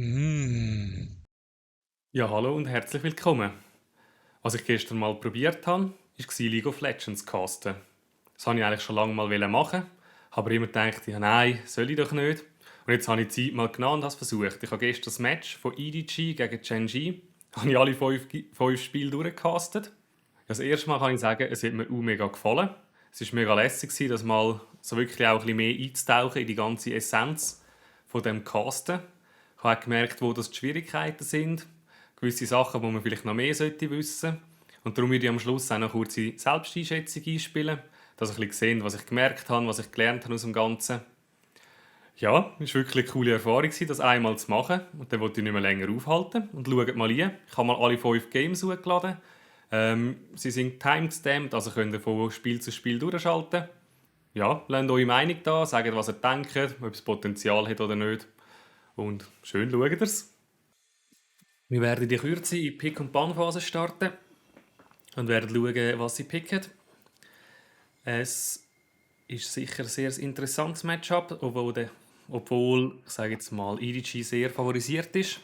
Mm. Ja, hallo und herzlich willkommen. Was ich gestern mal probiert habe, war League of Legends casten. Das wollte ich eigentlich schon lange mal machen, aber immer gedacht, ja nein, soll ich doch nicht. Und jetzt habe ich die Zeit mal genommen und habe es versucht. Ich habe gestern das Match von EDG gegen Gen.G habe ich alle fünf Spiele durchgecastet. Das erste Mal kann ich sagen, es hat mir mega gefallen. Es war mega lässig, das mal so wirklich auch ein bisschen mehr einzutauchen in die ganze Essenz von dem Casten. Ich habe auch gemerkt, wo das die Schwierigkeiten sind, gewisse Sachen, die man vielleicht noch mehr sollte wissen. Und darum würde ich am Schluss auch noch kurz eine Selbsteinschätzung einspielen, dass ich ein bisschen sehe, was ich gemerkt habe, was ich gelernt habe aus dem Ganzen. Ja, es war wirklich eine coole Erfahrung, das einmal zu machen. Und dann wollte ich nicht mehr länger aufhalten. Und schaut mal rein. Ich habe mal alle 5 Games hochgeladen. Sie sind timestamped, also könnt ihr von Spiel zu Spiel durchschalten. Ja, lasst eure Meinung da, sagt, was ihr denkt, ob es Potenzial hat oder nicht. Und schön schaut ihr's. Wir werden die Kürze in Pick- und Ban-Phase starten und werden schauen, was sie picken. Es ist sicher ein sehr interessantes Matchup, obwohl ich sage jetzt mal, EDG sehr favorisiert ist.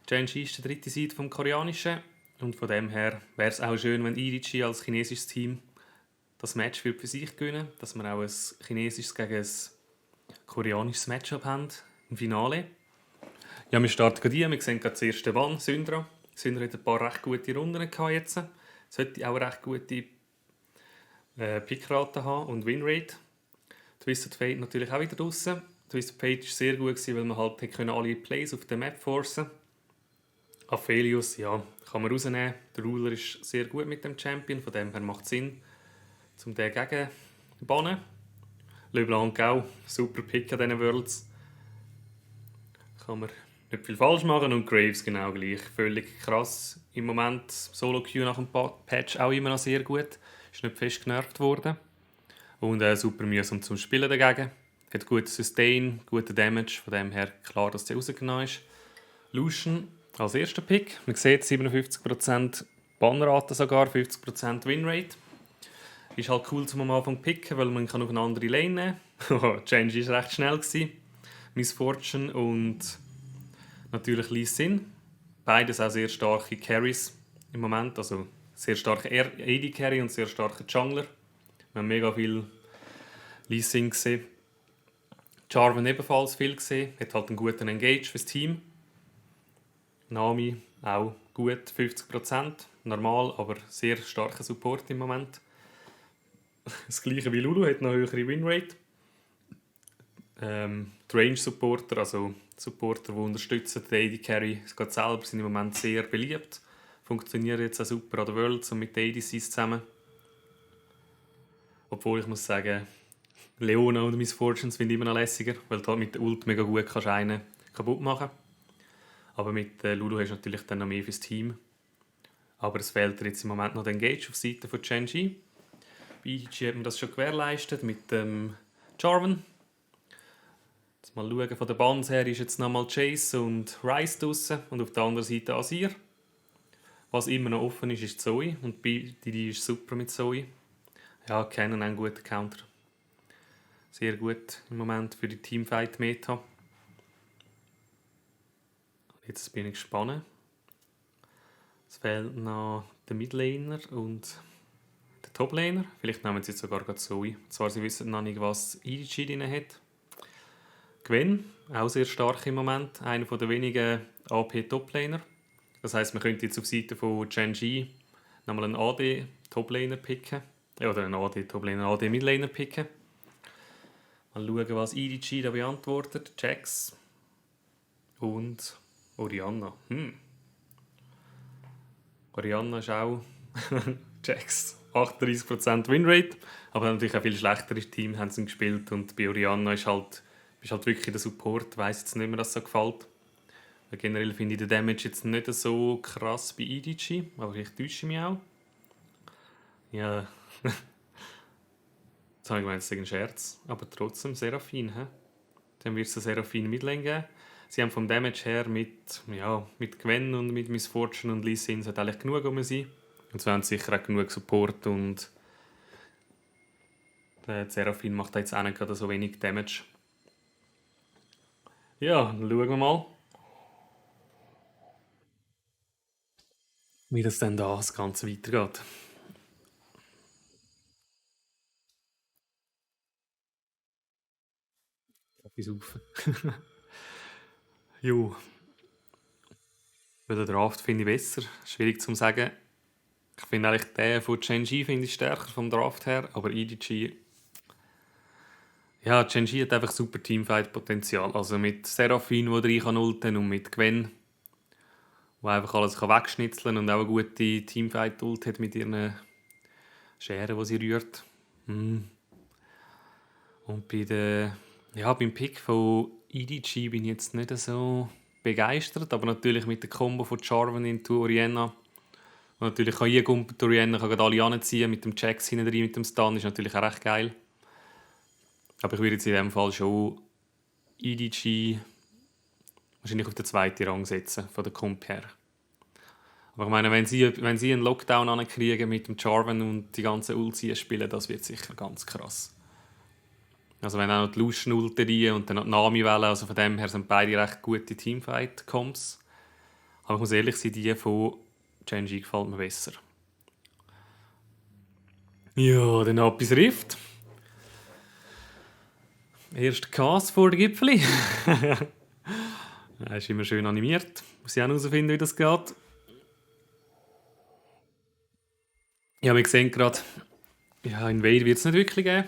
Gen.G ist der dritte Seed vom Koreanischen und von dem her wäre es auch schön, wenn EDG als chinesisches Team das Match für sich gewinnen, dass wir auch ein chinesisches gegen ein koreanisches Matchup haben im Finale. Ja, wir starten gerade ein. Wir sehen gerade das erste Ban, Syndra. Syndra hat ein paar recht gute Runden gehabt jetzt. Sollte auch recht gute Pickrate haben und Winrate. Twisted Fate natürlich auch wieder draußen. Twisted Fate war sehr gut, weil man halt alle Plays auf der Map forcen konnte. Aphelios, ja, kann man rausnehmen. Der Ruler ist sehr gut mit dem Champion, von dem her macht es Sinn, um den gegen zu bannen. LeBlanc auch, super Pick an diesen Worlds. Kann man nicht viel falsch machen und Graves genau gleich. Völlig krass. Im Moment Solo-Queue nach dem Patch auch immer noch sehr gut. Ist nicht fest genervt worden. Und super mühsam zum Spielen dagegen. Hat guten Sustain, guten Damage, von dem her klar, dass der rausgenommen ist. Lucian als erster Pick. Man sieht 57% Bannrate sogar, 50% Winrate. Ist halt cool zum am Anfang picken, weil man kann auf eine andere Lane nehmen. Change war recht schnell. Miss Fortune und natürlich Lee Sin. Beides auch sehr starke Carries im Moment. Also sehr starke AD Carry und sehr starke Jungler. Wir haben mega viel Lee Sin gesehen. Jarvan ebenfalls viel gesehen. Hat halt einen guten Engage fürs Team. Nami auch gut, 50%. Normal, aber sehr starker Support im Moment. Das gleiche wie Lulu, hat noch höhere Winrate. Die Range-Supporter, also Supporter, die unterstützen, die AD Carry, geht selber, sind im Moment sehr beliebt. Funktionieren jetzt auch super an der Worlds und mit den ADCs zusammen. Obwohl ich muss sagen, Leona und Miss Fortunes finde ich immer noch lässiger, weil du halt mit der Ult mega gut kannst einen kaputt machen. Aber mit Lulu hast du natürlich dann noch mehr fürs Team. Aber es fehlt dir jetzt im Moment noch der Engage auf Seite von Gen.G. Bei EDG hat man das schon gewährleistet mit dem Jarvan. Jetzt mal schauen, von der Bans her ist jetzt nochmal Chase und Rice draussen und auf der anderen Seite Azir. Was immer noch offen ist, ist Zoe und die ist super mit Zoe. Ja, kennen einen guten Counter. Sehr gut im Moment für die Teamfight-Meta. Jetzt bin ich gespannt. Es fehlt noch der Midlaner und der Toplaner. Vielleicht nehmen sie jetzt sogar gerade Zoe. Zwar sie wissen noch nicht, was EDG drin hat. Gwen, auch sehr stark im Moment. Einer der wenigen AP-Toplaner. Das heisst, man könnte jetzt auf Seite von Gen.G nochmal einen AD-Toplaner picken. Oder einen AD-Toplaner, AD-Midlaner picken. Mal schauen, was EDG da beantwortet. Jax und Orianna. Orianna ist auch Jax. 38% Winrate. Aber natürlich auch viel schlechtere Team haben sie gespielt. Und bei Orianna ist bist halt wirklich der Support. Ich weiss jetzt nicht mehr, dass es so gefällt. Weil generell finde ich den Damage jetzt nicht so krass bei EDG. Aber ich täusche mich auch. Ja, jetzt habe ich gemeint, es sei ein Scherz. Aber trotzdem Seraphine. He? Dann wird es eine Seraphine Midlane geben. Sie haben vom Damage her mit Gwen und mit Miss Fortune und Lee Sin sollte eigentlich genug sein. Und so haben sie sicher auch genug Support und der Seraphine macht jetzt auch nicht gerade so wenig Damage. Ja, dann schauen wir mal. wie das dann da das Ganze weitergeht. Etwas auf. Jo, weil den Draft finde ich besser. Schwierig zu sagen. Ich finde eigentlich den von Gen.G finde ich stärker vom Draft her, aber EDG, ja, Gen.G hat einfach super Teamfight-Potenzial. Also mit Seraphine, der 3 kann ulten und mit Gwen, die einfach alles kann wegschnitzeln und auch eine gute Teamfight-Ult hat mit ihren Scheren, die sie rührt. Mm. Und beim Pick von EDG bin ich jetzt nicht so begeistert, aber natürlich mit der Combo von Jarvan into Orianna. Und natürlich kann jeder Gumpel Orianna kann gerade alle anziehen mit dem Jax hinten drin, mit dem Stun, ist natürlich auch recht geil. Aber ich würde jetzt in dem Fall schon EDG wahrscheinlich auf den zweiten Rang setzen, von der Comp her. Aber ich meine, wenn sie einen Lockdown ankriegen mit dem Jarvan und die ganzen Ultis spielen, das wird sicher ganz krass. Also wenn auch noch die Lucian Ulti rein und dann noch die Nami-Welle, also von dem her sind beide recht gute Teamfight-Comps. Aber ich muss ehrlich sein, die von Gen.G gefällt mir besser. Ja, dann Apis Rift. Erster Cast vor der Gipfeli. Er ist immer schön animiert. Muss ich auch herausfinden, wie das geht. Ja, wir sehen gerade, ja, Invade wird es nicht wirklich geben.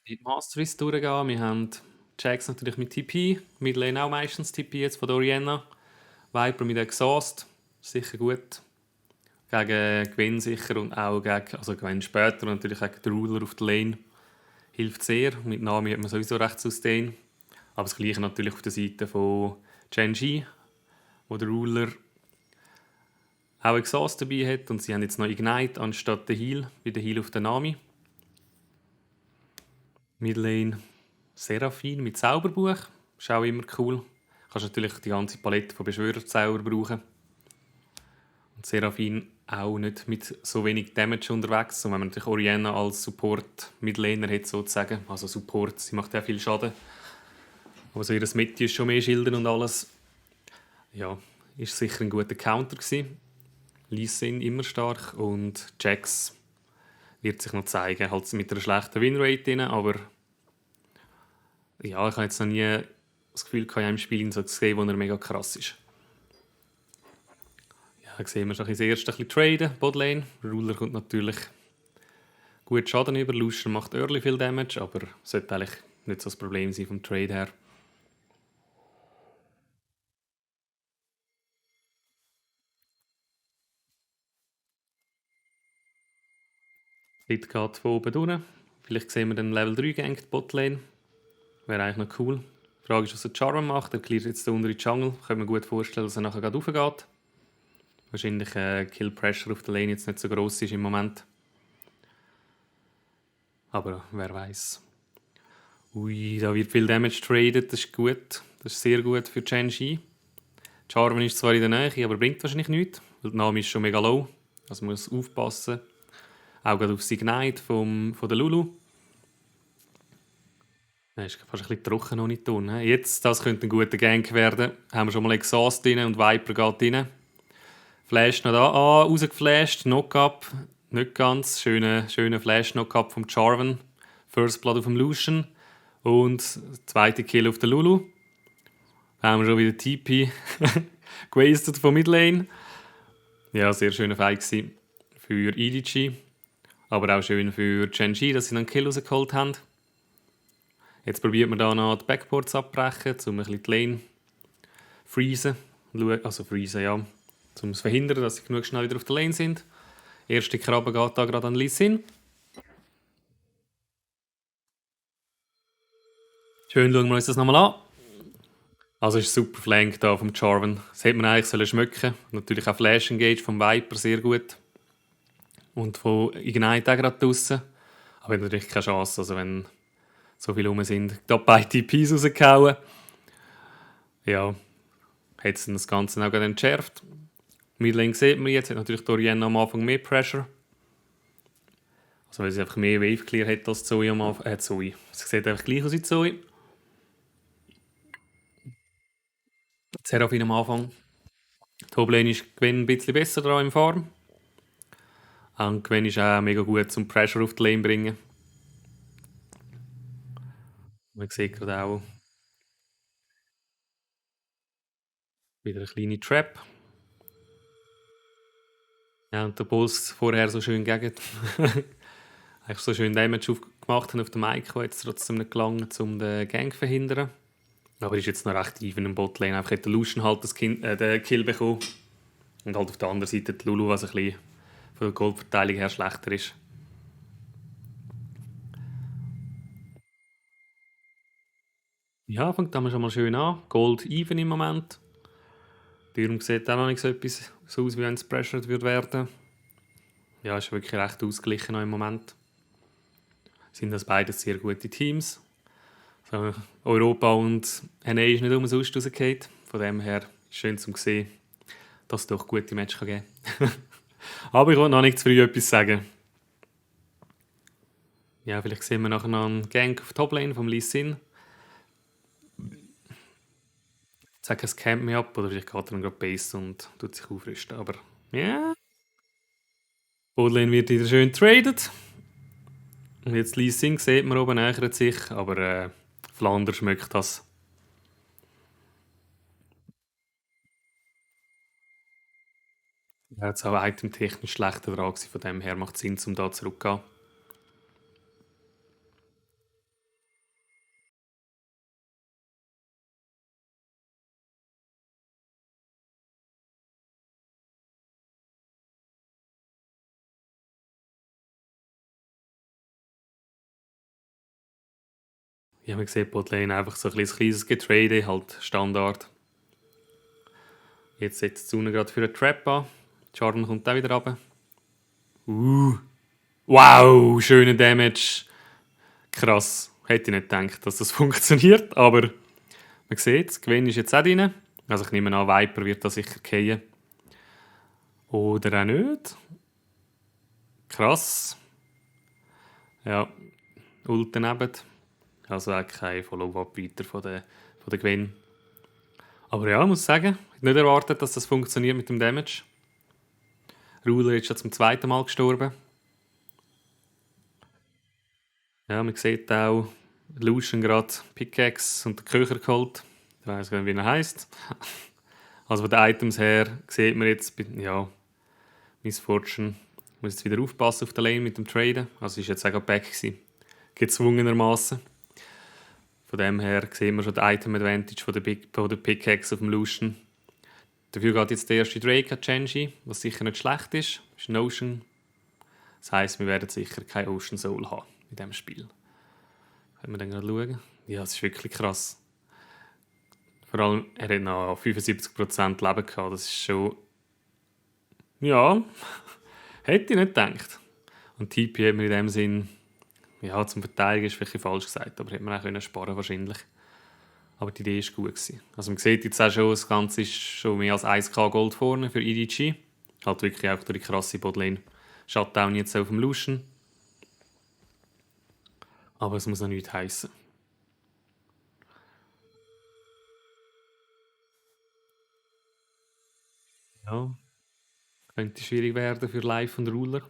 Die Masteries durchgehen. Wir haben Jax natürlich mit TP, Midlane auch meistens TP jetzt von der Orianna. Viper mit Exhaust, sicher gut. Gegen Gwen sicher und auch gegen, also Gwen später und natürlich gegen den Ruler auf der Lane. Hilft sehr. Mit Nami hat man sowieso recht Sustain. Aber das Gleiche natürlich auf der Seite von Gen.G, wo der Ruler auch Exhaust dabei hat und sie haben jetzt noch Ignite anstatt der Heal, wie der Heal auf der Nami. Midlane Seraphine mit Zauberbuch, ist auch immer cool. Du kannst natürlich die ganze Palette von Beschwörerzauber brauchen. Und Seraphine auch nicht mit so wenig Damage unterwegs. Und wenn man natürlich Orianna als Support Midlaner hat sozusagen, also Support, sie macht ja viel Schaden. Aber so ihr Meti ist schon mehr Schilder und alles. Ja, ist sicher ein guter Counter gewesen. Lee Sin immer stark und Jax wird sich noch zeigen, halt mit einer schlechten Winrate drin, aber ja, ich habe jetzt noch nie das Gefühl gehabt, in einem Spiel ihn so zu sehen, wo er mega krass ist. Ja, da sehen wir schon das erste ein bisschen traden, Botlane. Ruler kommt natürlich gut Schaden über, Lucian macht early viel Damage, aber sollte eigentlich nicht so das Problem sein vom Trade her. Lied geht von oben durch. Vielleicht sehen wir dann Level 3 gegankt Botlane. Wäre eigentlich noch cool. Die Frage ist, was der Jarvan macht. Er cleart jetzt den unteren Jungle. Können wir gut vorstellen, dass er nachher gerade raufgeht. Wahrscheinlich Kill Pressure auf der Lane jetzt nicht so gross ist im Moment. Aber wer weiß. Ui, da wird viel Damage traded, das ist gut. Das ist sehr gut für Gen.G. Jarvan ist zwar in der Nähe, aber bringt wahrscheinlich nichts, weil der Name ist schon mega low. Also man muss aufpassen. Auch gerade auf das Ignite von der Lulu. Das ist fast ein bisschen trocken noch nicht tun. Jetzt, das könnte ein guter Gank werden. Haben wir schon mal Exhaust drin und Viper geht rein. Flash noch da rausgeflasht. Knock-up. Nicht ganz. Schöner Flash-Knock-up vom Jarvan. First Blood auf dem Lucian. Und zweite Kill auf der Lulu. Da haben wir schon wieder TP gewastet von Midlane. Ja, sehr schöner Fight für EDG. Aber auch schön für Gen.G, dass sie einen Kill rausgeholt haben. Jetzt probiert man da noch die Backports abbrechen, um ein bisschen die Lane freezen. Also freezen, ja. Um es zu verhindern, dass sie genug schnell wieder auf der Lane sind. Erste Krabbe geht da gerade an Lee Sin. Schön schauen wir uns das nochmal an. Also ist super Flank da vom Jarvan. Das hätte man eigentlich schmecken sollen. Natürlich auch Flash Engage vom Viper sehr gut. Und von Ignite auch gerade draussen. Aber hat natürlich keine Chance, also wenn so viele rum sind. Da beide TPs rausgehauen. Ja, hat es das Ganze auch gerade entschärft. Midlane sieht man jetzt, hat natürlich Orianna am Anfang mehr Pressure. Also weil sie einfach mehr Wave Clear hat als Zoe am Anfang. Zoe. Sie sieht einfach gleich aus wie Zoe. Seraphine am Anfang. Toblane ist Gwen ein bisschen besser dran in Form. Und Gwen ist auch mega gut zum Pressure auf die Lane bringen. Man sieht gerade auch wieder eine kleine Trap. Ja, und der Boss vorher so schön gegen. Eigentlich so schön Damage gemacht haben auf dem Mike, jetzt trotzdem nicht gelangen, um den Gang zu verhindern. Aber ist jetzt noch recht even im Botlane. Einfach hat der Lucian halt den Kill bekommen. Und halt auf der anderen Seite die Lulu, was ein bisschen von der Goldverteilung her schlechter ist. Ja, fängt damit schon mal schön an. Gold even im Moment. Darum sieht auch noch nicht so etwas so aus, wie wenn es pressured wird werden. Ja, ist wirklich recht ausgeglichen noch im Moment. Sind das beides sehr gute Teams. So, Europa und NA ist nicht umsonst rausgefallen. Von dem her ist es schön zu sehen, dass es doch gute Matches geben kann. Aber ich will noch nicht zu früh etwas sagen. Ja, vielleicht sehen wir nachher noch einen Gang auf Toplane vom Lee Sin. Sagen, es campt mich ab oder vielleicht geht er dann gerade Base und tut sich aufrüsten. Aber ja. Botlane wird wieder schön traded. Und jetzt Lee Sin sieht man oben nähert sich, aber Flander schmeckt das. Ja, jetzt auch itemtechnisch schlechter dran gewesen, von dem her macht es Sinn, um da zurückzugehen. Ja, man sieht Botlane einfach so ein kleines Getrade, halt Standard. Jetzt setzt Zune gerade für einen Trap an. Charm kommt auch wieder runter. Wow, schöner Damage. Krass. Hätte ich nicht gedacht, dass das funktioniert, aber man sieht es. Gwen ist jetzt auch drin. Also ich nehme an, Viper wird da sicher fallen. Oder auch nicht. Krass. Ja, Ult daneben. Also auch kein Follow-up weiter von der Gwen. Aber ja, ich muss sagen, ich habe nicht erwartet, dass das funktioniert mit dem Damage. Ruler ist schon zum zweiten Mal gestorben. Ja, man sieht auch Lucian gerade Pickaxe und den Köcher geholt. Ich weiß gar nicht, wie er heisst. Also von den Items her sieht man jetzt, ja, Miss Fortune muss jetzt wieder aufpassen auf der Lane mit dem Traden. Also ist jetzt auch back gewesen. Gezwungenermaßen. Von dem her sehen wir schon den Item Advantage von der Pickaxe auf dem Lucian. Dafür geht jetzt der erste Drake an Genji, was sicher nicht schlecht ist. Das ist ein Ocean. Das heisst, wir werden sicher kein Ocean Soul haben in diesem Spiel. Können wir dann gerade schauen? Ja, es ist wirklich krass. Vor allem, er hat noch 75% Leben gehabt. Das ist schon. Ja, hätte ich nicht gedacht. Und TP hat mir in dem Sinn. Ja, zum Verteidigen ist vielleicht falsch gesagt, aber hätte man auch können sparen wahrscheinlich. Aber die Idee war gut gewesen. Also man sieht jetzt auch schon, das Ganze ist schon mehr als 1k Gold vorne für EDG. Halt wirklich auch durch die krasse Botlane. Shutdown jetzt auf dem Lucian. Aber es muss noch nichts heissen. Ja, könnte schwierig werden für Live und Ruler.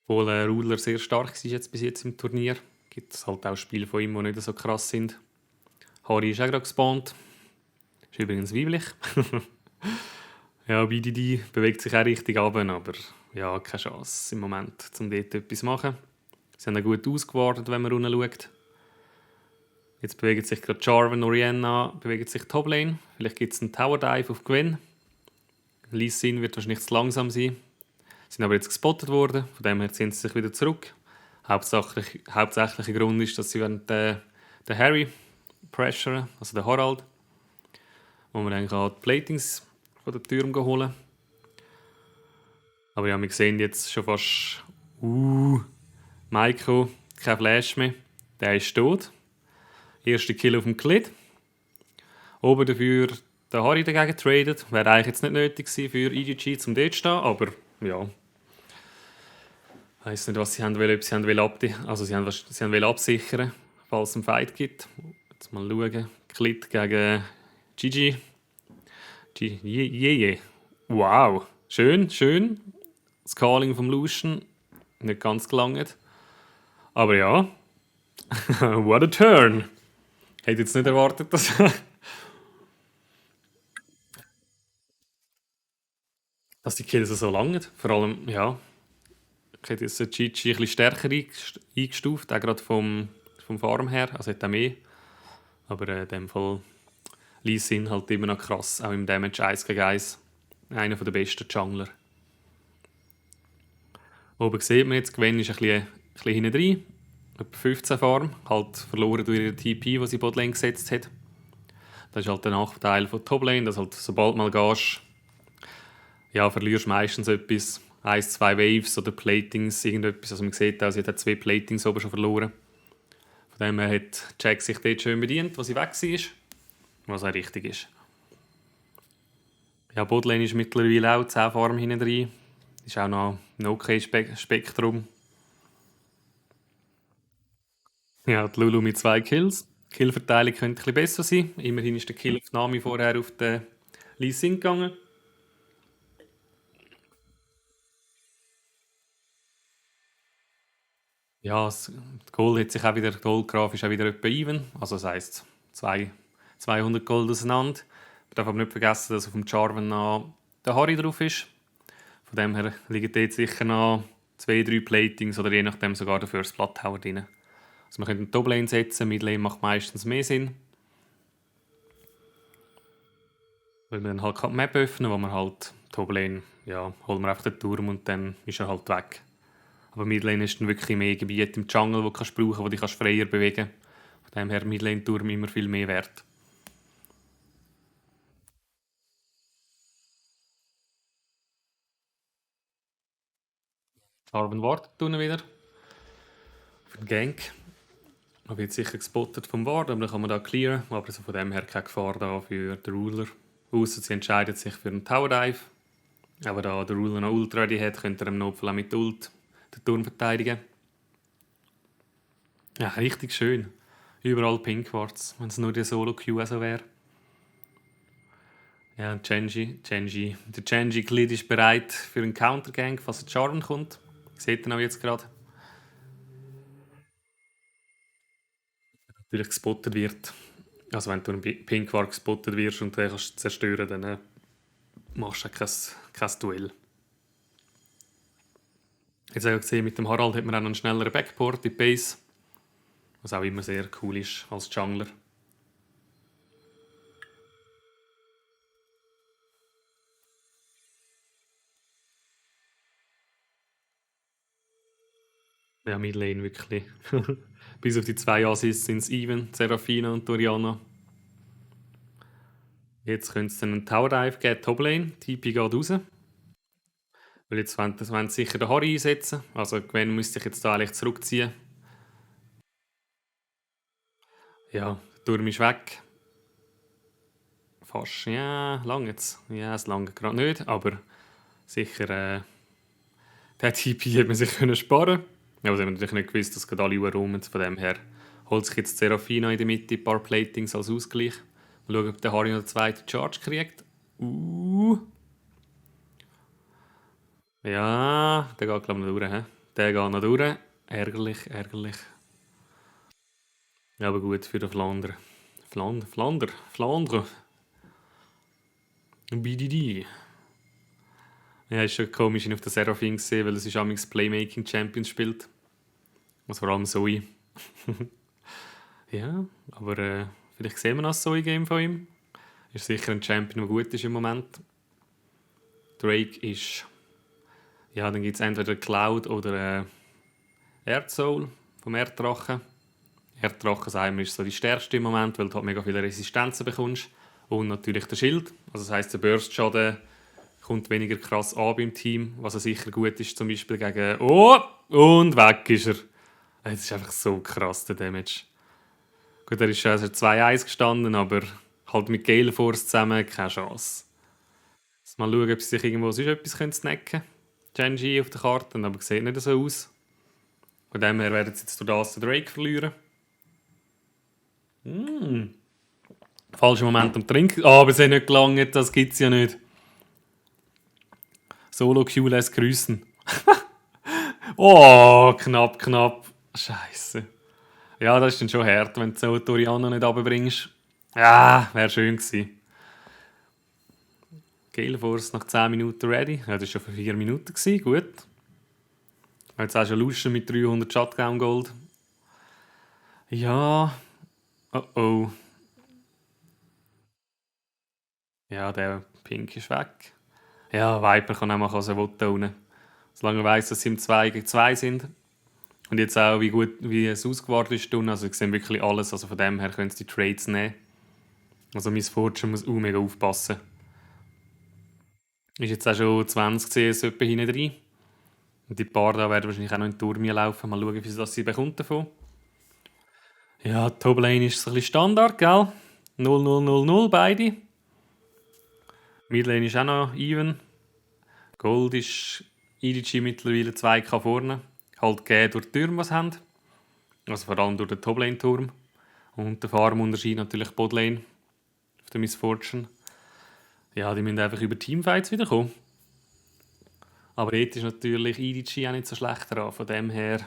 Obwohl Ruler sehr stark war jetzt bis jetzt im Turnier. Gibt es halt auch Spiele von ihm, die nicht so krass sind. Harry ist auch gerade gespawnt. Ist übrigens weiblich. Ja, BDD bewegt sich auch richtig ab, aber ja, keine Chance im Moment, um dort etwas zu machen. Sie haben auch gut ausgewartet, wenn man runter schaut. Jetzt bewegt sich gerade Jarvan, Orianna, bewegt sich Toplane. Vielleicht gibt es einen Tower Dive auf Gwen. Lee Sin wird wahrscheinlich zu langsam sein. Sie sind aber jetzt gespottet worden, von dem her ziehen sie sich wieder zurück. Hauptsächlicher Grund ist, dass sie während den Harry pressuren, also den Harald, wo man eigentlich auch die Platings von der Türme holen. Aber ja, wir sehen jetzt schon fast. Maiko, kein Flash mehr. Der ist tot. Erster Kill auf dem Klid. Oben dafür der Harry dagegen traded. Wäre eigentlich jetzt nicht nötig gewesen für EDG zum dort zu stehen, aber ja. Ich weiss nicht, was sie haben wollen, ob sie haben wollen sie wollen absichern, falls es einen Fight gibt. Jetzt mal schauen. Klid gegen GG. Je. Wow. Schön, schön. Scaling vom Lucian. Nicht ganz gelangt. Aber ja. What a turn. Hätte jetzt nicht erwartet, dass die Kills so langen. Vor allem, ja. Ich hätte jetzt den Gigi ein bisschen stärker eingestuft. Auch gerade vom Farm her. Also hat er mehr. Aber in dem Fall Lee Sin halt immer noch krass. Auch im Damage 1 gegen 1. Einer der besten Jungler. Oben sieht man jetzt, Gwen ist ein bisschen hinten drin. Etwa 15 Farm. Halt verloren durch ihre TP, die sie Botlane gesetzt hat. Das ist halt der Nachteil von Toplane, dass halt sobald mal gehst, ja, verlierst meistens etwas. 1, 2 Waves oder Platings, irgendetwas. Also man sieht auch, sie hat 2 Platings oben schon verloren. Von dem her hat Jack sich dort schön bedient, wo sie weg war. Was auch richtig ist. Ja, Botlane ist mittlerweile auch 10 Farm hinten drin. Ist auch noch ein okay Spektrum. Ja, die Lulu mit 2 Kills. Die Killverteilung könnte ein bisschen besser sein. Immerhin ist der Kill auf Nami vorher auf den Lee Sin gegangen. Ja, das Gold hat sich auch wieder, der Goldgraf ist auch wieder etwa even. Also das heisst 200 Gold auseinander. Man darf aber nicht vergessen, dass auf dem Jarvan noch der Harry drauf ist. Von dem her liegen dort sicher noch 2, 3 Platings oder je nachdem sogar der First Blood Tower drin. Also man könnte eine Top-Lane setzen, Mid-Lane macht meistens mehr Sinn. Weil wir dann halt die Map öffnen, wo man halt Top-Lane, ja, holen wir einfach den Turm und dann ist er halt weg. Aber Midlane ist dann wirklich mehr Gebiet im Jungle, wo du kannst brauchen, wo du kannst freier bewegen. Von dem her Midlane-Turm immer viel mehr wert. Arwen wartet unten wieder für den Gank. Er wird sicher gespottet vom Ward, aber dann kann man da clearen. Aber also von dem her keine Gefahr da für den Ruler. Ausser sie entscheidet sich für einen Tower Dive. Aber da der Ruler noch Ult ready hat, könnte er im Notfall auch mit Ult den Turm verteidigen. Ja, richtig schön. Überall Pink Wards, wenn es nur die Solo-Queue so wäre. Ja, und Der Genji-Glied ist bereit für einen Countergang, falls der Jarvan kommt. Seht ihr auch jetzt gerade. Natürlich gespottet wird. Also wenn du einen Pink Ward gespottet wirst und den kannst du zerstören, dann machst du kein Duell. Jetzt habe ich gesehen, mit dem Harald hat man auch noch einen schnelleren Backport in die Base. Was auch immer sehr cool ist als Jungler. Ja, Midlane wirklich. Bis auf die 2 Assists sind es even, Serafina und Doriana. Jetzt könnte es dann einen Tower Dive geben, Toplane. TP geht raus. Weil jetzt wollen sie sicher den Harry einsetzen. Also Gwen müsste sich jetzt da eigentlich zurückziehen. Ja, der Turm ist weg. Fast. Ja, lange jetzt. Ja, es lange gerade nicht, aber sicher den TP hätte man sich können sparen. Ja, aber sie haben natürlich nicht gewusst, dass gerade alle rum. Von dem her holt sich jetzt Serafina in der Mitte ein paar Platings als Ausgleich. Mal schauen, ob der Harry noch den zweiten Charge kriegt. Ja, der geht glaube ich noch durch. He? Der geht noch durch. Ärgerlich, ärgerlich. Ja, aber gut für den Flander. Flandre. BDD. Ja, ist schon komisch, ihn auf der Seraphine gesehen, weil es ist amigs Playmaking Champions spielt. Also vor allem Zoe. Ja, aber vielleicht sehen wir noch ein Zoe-Game von ihm. Ist sicher ein Champion, der gut ist im Moment. Drake ist. Ja, dann gibt es entweder Cloud oder Erdsoul vom Erddrachen. Erddrachen, sagen wir, ist so die stärkste im Moment, weil du halt mega viele Resistenzen bekommst. Und natürlich der Schild. Also das heisst, der Burst-Schaden kommt weniger krass an beim Team, was sicher gut ist, zum Beispiel gegen... Oh! Und weg ist er. Es ist einfach so krass, der Damage. Gut, er ist also 2-1 gestanden, aber halt mit Gale Force zusammen keine Chance. Jetzt mal schauen, ob sie sich irgendwo sonst etwas snacken können. Genji auf der Karte, aber sieht nicht so aus. Von dem her werden sie jetzt durch das den Drake verlieren. Falscher Moment am Trinken. Aber es hat nicht gelangt, das gibt es ja nicht. Solo Q lässt grüßen. Oh, knapp, knapp. Scheiße. Ja, das ist dann schon hart, wenn du so Toriano nicht runterbringst. Ja, wäre schön gewesen. Gale Force nach 10 Minuten ready. Ja, das war schon für 4 Minuten. Gewesen. Gut. Jetzt auch schon Luschen mit 300 Shutdown Gold. Ja. Oh oh. Ja, der Pink ist weg. Ja, Viper kann auch machen, was er will da unten. Solange er weiss, dass sie im 2 gegen 2 sind. Und jetzt auch, wie gut wie es ausgewartet ist. Also, ich sehe wirklich alles. Also von dem her können sie die Trades nehmen. Also, mein Fortune muss auch mega aufpassen. Ist jetzt auch schon 20 CS etwa hinten drin. Und die paar da werden wahrscheinlich auch noch in die Tour laufen. Mal schauen, wie sie das sie bekommt davon. Ja, Toplane ist so ein bisschen Standard, gell? 0-0-0-0 beide. Midlane ist auch noch even. Gold ist EDG mittlerweile 2K vorne. Halt gegeben durch die Türme, was sie haben. Also vor allem durch den Toplane-Turm. Und der Farmunterschied natürlich Botlane auf der Miss Fortune. Ja, die müssen einfach über Teamfights wiederkommen. Aber dort ist natürlich EDG auch nicht so schlecht dran. Von dem her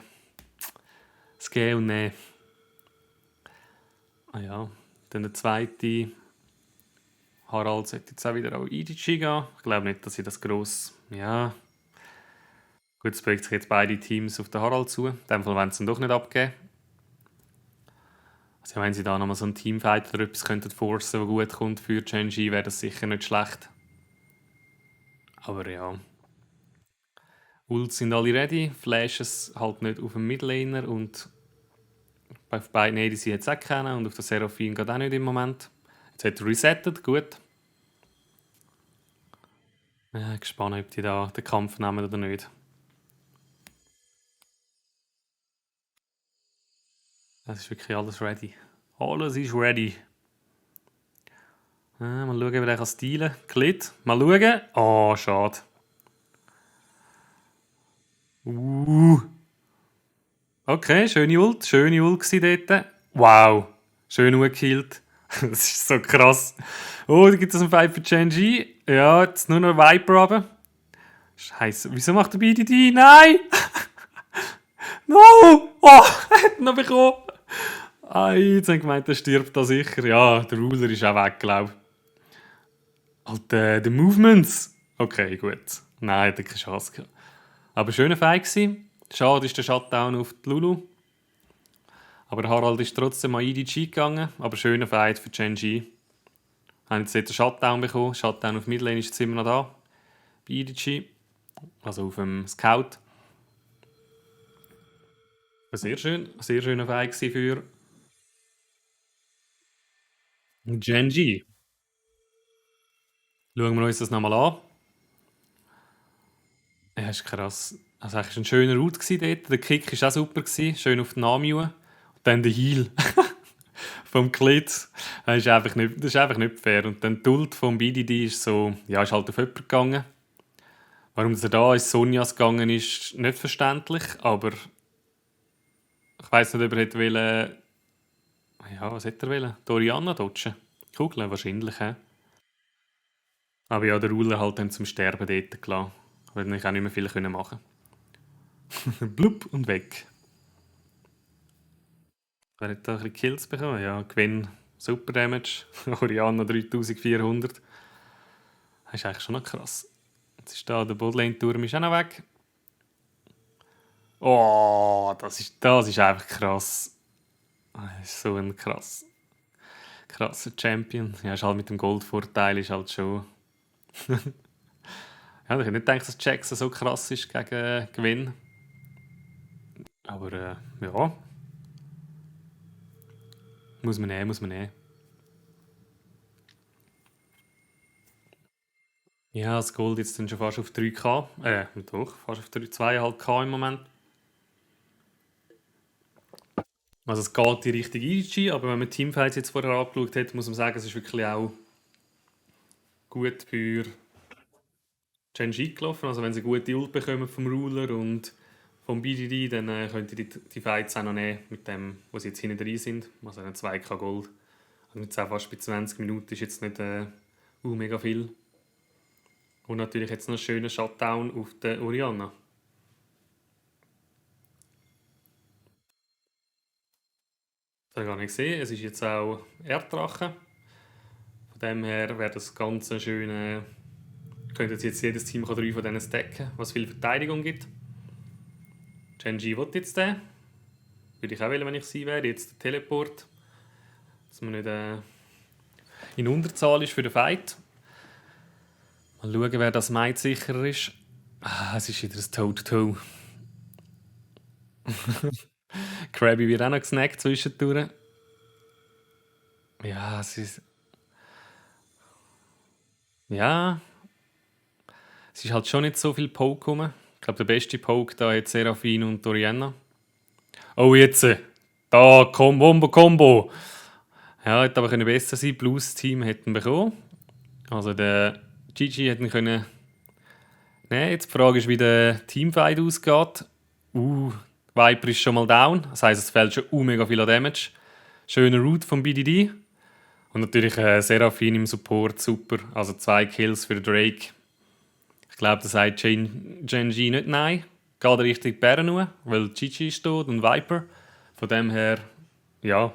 das Gehen und Nehmen. Ah ja, dann der zweite Harald sollte jetzt auch wieder an EDG gehen. Ich glaube nicht, dass sie das gross... Ja... Gut, es bewegt sich jetzt beide Teams auf den Harald zu. In dem Fall wollen sie ihn doch nicht abgeben. Also wenn sie da nochmal so einen Teamfight oder etwas könnten forcen, der gut kommt für Genji, wäre das sicher nicht schlecht. Aber ja. Ults sind alle ready. Flashes halt nicht auf dem Midlaner und auf beiden ADC jetzt auch kennen und auf der Seraphine geht auch nicht im Moment. Jetzt hat er resettet, gut. Ja, gespannt, ob die da den Kampf nehmen oder nicht. Es ist wirklich alles ready. Alles ist ready. Mal schauen, wie der kann stylen. Klit. Mal schauen. Oh, schade. Okay, schöne Ult. Schöne Ult war dort. Wow. Schön angekillt. Das ist so krass. Oh, da gibt es einen Fight für Genji. Ja, jetzt nur noch Viper runter. Scheiße, wieso macht der BDD? Nein! No! Oh, er hat ihn noch bekommen. Jetzt haben ich gemeint, der stirbt da sicher. Ja, der Ruler ist auch weg, glaube ich. Alter, die Movements. Okay, gut. Nein, hat keine Chance gehabt. Aber schöner Fight gewesen. Schade ist der Shutdown auf die Lulu. Aber der Harald ist trotzdem an EDG gegangen. Aber schöner Fight für Genji. Haben jetzt den Shutdown bekommen. Shutdown auf Midlane ist jetzt immer noch da. Bei EDG. Also auf dem Scout. Sehr schöner Fight für Genji. Schauen wir uns das nochmal an. Ja, ist krass. Also eigentlich war ein schöner Route dort. Der Kick war auch super. Schön auf den Nami. Und dann der Heal vom Klitz. Das ist einfach nicht fair. Und dann die Ult vom BDD ist so... Ja, ist halt auf jemanden gegangen. Warum er da ins Sonjas gegangen ist, nicht verständlich. Aber... Ich weiss nicht, ob er hätte wollen... Ja, was hätte er wollen? Doriana dodgen? Kugeln wahrscheinlich, hä? Aber ja, der Ruler halt dann zum Sterben dort gelassen. Weil ich auch nicht mehr viel machen können. Blub und weg. Wer hat da ein bisschen Kills bekommen? Ja, Gewinn, Super Damage. Oriana 3400. Das ist eigentlich schon noch krass. Jetzt ist da der Botlane-Turm auch noch weg. Oh, das ist einfach krass. Das ist so ein krasser Champion. Ja, ist halt mit dem Goldvorteil ist halt schon... Ja, ich hätte nicht gedacht, dass Jackson so krass ist gegen Gewinn. Aber ja. Muss man nehmen. Ja, das Gold jetzt dann schon fast auf 3K. Doch, fast auf 2,5K im Moment. Also es geht die Richtung EG, aber wenn man Teamfights jetzt vorher angeschaut hat, muss man sagen, es ist wirklich auch gut für Genji gelaufen. Also wenn sie gute Ult bekommen vom Ruler und vom BDD, dann könnt ihr die Fights auch noch nehmen mit dem, wo sie jetzt hinten drin sind. Also dann 2K Gold. Und jetzt auch fast bei 20 Minuten ist jetzt nicht mega viel. Und natürlich jetzt noch einen schönen Shutdown auf der Oriana. Das habe ich gar nicht gesehen. Es ist jetzt auch Erddrache. Von dem her wäre das Ganze schön. Könnte jetzt jedes Team 3 von denen stacken, was viel Verteidigung gibt. Genji will jetzt den. Würde ich auch wählen, wenn ich sie wäre. Jetzt der Teleport. Dass man nicht in Unterzahl ist für den Fight. Mal schauen, wer das meint sicherer ist. Ah, es ist wieder ein Toe-to-Toe. Krabby wird auch noch gesnackt zwischendurch. Ja, es ist. Ja, es ist halt schon nicht so viel Poke rum. Ich glaube, der beste Poke da hat Seraphine und Orianna. Oh, jetzt! Da, Combo! Ja, hätte aber können besser sein. Blues Team hätten bekommen. Also der Gigi hätten können. Nein, jetzt die Frage ist, wie der Teamfight ausgeht. Viper ist schon mal down. Das heisst, es fällt schon mega viel an Damage. Schöner Root vom BDD. Und natürlich Seraphine im Support, super. Also 2 Kills für Drake. Ich glaube, da sagt Genji nicht nein. Geht richtig Bären nur, weil Gigi ist tot und Viper. Von dem her, ja,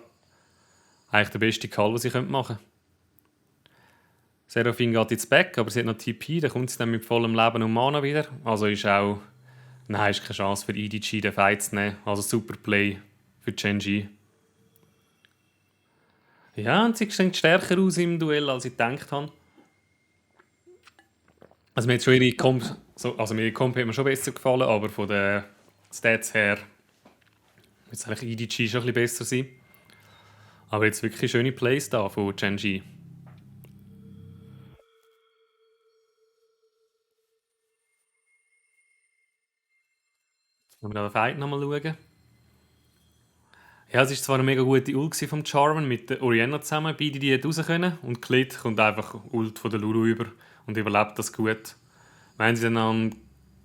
eigentlich der beste Call, den sie machen können. Seraphine geht ins Back, aber sie hat noch TP, da kommt sie dann mit vollem Leben und Mana wieder. Also ist auch, nein, ist keine Chance für EDG den Fight zu nehmen. Also super Play für Genji. Ja, und sie sieht stärker aus im Duell, als ich gedacht habe. Also mir hat schon ihre Comp, also mir Comp hat mir schon besser gefallen, aber von den Stats her wird eigentlich EDG schon ein bisschen besser sein. Aber jetzt wirklich schöne Plays da von Genji. Wenn wir da den Fight nochmal schauen. Ja, es war zwar eine mega gute Ult vom Jarvan mit der Orianna zusammen, beide die raus können. Und Klit kommt einfach Ult von der Lulu über und überlebt das gut. Wenn sie dann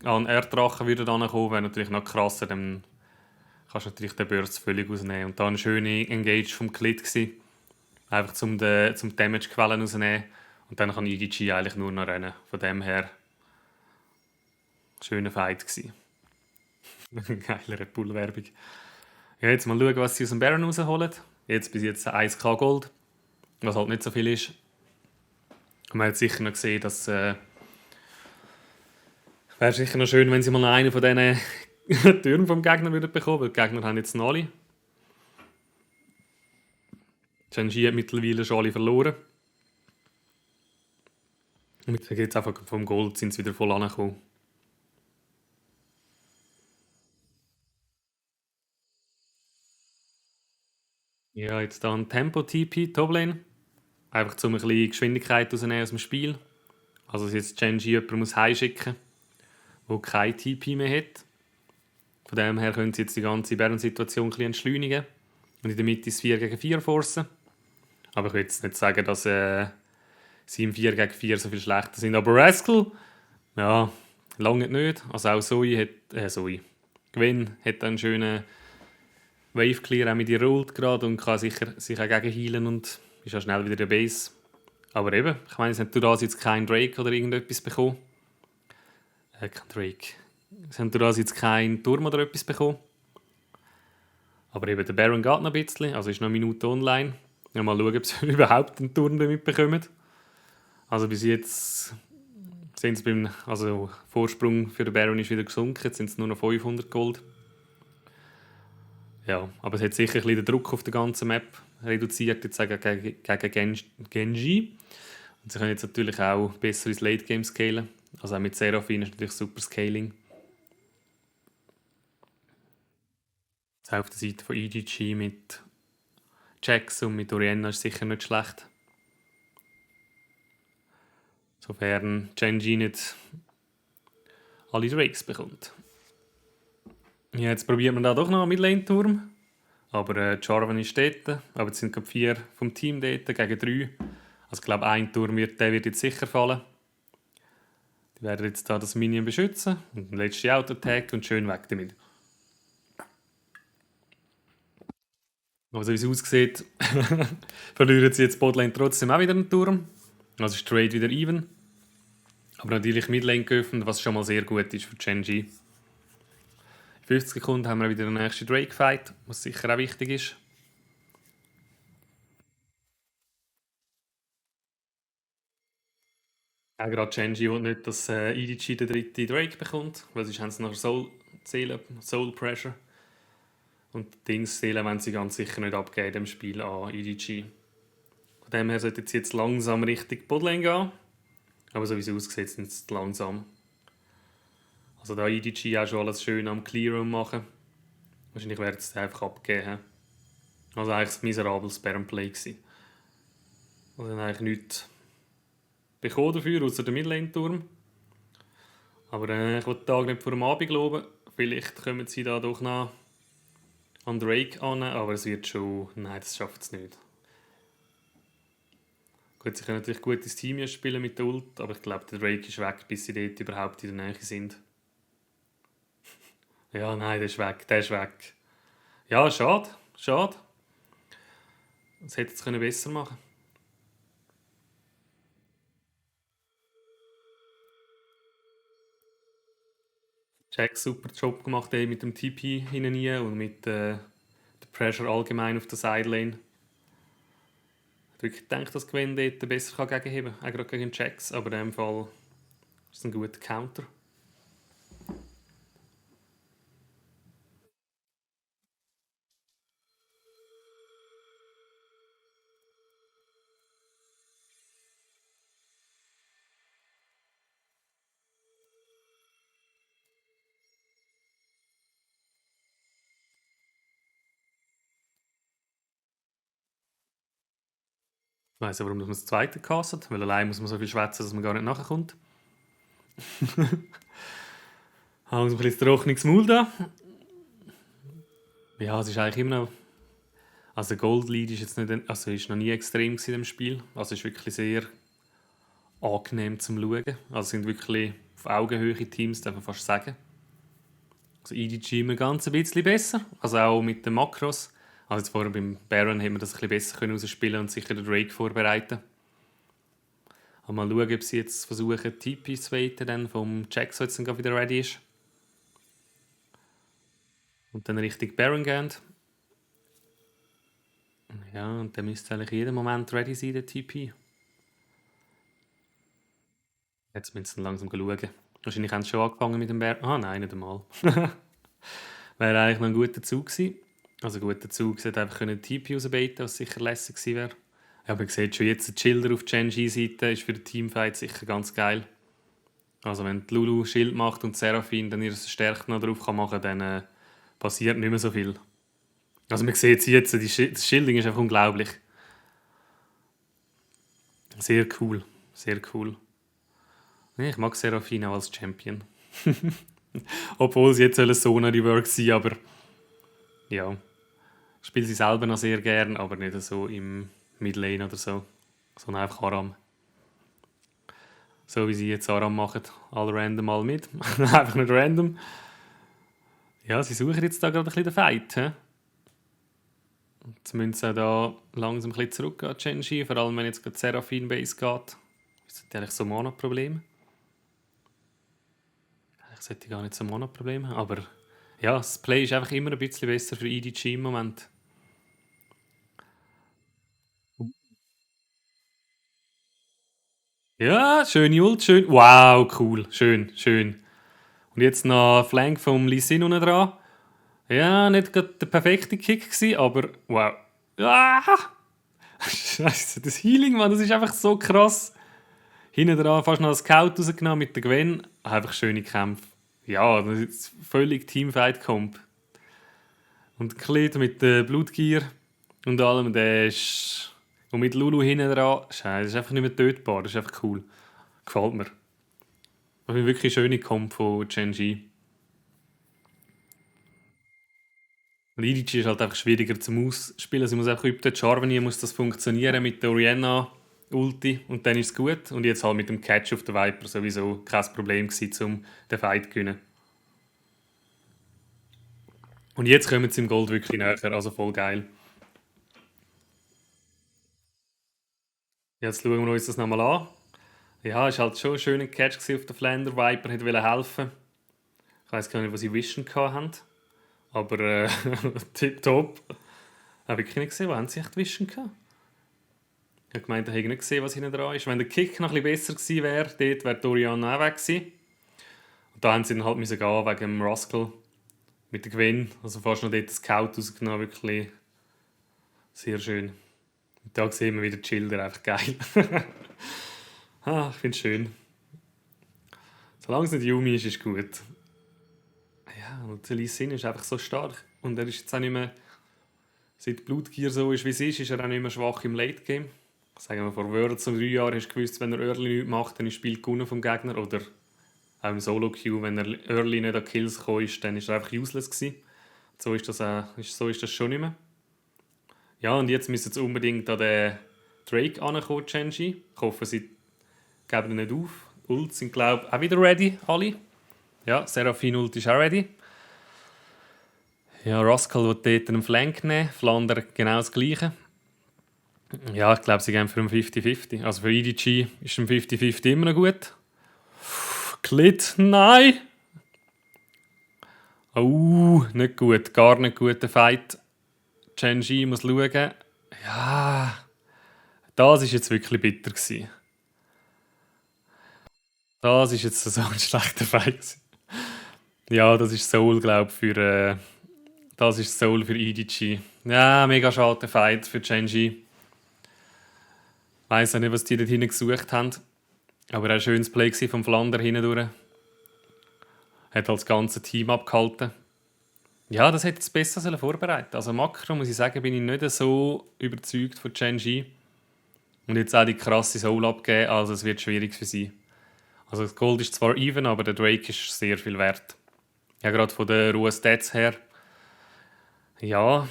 an Erddrachen würden kommen, wäre natürlich noch krasser, dann kannst du natürlich den Burst völlig rausnehmen. Und da eine schöne Engage vom Klit gewesen. Einfach zum Damage-Quellen rausnehmen. Und dann kann EDG eigentlich nur noch rennen. Von dem her, schöner Fight gewesen. Geile Red Bull-Werbung. Ja, jetzt mal schauen, was sie aus dem Baron rausholen. Jetzt bis jetzt 1k Gold, was halt nicht so viel ist. Und man hat sicher noch gesehen, dass wäre sicher noch schön, wenn sie mal noch einen von diesen Türmen vom Gegner würden bekommen, weil die Gegner haben jetzt noch alle. Genji hat mittlerweile schon alle verloren. Und jetzt einfach vom Gold sind sie wieder voll angekommen. Ja, jetzt dann Tempo-TP, Toplane. Einfach um ein bisschen Geschwindigkeit rauszunehmen aus dem Spiel. Also dass jetzt Genji jemanden muss heimschicken, der kein TP mehr hat. Von dem her können sie jetzt die ganze Baron-Situation ein bisschen entschleunigen und in der Mitte ist 4 gegen 4 forcen. Aber ich will jetzt nicht sagen, dass sie im 4 gegen 4 so viel schlechter sind. Aber Rascal, ja, lange nicht. Also auch Gwen hat einen schönen Wave Clear auch mit ihr Ult gerade und kann sich auch gegen healen und ist auch schnell wieder der Base. Aber eben, ich meine, sie haben durch das jetzt keinen Drake oder irgendetwas bekommen. Kein Drake. Sie haben durch das jetzt keinen Turm oder etwas bekommen. Aber eben, der Baron geht noch ein bisschen, also ist noch eine Minute online. Ja, mal schauen, ob sie überhaupt einen Turm damit bekommen. Also bis jetzt sind sie also Vorsprung für den Baron ist wieder gesunken, jetzt sind es nur noch 500 Gold. Ja, aber es hat sicher ein bisschen den Druck auf der ganzen Map reduziert, jetzt gegen Genji. Und sie können jetzt natürlich auch besser ins Late Game scalen. Also auch mit Seraphine ist natürlich super Scaling. Jetzt auf der Seite von EDG mit Jax und mit Orianna ist sicher nicht schlecht. Sofern Genji nicht alle Drakes bekommt. Ja, jetzt probiert man da doch noch einen Midlane-Turm. Aber Jarvan ist dort. Aber jetzt sind gerade 4 vom Team dort gegen 3. Also ich glaube, ein Turm wird jetzt sicher fallen. Die werden jetzt da das Minion beschützen. Und den letzten Auto-Tag und schön weg damit. Aber so wie es aussieht, verlieren sie jetzt Botlane trotzdem auch wieder einen Turm. Also ist Trade wieder even. Aber natürlich Midlane geöffnet, was schon mal sehr gut ist für Gen.G. In 50 Sekunden haben wir wieder den nächsten Drake-Fight, was sicher auch wichtig ist. Auch gerade Gen.G will nicht, dass EDG den dritten Drake bekommt, weil sonst haben sie nachher Soul Pressure. Und Dings Seelen wollen sie ganz sicher nicht abgeben im Spiel an EDG. Von dem her sollte jetzt langsam Richtung Botlane gehen. Aber so wie es aussieht, sind es langsam. Also da EDG auch schon alles schön am Clear-Room machen. Wahrscheinlich werden sie es einfach abgeben. Also eigentlich ein miserables Spam-Play gewesen. Also eigentlich nichts bekommen dafür, außer der Midlane-Turm. Aber ich will den Tag nicht vor dem Abend loben. Vielleicht kommen sie da doch noch an Drake an, aber es wird schon... Nein, das schafft es nicht. Gut, sie können natürlich gut ins Team spielen mit der Ult, aber ich glaube, der Drake ist weg, bis sie dort überhaupt in der Nähe sind. Ja, nein, der ist weg, der ist weg. Ja, schade, schade. Das hätte es besser machen können. Jack super Job gemacht mit dem TP hinein und mit der Pressure allgemein auf der Sidelane. Ich habe wirklich gedacht, dass Gwen dort besser gegenheben kann, auch gerade gegen Jacks, aber in dem Fall ist es ein guter Counter. Ich weiss ja, warum man das zweite castet, weil allein muss man so viel schwätzen, dass man gar nicht nachkommt. Haben wir ein bisschen trockenes Maul da. Ja, es ist eigentlich immer noch... Also der Gold Lead ist jetzt nicht, also ist noch nie extrem in dem Spiel. Also ist wirklich sehr angenehm zum Schauen. Also es sind wirklich auf Augenhöhe Teams, darf man fast sagen. Also EDG immer ganz ein bisschen besser. Also auch mit den Makros. Also jetzt vorher beim Baron haben wir das ein bisschen besser können rausspielen und sicher den Drake vorbereiten. Aber mal schauen, ob sie jetzt versuchen, TP zu waiten, dann vom Jack, so jetzt dann wieder ready ist. Und dann Richtung Baron gehen. Ja, und dann müsste eigentlich jeden Moment ready sein, der TP. Jetzt müssen sie langsam schauen. Wahrscheinlich haben sie schon angefangen mit dem Baron. Ah, nein, nicht einmal. Wäre eigentlich noch ein guter Zug gewesen. Also ein guter Zug, sie hätte einfach können TP rausbaiten, was sicher lässig gewesen wäre. Ja, aber man sieht schon jetzt, der Schilder auf Gen.G-Seite ist für den Teamfight sicher ganz geil. Also wenn die Lulu Schild macht und Seraphine dann ihre Stärke noch drauf machen kann, dann passiert nicht mehr so viel. Also man sieht jetzt, das Shielding ist einfach unglaublich. Sehr cool, sehr cool. Nee, ich mag Seraphine auch als Champion. Obwohl sie jetzt so eine Rework sein, aber ja. Ich spiele sie selber noch sehr gern, aber nicht so im Midlane oder so. Sondern einfach Aram. So wie sie jetzt Aram machen, alle random mal mit. Einfach nicht random. Ja, sie suchen jetzt da gerade ein bisschen den Fight. He? Jetzt müssen sie da langsam ein bisschen zurückgehen, Gen.G, vor allem wenn jetzt gerade Seraphine Base geht. Ist das eigentlich so ein Mana-Problem? Ich sollte gar nicht so ein Mana-Problem haben, aber ja, das Play ist einfach immer ein bisschen besser für EDG im Moment. Ja, schöne Ult, schön. Wow, cool, schön, schön. Und jetzt noch Flank vom Lee Sin unten dran. Ja, nicht gerade der perfekte Kick gewesen, aber wow. Ah! Scheiße, das Healing, Mann, das ist einfach so krass. Hinten dran fast noch einen Scout rausgenommen mit der Gwen. Einfach schöne Kämpfe. Ja, das ist völlig Teamfight-Comp. Und Kleid mit der Blutgier und allem, der ist... Und mit Lulu hinten dran, scheiße, das ist einfach nicht mehr tötbar, das ist einfach cool. Gefällt mir. Das ist wirklich eine schöne Comp von Gen.G. Und EDG ist halt einfach schwieriger zum Ausspielen. Sie muss einfach üben, dort Charvenier muss das funktionieren mit der Orianna Ulti und dann ist es gut. Und jetzt halt mit dem Catch auf der Viper sowieso kein Problem gewesen, um den Fight zu gewinnen. Und jetzt kommen sie im Gold wirklich näher, also voll geil. Jetzt schauen wir uns das nochmal an. Ja, es war halt schon ein schöner Catch auf der Flander. Viper wollte helfen. Ich weiß gar nicht, was sie Vision hatten. Aber tipptopp. Habe ich wirklich nicht gesehen, wo haben sie echt Vision gehabt? Ich habe gemeint, ich hätte nicht gesehen, was hinten dran ist. Wenn der Kick noch ein bisschen besser gewesen wäre, dort wäre Dorian auch weg gewesen. Und da haben sie dann halt müssen gehen wegen dem Rascal mit dem Gewinn. Also fast noch dort den Scout rausgenommen, wirklich sehr schön. Und da sehen wir wieder die Schilder, einfach geil. Ich finde es schön. Solange es nicht Yumi ist, ist gut. Ja, und der Lee Sin ist einfach so stark. Und er ist jetzt auch nicht mehr, seit Blutgier so ist, wie es ist er auch nicht mehr schwach im Late Game. Sagen wir, vor Worlds so 3 Jahren hast du gewusst, wenn er Early nichts macht, dann ist das Spiel gewonnen vom Gegner. Oder auch im Solo-Queue, wenn er Early nicht an Kills gekommen ist, dann ist er einfach useless gewesen. So ist das schon nicht mehr. Ja, und jetzt müssen sie unbedingt an den Drake ankommen, Genji. Ich hoffe, sie geben ihn nicht auf. Ult sind, glaube ich, auch wieder ready, alle. Ja, Seraphine Ult ist auch ready. Ja, Rascal will dort einen Flank nehmen, Flander genau das Gleiche. Ja, ich glaube, sie gehen für einen 50-50. Also für EDG ist ein 50-50 immer noch gut. Klit, nein! Nicht gut, gar nicht guter Fight. Genji muss schauen. Ja, das war jetzt wirklich bitter gewesen. Das ist jetzt so ein schlechter Fight gewesen. Ja, das ist Soul, glaube ich, das ist Soul für EDG. Ja, mega schade der Fight für Genji. Weiss auch nicht, was die dort hinten gesucht haben. Aber ein schönes Play vom Flander hindurch. Hat als ganze Team abgehalten. Ja, das hätte es besser vorbereitet. Also Makro, muss ich sagen, bin ich nicht so überzeugt von Genji. Und jetzt auch die krasse Soul abgeben, also es wird schwierig für sie. Also das Gold ist zwar even, aber der Drake ist sehr viel wert. Ja, gerade von den rohen Stats her. Ja,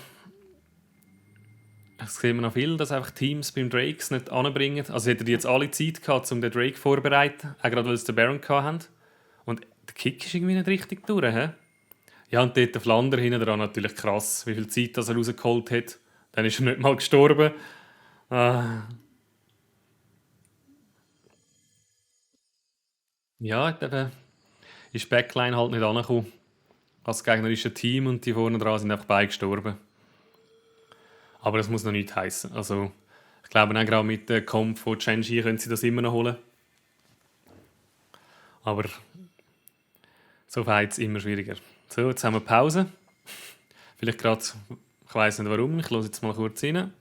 das sehen wir noch viel, dass einfach Teams beim Drakes nicht anbringen. Also hätten die jetzt alle Zeit gehabt, um den Drake vorzubereiten, auch gerade weil sie den Baron hatten. Und der Kick ist irgendwie nicht richtig durch. He? Ja, und dort der Flander hinten dran natürlich krass, wie viel Zeit das er rausgeholt hat. Dann ist er nicht mal gestorben. Ah. Ja, eben ist Backline halt nicht angekommen. Als gegnerische Team und die vorne dran sind einfach beide gestorben. Aber das muss noch nicht heißen. Also, ich glaube, auch gerade mit dem Kampf von Genji können sie das immer noch holen. Aber so weit ist es immer schwieriger. So, jetzt haben wir Pause. Vielleicht gerade, ich weiß nicht warum, ich höre jetzt mal kurz rein.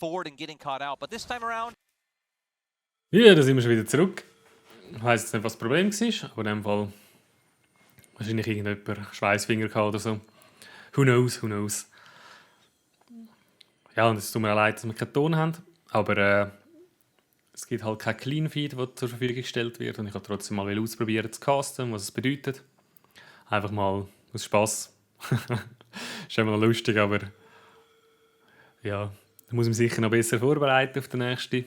Forward and getting caught out, but this time around. Ja, da sind wir schon wieder zurück. Ich weiss jetzt nicht, was das Problem war, aber in dem Fall wahrscheinlich irgendjemand Schweißfinger gehabt oder so. Who knows, who knows. Ja, und es tut mir auch leid, dass wir keinen Ton haben, aber es gibt halt kein Clean Feed, das zur Verfügung gestellt wird und ich habe trotzdem mal ausprobieren zu casten, was es bedeutet. Einfach mal aus Spass. Ist immer noch lustig, aber ja, da muss man sich sicher noch besser vorbereiten auf den nächsten.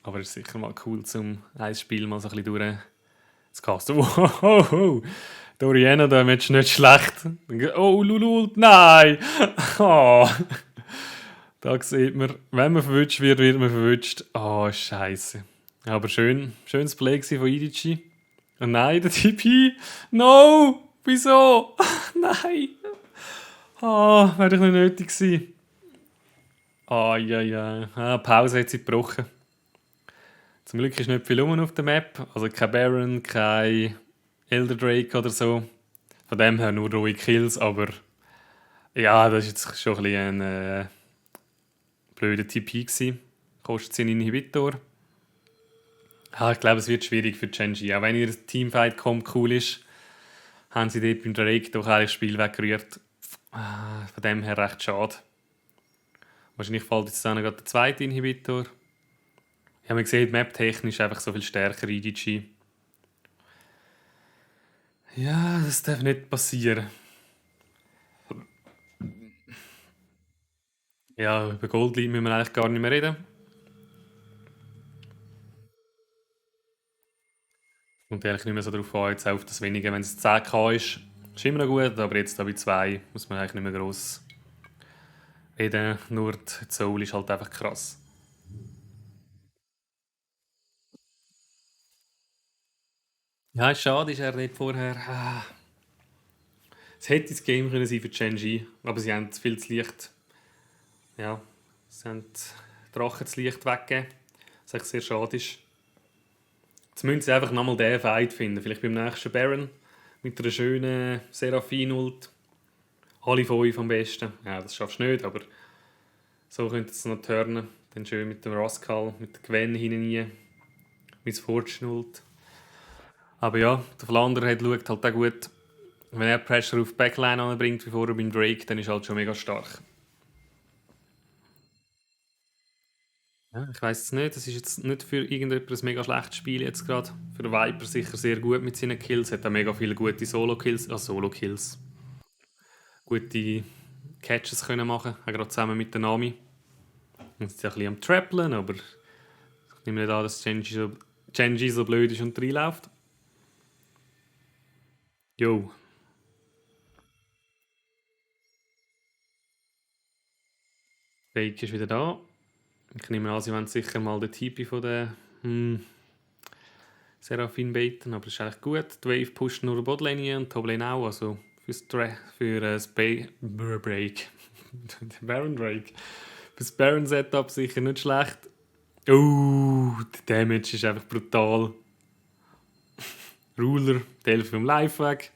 Aber es ist sicher mal cool, um ein Spiel mal so ein bisschen durchzucasten. Wow, Doriana, da ist nicht schlecht. Oh, Lulul, nein! Oh. Da sieht man, wenn man verwünscht wird, wird man verwünscht. Oh, Scheiße. Aber schönes Play von EDG. Oh nein, der TP! No! Wieso? Nein! Wäre doch nicht nötig gewesen. Ja. Pause hat sie gebrochen. Zum Glück ist nicht viel rum auf der Map. Also kein Baron, kein Elder Drake oder so. Von dem her nur ruhige Kills, aber ja, das war jetzt schon ein bisschen ein blöder TP gewesen. Kostet 10 Inhibitor. Ich glaube, es wird schwierig für Genji. Auch wenn ihr Teamfight kommt, cool ist, haben sie dort beim Drake doch eigentlich das Spiel weggerührt. Von dem her recht schade. Wahrscheinlich fällt jetzt dann gerade der zweite Inhibitor. Ich habe gesehen, map-technisch einfach so viel stärker EDG. Ja, das darf nicht passieren. Ja, über Goldlead müssen wir eigentlich gar nicht mehr reden. Und eigentlich nicht mehr so darauf an, jetzt auf das Wenige, wenn es 10k ist immer noch gut, aber jetzt da bei 2 muss man eigentlich nicht mehr gross Nur die Soul ist halt einfach krass. Ja, ist schade, ist er nicht vorher. Es hätte das Game können sein für Gen.G, aber sie haben viel zu leicht. Ja, sie haben die Drachen zu leicht weggegeben. Was echt sehr schade ist. Jetzt müssen sie einfach nochmal den Fight finden. Vielleicht beim nächsten Baron mit einer schönen Seraphine-Ult. Alle 5 am besten. Ja, das schaffst du nicht, aber so könnte es noch turnen. Dann schön mit dem Rascal, mit der Gwen hinein. Mit Fortune-Ult. Aber ja, der Flander schaut halt auch gut. Wenn er Pressure auf die Backline anbringt, wie vorher beim Drake, dann ist er halt schon mega stark. Ja, ich weiß es nicht. Das ist jetzt nicht für irgendjemand ein mega schlechtes Spiel jetzt gerade. Für den Viper sicher sehr gut mit seinen Kills. Hat auch mega viele gute Solo-Kills. Solo-Kills. Gute Catches können machen. Auch gerade zusammen mit der Nami. Jetzt ist er ein bisschen am Trappeln, aber ich nehme nicht an, dass Genji so blöd ist und reinläuft. Jo. Drake ist wieder da. Ich nehme an, sie wollen sicher mal den TP von der Seraphine baiten, aber das ist eigentlich gut. Die Wave pusht nur Botlane und Toplane auch, also für das Break. Baron Drake. Für das Baron Setup sicher nicht schlecht. Der Damage ist einfach brutal. Ruler, die Hälfte vom Life weg.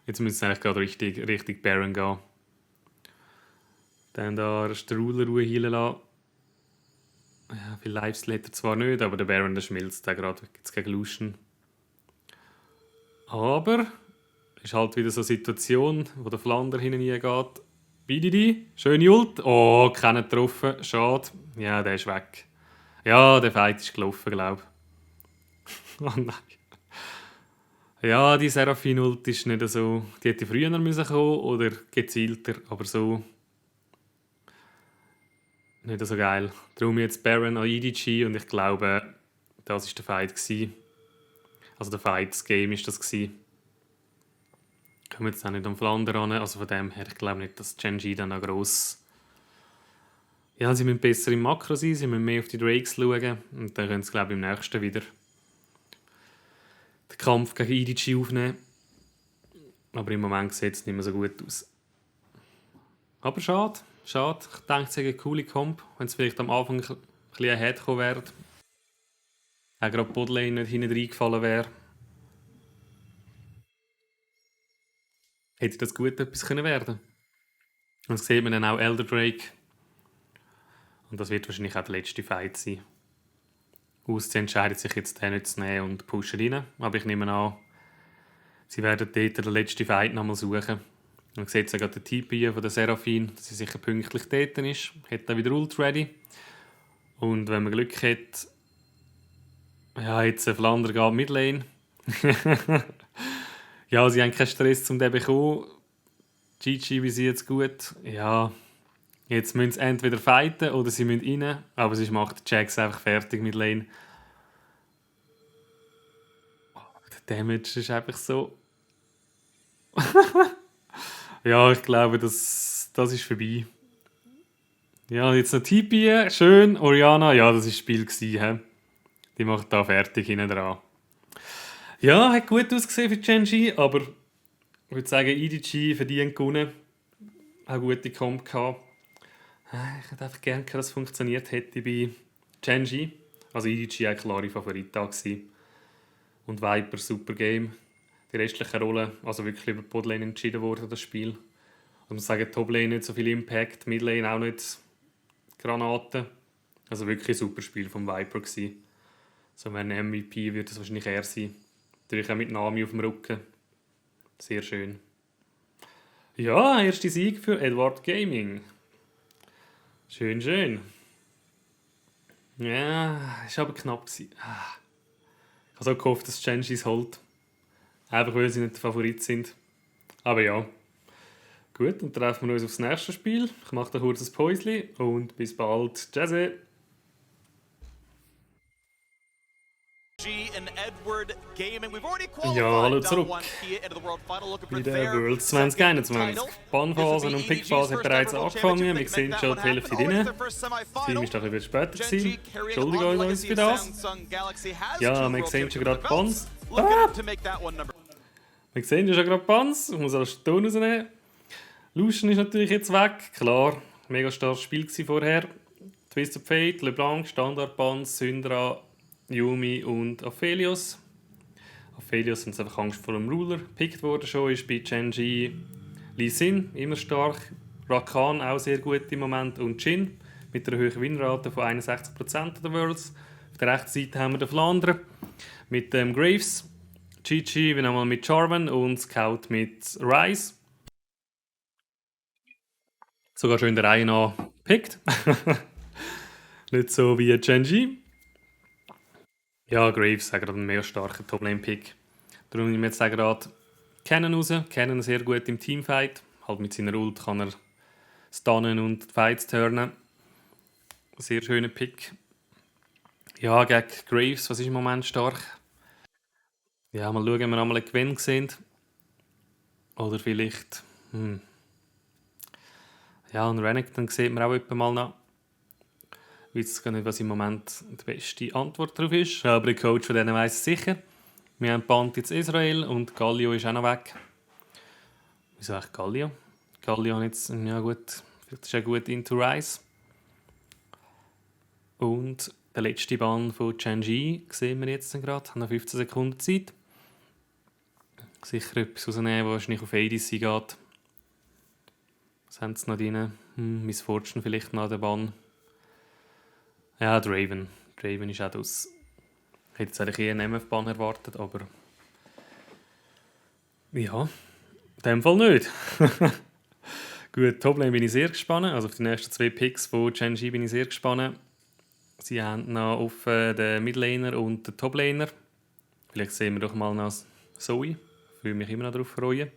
Jetzt müssen sie eigentlich gerade richtig Baron gehen. Dann da ist der Ruler Ruhe heilen lassen. Ja, viel Lifesteal hat er zwar nicht, aber der Baron der schmilzt da gerade jetzt gegen Lucian. Aber ist halt wieder so eine Situation, wo der Flander hineingeht. BDD, schöne Ult. Oh, keinen getroffen. Schade. Ja, der ist weg. Ja, der Fight ist gelaufen, glaube ich. Oh nein. Ja, die Seraphine-Ult ist nicht so... Die hätte früher müssen kommen oder gezielter, aber so... Nicht so geil. Darum jetzt Baron an EDG und ich glaube, das war der Fight gewesen. Also der Fight, das Game ist das gewesen. Kommen jetzt auch nicht am Flander ran, also von dem her, ich glaube nicht, dass Gen.G dann noch gross... Ja, sie müssen besser im Makro sein, sie müssen mehr auf die Drakes schauen und dann können sie, glaube ich, im nächsten wieder den Kampf gegen EDG aufnehmen. Aber im Moment sieht es nicht mehr so gut aus. Aber schade. Schade. Ich denke, es wäre eine coole Comp, wenn es vielleicht am Anfang ein bisschen ahead gekommen wäre. Auch gerade Botlane nicht hinten reingefallen wäre. Hätte das gut etwas können werden. Und das sieht man dann auch Elder Drake. Und das wird wahrscheinlich auch der letzte Fight sein. Aussie entscheidet sich jetzt, den nicht zu nehmen und pushen rein. Aber ich nehme an, sie werden dort den letzten Fight nochmal suchen. Man sieht ja gerade den TP von der Seraphine, dass sie sicher pünktlich dort ist. Hat dann wieder Ult ready. Und wenn man Glück hat, ja, jetzt ein Flander geht Midlane. Ja, sie haben keinen Stress, um den zu bekommen. GG, wie sie jetzt gut. Ja, jetzt müssen sie entweder fighten oder sie müssen rein. Aber sie macht Jax einfach fertig mit Lane. Oh, der Damage ist einfach so... Ja, ich glaube, das ist vorbei. Ja, jetzt noch TP, schön. Orianna, ja, das war das Spiel gewesen, he? Die macht da fertig hinten dran. Ja, hat gut ausgesehen für Gen.G, aber ich würde sagen, EDG verdient gewonnen. Auch gute Comp gehabt. Ich hätte einfach gerne gehabt, dass es funktioniert hätte bei Gen.G. Also EDG war eine klare Favorita gewesen. Und Viper, super Game. Die restlichen Rollen, also wirklich über Botlane entschieden worden, das Spiel. Ich muss sagen, Toplane nicht so viel Impact, Midlane auch nicht Granaten. Also wirklich ein super Spiel vom Viper gewesen. So wenn ein MVP wird es wahrscheinlich er sein. Natürlich auch mit Nami auf dem Rücken. Sehr schön. Ja, erster Sieg für Edward Gaming. Schön, schön. Ja, ist aber knapp gewesen. Ich habe so gehofft, dass Gen.G es holt. Einfach weil sie nicht der Favorit sind. Aber ja. Gut, dann treffen wir uns aufs nächste Spiel. Ich mache da kurz ein Päuschen und bis bald. Tschüssi! G and Edward Ja, hallo zurück. Bei der Worlds 2021. Die Bannphase und Pickphase hat bereits angefangen. Wir sehen schon die Hälfte drin. Das Team ist doch ein bisschen später gewesen. Entschuldigen uns für das. Ja, wir sehen schon gerade die Bands. Wir sehen ja schon gerade die Bands. Ich muss alles Ton rausnehmen. Lucian ist natürlich jetzt weg. Klar, mega starkes Spiel war vorher. Twist of Fate, LeBlanc, Standard Bands, Syndra, Yumi und Aphelios. Aphelios hat einfach Angst vor dem Ruler gepickt worden schon, ist bei Genji Lee Sin immer stark, Rakan auch sehr gut im Moment und Jhin mit einer hohen Winrate von 61% der Worlds. Auf der rechten Seite haben wir den Flandre mit Graves, Gigi wie einmal mit Jarvan und Scout mit Ryze. Sogar schon in der Reihe nach gepickt. Nicht so wie Genji. Ja, Graves ist gerade ein mehr starker Top-Lane-Pick. Darum nehme ich jetzt gerade Cannon raus. Cannon sehr gut im Teamfight. Halt mit seiner Ult kann er stunnen und Fights turnen. Sehr schöner Pick. Ja, gegen Graves, was ist im Moment stark? Ja, mal schauen, ob wir einmal einen Gewinn sehen. Oder vielleicht... Ja, und Renekton sieht man auch etwa mal noch. Ich weiß gar nicht, was im Moment die beste Antwort darauf ist. Aber der Coach von denen weiss es sicher. Wir haben Band jetzt Israel und Gallio ist auch noch weg. Wieso eigentlich Gallio? Gallio hat jetzt, ja gut, vielleicht ist er gut into Rise. Und der letzte Band von Genji sehen wir jetzt gerade. Haben noch 15 Sekunden Zeit. Sicher etwas rausnehmen, was wahrscheinlich auf ADC geht. Was haben sie noch drin? Miss Fortune vielleicht noch an der Bahn. Ja, Draven. Draven ist auch das. Ich hätte jetzt eigentlich eher einen MF-Bann erwartet, aber... Ja, in dem Fall nicht. Gut, Toplane bin ich sehr gespannt. Also auf die nächsten 2 Picks von Genji bin ich sehr gespannt. Sie haben noch auf den Midlaner und den Toplaner. Vielleicht sehen wir doch mal noch Zoe. Ich würde mich immer noch darauf freuen.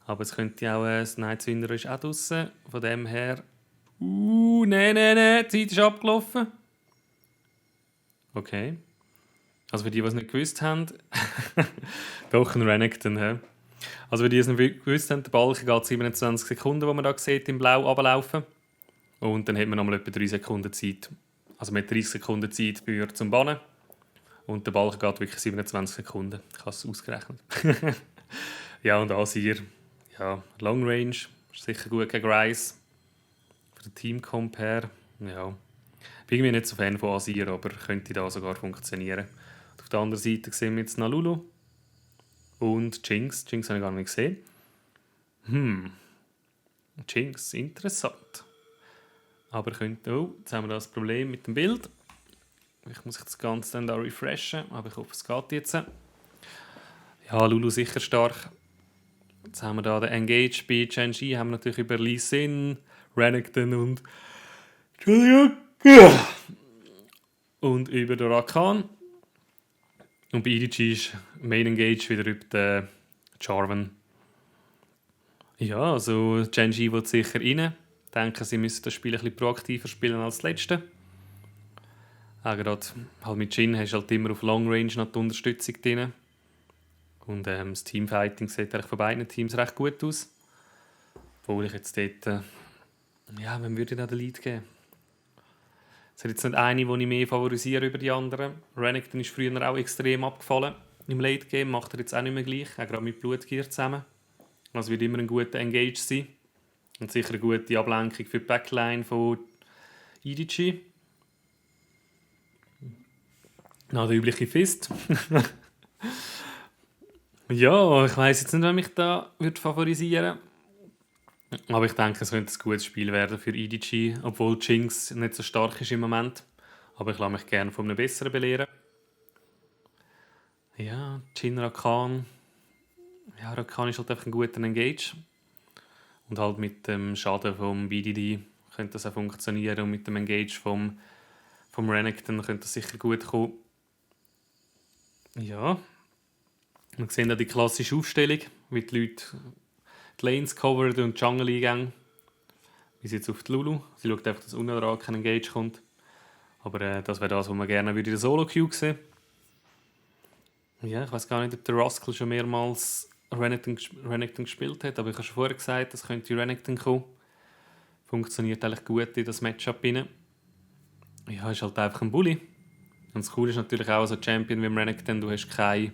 Aber es könnte auch das Nightwinder ist auch draussen. Von dem her... nein, die Zeit ist abgelaufen. Okay. Also für die, die es nicht gewusst haben... Doch, ein Renekton. He? Also für die, die es nicht gewusst haben, der Balken geht 27 Sekunden, wo man da sieht, im Blau runterlaufen. Und dann hat man nochmal etwa 3 Sekunden Zeit. Also man hat 30 Sekunden Zeit zum Bannen. Und der Balken geht wirklich 27 Sekunden. Ich habe es ausgerechnet. Ja, und Asir... Ja, Long Range ist sicher gut gegen Ryze. Für den Team-Comp her, ja. Ich bin irgendwie nicht so Fan von Asir, aber könnte da sogar funktionieren. Und auf der anderen Seite sehen wir jetzt noch Lulu und Jinx. Jinx habe ich gar nicht gesehen. Jinx, interessant. Aber könnte... Oh, jetzt haben wir das Problem mit dem Bild. Ich muss das Ganze dann da refreshen, aber ich hoffe, es geht jetzt. Ja, Lulu sicher stark. Jetzt haben wir da den Engage bei Genji, haben wir natürlich über Lee Sin, Renekton und... Entschuldigung. Und über den Rakan. Und bei EDG ist Main Engage wieder über den Jarvan. Ja, also Genji will sicher rein. Ich denke, sie müssen das Spiel ein bisschen proaktiver spielen als das letzte. Auch gerade halt mit Jhin hast du halt immer auf Long Range noch die Unterstützung drin. Und das Teamfighting sieht eigentlich von beiden Teams recht gut aus. Obwohl ich jetzt dort... ja, wem würde ich da den Lead geben? Es hat jetzt nicht eine, die ich mehr favorisiere über die anderen. Renekton ist früher auch extrem abgefallen im Late Game. Macht er jetzt auch nicht mehr gleich. Auch gerade mit Blutgier zusammen. Also wird immer ein guter Engage sein. Und sicher eine gute Ablenkung für die Backline von EDG. Na, der übliche Fist. Ja, ich weiss jetzt nicht, wer mich da favorisieren würde. Aber ich denke, es könnte ein gutes Spiel werden für EDG, obwohl Jinx nicht so stark ist im Moment. Aber ich lasse mich gerne von einem besseren belehren. Ja, Jhin Rakan. Ja, Rakan ist halt einfach ein guter Engage. Und halt mit dem Schaden vom BDD könnte das auch funktionieren. Und mit dem Engage vom Renekton könnte das sicher gut kommen. Ja. Wir sehen auch die klassische Aufstellung, wie die Leute die Lanes covern und die Jungle eingehen. Wie sie jetzt auf die Lulu. Sie schaut einfach, dass unten dran kein Engage kommt. Aber das wäre das, was man gerne in der Solo-Queue sehen. Ja, ich weiß gar nicht, ob der Rascal schon mehrmals Renekton gespielt hat, aber ich habe schon vorher gesagt, das könnte Renekton kommen. Funktioniert eigentlich gut in das Matchup rein. Ja, ist halt einfach ein Bully. Und das Coole ist natürlich auch, so Champion wie im Renekton, du hast keine...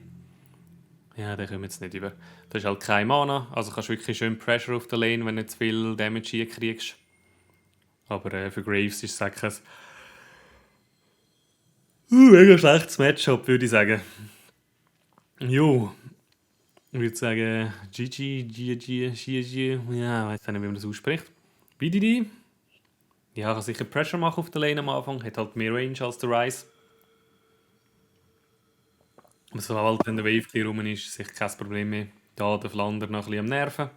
Ja, den kommen wir jetzt nicht über. Du hast halt keine Mana, also kannst du wirklich schön Pressure auf der Lane, wenn du nicht zu viel Damage hier kriegst. Aber für Graves ist es eigentlich ein mega schlechtes Matchup, würde ich sagen. Jo, ich würde sagen, GG, ja, ich weiß nicht, wie man das ausspricht. BDD, ja, kann sicher Pressure machen auf der Lane am Anfang, hat halt mehr Range als der Ryze. Aber sobald dann der Wave hier rum ist, sicher kein Problem mehr. Da der Flander noch ein bisschen am Nerven.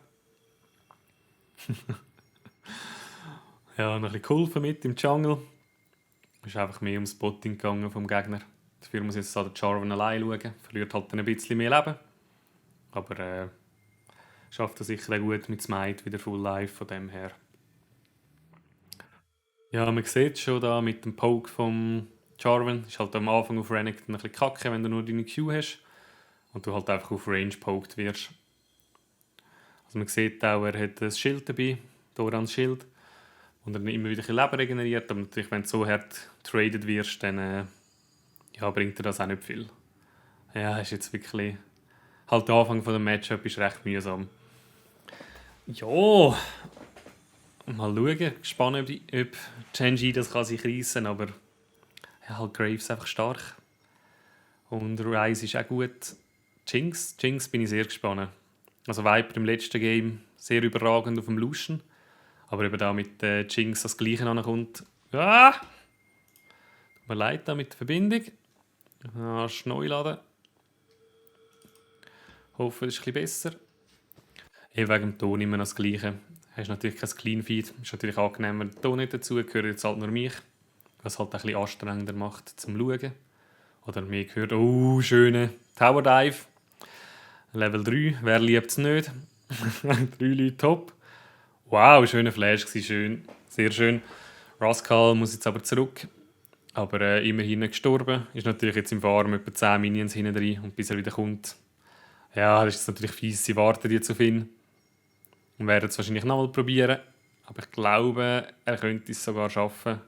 Ja, noch ein bisschen geholfen mit im Jungle. Ist einfach mehr ums Spotting gegangen vom Gegner. Dafür muss jetzt der Jarvan allein schauen. Verliert halt dann ein bisschen mehr Leben. Aber schafft er sicher auch gut mit Smite wieder Full Life von dem her. Ja, man sieht es schon da mit dem Poke vom Jarvan. Ist halt am Anfang auf Renekton ein bisschen kacke, wenn du nur deine Q hast. Und du halt einfach auf Range poked wirst. Also man sieht auch, er hat ein Schild dabei, Dorans Schild. Und er immer wieder ein bisschen Leben regeneriert. Aber natürlich, wenn du so hart traded wirst, dann ja, bringt dir das auch nicht viel. Ja, ist jetzt wirklich... Halt der Anfang von dem Matchup ist recht mühsam. Ja, mal schauen. Gespannt, ob Genji das kann sich reissen, aber ja, halt Graves einfach stark. Und Ryze ist auch gut. Jinx bin ich sehr gespannt. Also Viper im letzten Game sehr überragend auf dem Lucian. Aber eben da mit Jinx das Gleiche ankommt. Ah! Tut mir leid da mit der Verbindung. Neu laden. Hoffe, es ist ein bisschen besser. Wegen dem Ton immer noch das Gleiche. Hast natürlich kein Clean Feed. Ist natürlich angenehmer, der Ton nicht dazu, gehört jetzt halt nur mich. Was halt ein bisschen anstrengender macht zum Schauen. Oder mir gehört, oh, schöne Tower Dive. Level 3, wer liebt es nicht? 3 Leute top. Wow, schöner Flash, schön, sehr schön. Rascal muss jetzt aber zurück. Aber immerhin gestorben. Ist natürlich jetzt im Farm etwa 10 Minions hinten drin. Und bis er wieder kommt, ja, das ist natürlich fies, sie warten jetzt auf ihn. Und werden es wahrscheinlich nochmal probieren. Aber ich glaube, er könnte es sogar schaffen.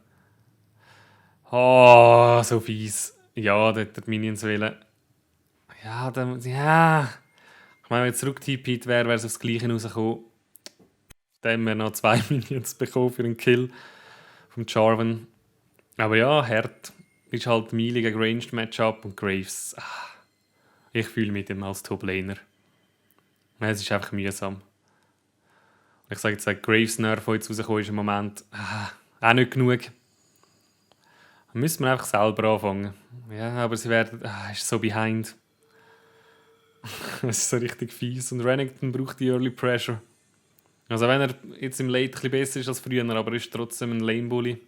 Oh, so fies. Ja, dort hat die Minions wählen. Ja, ja. Ich meine, wenn er zurücktippt wäre, wäre es aufs Gleiche rausgekommen. Dann haben wir noch 2 Minions bekommen für einen Kill vom Jarvan. Aber ja, hart. Ist halt Melee gegen Ranged Matchup und Graves. Ich fühle mit ihm als Top-Laner. Es ist einfach mühsam. Und ich sage jetzt, der Graves Nerf, der jetzt rausgekommen ist im Moment, auch nicht genug. Da müssen wir einfach selber anfangen. Ja, aber sie werden... ist so behind. Es ist so richtig fies. Und Renekton braucht die Early Pressure. Also wenn er jetzt im Late ein bisschen besser ist als früher, aber ist trotzdem ein Lane-Bully.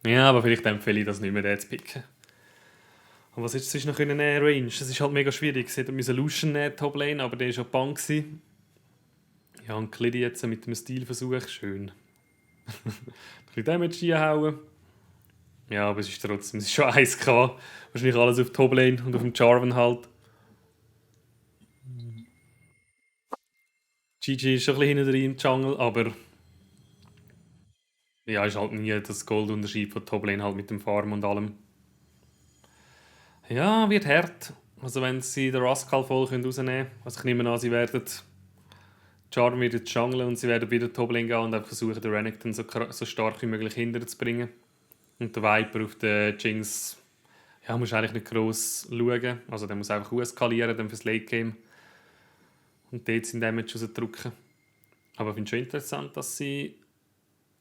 Ja, aber vielleicht empfehle ich das nicht mehr, den zu picken. Und was jetzt ist noch in der Range? Das ist halt mega schwierig. Sie hätten Lucian nehmen, Top-Lane, aber der war schon Bank. Ja, und Cliddy jetzt mit dem Stilversuch. Schön. Ein bisschen Damage reinhauen. Ja, aber es ist trotzdem, es ist schon 1K. Wahrscheinlich alles auf Top-Lane und auf dem Jarvan halt. GG ist schon ein bisschen hinten drin im Jungle, aber ja, ist halt nie das Goldunterschied von Top-Lane halt mit dem Farm und allem. Ja, wird hart. Also wenn sie den Rascal voll rausnehmen können, also ich nehme an, sie werden Charm wieder jungeln und sie werden wieder Top-Lane gehen und einfach versuchen, den Renekton so stark wie möglich hinterher zu bringen. Und der Viper auf den Jinx, ja, muss eigentlich nicht gross schauen. Also der muss einfach eskalieren dann fürs Late-Game. Und dort sind Damage rausdrücken. Aber ich finde es schon interessant, dass sie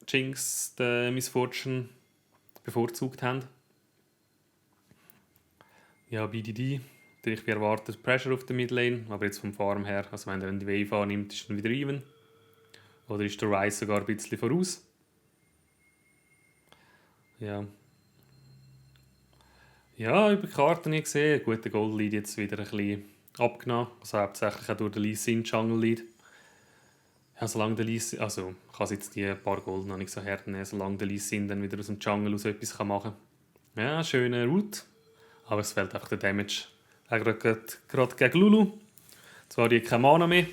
Jinx, den Miss Fortune, bevorzugt haben. Ja, BDD, natürlich wie erwartet Pressure auf der Midlane, aber jetzt vom Farm her, also wenn er die Wave annimmt, ist er wieder even. Oder ist der Ryze sogar ein bisschen voraus. Ja. Ja, über die Karten nicht gesehen. Gut, der Gold Lead jetzt wieder ein bisschen abgenommen. Also hauptsächlich auch durch den Lee Sin Jungle Lead. Ja, solange der Lee Sin, also ich kann jetzt die paar Gold noch nicht so hart nehmen, solange der Lee Sin dann wieder aus dem Jungle aus etwas machen kann. Ja, schöne Route. Aber es fehlt einfach der Damage Auch gerade gegen Lulu. Zwar die keine Mana mehr.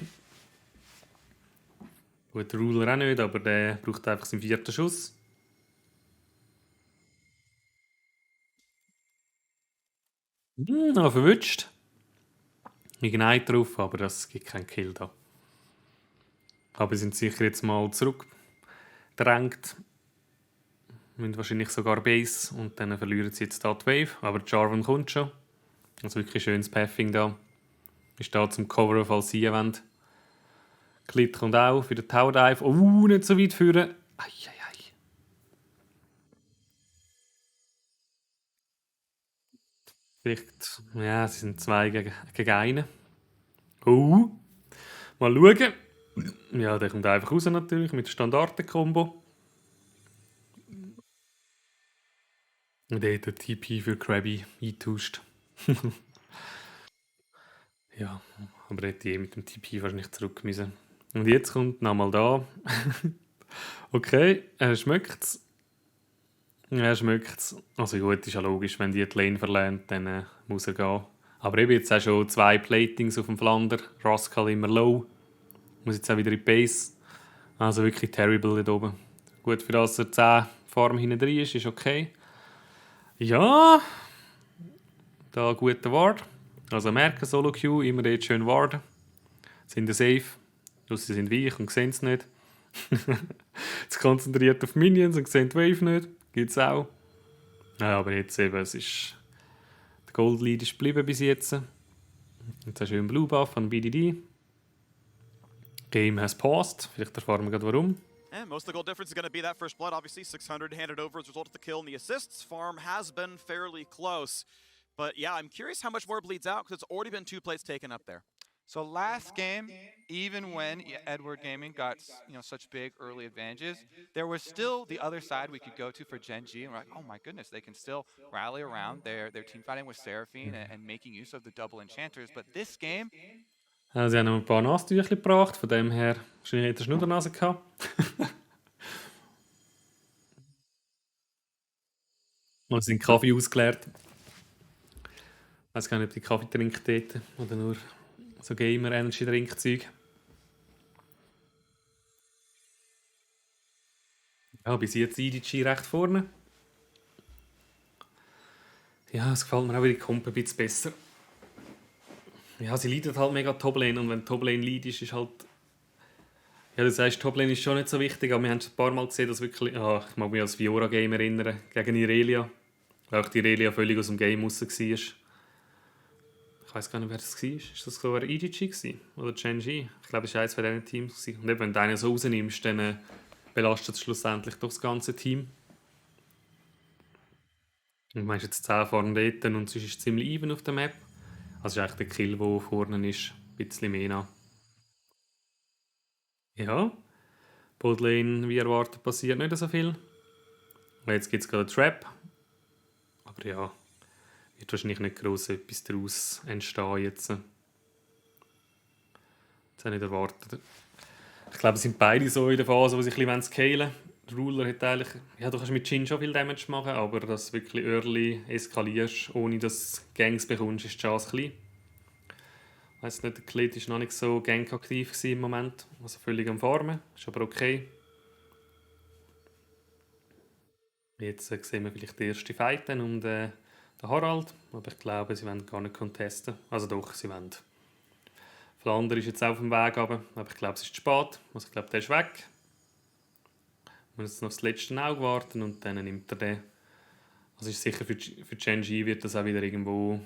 Gut, der Ruler auch nicht, aber der braucht einfach seinen 4. Schuss. Noch verwünscht. Ignite drauf, aber das gibt keinen Kill da. Aber sind sicher jetzt mal zurückgedrängt. Müssen wahrscheinlich sogar Base und dann verlieren sie jetzt da die Wave. Aber Jarvan kommt schon. Also wirklich schönes Pathing da. Ist da zum Cover, falls sie wollen. Klit kommt auch für den Tower Dive. Oh, nicht so weit führen. Eieiei. Vielleicht, ja, sie sind 2 gegen 1. Oh, mal schauen. Ja, der kommt einfach raus natürlich mit Standarten-Kombo. Und der hat den TP für Krabby eingetauscht. Ja, aber hätte ich mit dem TP wahrscheinlich zurück müssen. Und jetzt kommt nochmal da. Okay, er schmeckt's. Er schmeckt's. Also gut, ist ja logisch, wenn die Lane verlernt, dann muss er gehen. Aber eben jetzt auch schon 2 Platings auf dem Flander. Rascal immer low. Muss jetzt auch wieder in die Base. Also wirklich terrible da oben. Gut, für das er 10 Farm hinten drin ist okay. Ja, da guter Ward. Also merken, Solo Q, immer dort schön warden. Sind safe. Sie sind weich und sehen es nicht. Jetzt konzentriert auf Minions und sehen die Wave nicht. Gibt's auch. Ja, aber jetzt eben, es ist... Der Gold Lead ist geblieben bis jetzt. Jetzt hast du einen Blue Buff an BDD. Game has paused. Vielleicht erfahren wir gerade warum. And most of the goal difference is going to be that first blood. Obviously, 600 handed over as a result of the kill and the assists. Farm has been fairly close. But yeah, I'm curious how much more bleeds out because it's already been 2 plates taken up there. So last game, even when Edward Gaming got such big early advantages, there was still the other side we could go to for Gen G, and we're like, oh my goodness, they can still rally around their team fighting with Seraphine and making use of the double enchanters. But this game, Sie haben noch ein paar Nasstücher gebracht, von dem her wahrscheinlich hätte er Schnuddernase gehabt. Und sind Kaffee ausgeleert. Ich weiß gar nicht, ob die Kaffee trinkt dort oder nur so Gamer-Energy-Trinkzeug. Ja, bis jetzt IDG recht vorne. Ja, es gefällt mir auch die Komp ein bisschen besser. Ja, sie leidet halt mega Toplane und wenn Toplane leidet, ist halt... Ja, du sagst, Toplane ist schon nicht so wichtig, aber wir haben schon ein paar Mal gesehen, dass wirklich... Ja, ich mag mich als Fiora-Game erinnern, gegen Irelia. Weil auch die Irelia völlig aus dem Game raus war. Ich weiß gar nicht, wer das war. Ist das sogar EDG gewesen? Oder Gen G? Ich glaube, es war eines von diesen Teams gewesen. Und eben, wenn du einen so rausnimmst, dann belastet es schlussendlich doch das ganze Team. Und du hast jetzt 10 vorne dort und sonst ist es ziemlich even auf der Map. Also ist eigentlich der Kill, der vorne ist, ein bisschen mehr nach. Ja, Botlane, wie erwartet, passiert nicht so viel. Und jetzt gibt es gerade einen Trap. Aber ja, wird wahrscheinlich nicht gross etwas daraus entstehen jetzt. Das habe ich nicht erwartet. Ich glaube, es sind beide so in der Phase, wo sie ein bisschen scalen wollen. Der Ruler hat eigentlich... Ja, du kannst mit Jhin schon viel Damage machen, aber dass du wirklich early eskalierst, ohne dass du Gangs bekommst, ist die Chance klein. Ich weiss nicht, der Klit war noch nicht so gangaktiv im Moment. Also völlig am Farmen. Ist aber okay. Jetzt sehen wir vielleicht die erste Fight um den Harald. Aber ich glaube, sie wollen gar nicht contesten. Also doch, sie wollen. Flander ist jetzt auf dem Weg runter, aber ich glaube, es ist zu spät. Also ich glaube, der ist weg. Wir müssen jetzt noch das letzte Auge warten und dann nimmt er den. Also ist sicher für Gen G wird das auch wieder irgendwo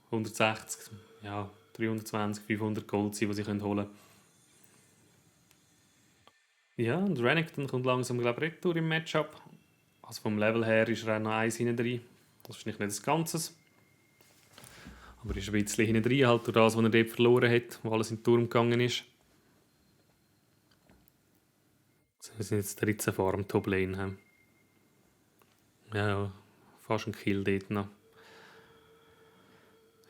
160, ja, 320, 500 Gold sein, die sie holen können. Ja, und Renekton kommt langsam, glaube ich, retour im Matchup. Also vom Level her ist er auch noch 1 hinten drin. Das ist nicht das Ganze. Aber ist ein bisschen hinten drin, halt durch das, was er dort verloren hat, wo alles in den Turm gegangen ist. Wir sind jetzt 13 Farm Top Lane. Ja, fast ein Kill dort noch.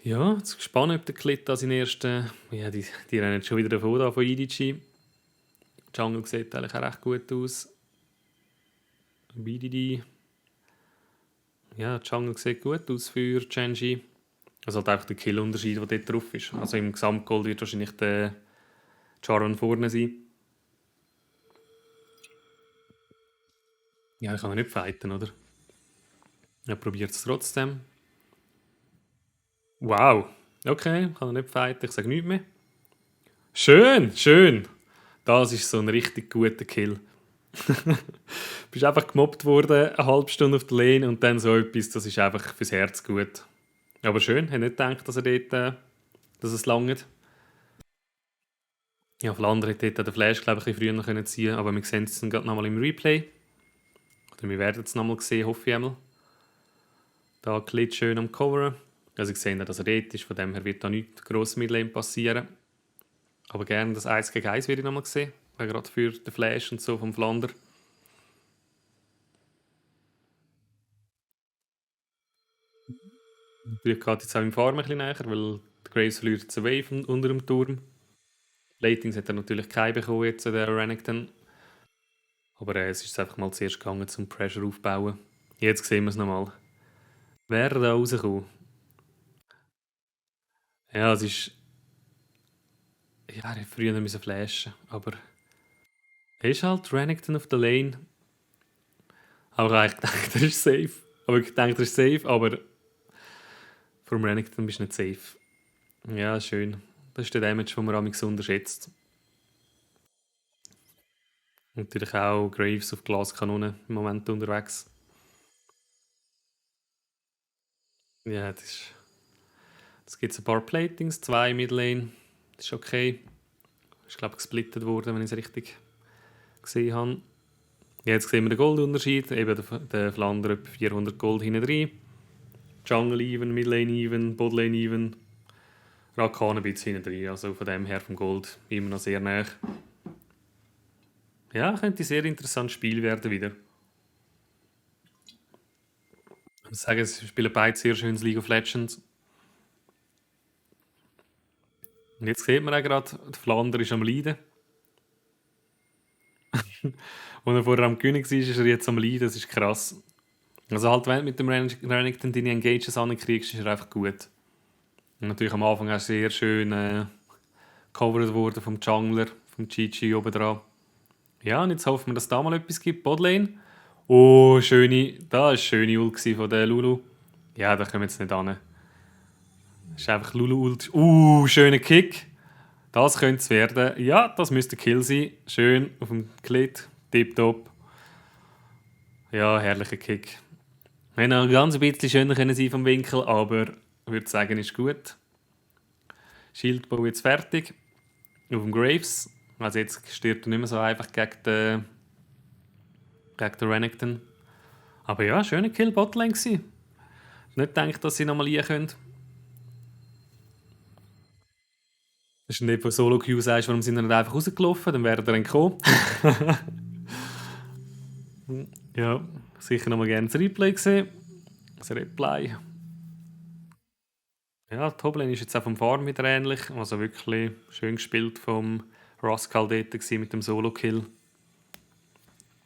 Ja, jetzt gespannt, ob der Klit da seinen ersten... Ja, die rennen schon wieder davon da von EDG. Jungle sieht eigentlich auch recht gut aus. BDD. Ja, Jungle sieht gut aus für Gen G. Also halt einfach der Kill-Unterschied, der dort drauf ist. Also im Gesamtgold wird wahrscheinlich der Charon vorne sein. Ja, ich kann ihn nicht fighten, oder? Er probiert es trotzdem. Wow. Okay, kann er nicht fighten, ich sage nichts mehr. Schön, schön. Das ist so ein richtig guter Kill. Bist einfach gemobbt worden, eine halbe Stunde auf der Lane und dann so etwas, das ist einfach fürs Herz gut. Aber schön, ich habe nicht gedacht, dass er dort, dass es langt. Ja, Flander hätte dort den Flash, glaube ich, ein bisschen früher können ziehen, aber wir sehen es dann gerade nochmal im Replay. Oder wir werden es nochmal sehen, hoffe ich einmal. Da Klit schön am Coveren. Also ich sehe, dass er dort ist, von dem her wird da nichts gross Midlane passieren. Aber gerne das 1 gegen 1 würde ich nochmal sehen. Gerade für den Flash und so vom Flander. Natürlich geht jetzt auch im Farm ein bisschen näher, weil der Graves verliert jetzt eine Wave unter dem Turm. Latings hat er natürlich keinen bekommen, jetzt der Renekton. Aber es ist einfach mal zuerst gegangen, zum Pressure aufbauen. Jetzt sehen wir es nochmal. Wer da rauskommt? Ja, es ist... Ja, er hätte früher müssen flashen, aber... Er ist halt Renekton auf der Lane. Aber ich dachte, er ist safe. Aber ich dachte, er ist safe, aber... Vom Renekton bist du nicht safe. Ja, schön. Das ist der Damage, den man amigs unterschätzt. Und natürlich auch Graves auf Glaskanone im Moment unterwegs. Ja, das gibt ein paar Platings, 2 Midlane. Das ist okay. Ist, glaube ich, gesplittet worden, wenn ich es richtig gesehen habe. Ja, jetzt sehen wir den Goldunterschied. Eben der Flander etwa 400 Gold hinten drin. Jungle even, Midlane even, Botlane even. Rakan ein bisschen hinten drin. Also von dem her vom Gold immer noch sehr nah. Ja, könnte ein sehr interessantes Spiel werden wieder. Ich muss sagen, sie spielen beide sehr schönes League of Legends. Und jetzt sieht man auch gerade, der Flander ist am Leiden. Als er vorher am König war, ist er jetzt am Leiden. Das ist krass. Also halt, wenn du mit dem Renekton deine Engages ankriegst, ist er einfach gut. Und natürlich am Anfang auch sehr schön covered worden vom Jungler, vom GG oben dran. Ja, und jetzt hoffen wir, dass da mal etwas gibt. Botlane. Oh, da war schöne Ult von der Lulu. Ja, da kommen wir jetzt nicht an. Das ist einfach Lulu-Ult. Schöner Kick. Das könnte es werden. Ja, das müsste Kill sein. Schön auf dem Klit. Tipptopp. Ja, herrlicher Kick. Wenn er ganz ein bisschen schöner sein können vom Winkel, aber ich würde sagen, ist gut. Shieldbau jetzt fertig. Auf dem Graves. Also jetzt stirbt er nicht mehr so einfach gegen den Renekton. Aber ja, schöner Kill Botlane gewesen. Nicht gedacht, dass sie nochmal rein können. Das ist nicht, wo Solo-Q sagst, warum sind wir nicht einfach rausgelaufen, dann wäre er gekommen. Ja, sicher nochmal gerne das Replay gesehen. Das Replay. Ja, die Toplane ist jetzt auch vom Farm wieder ähnlich. Also wirklich schön gespielt vom Rascal dort mit dem Solo-Kill.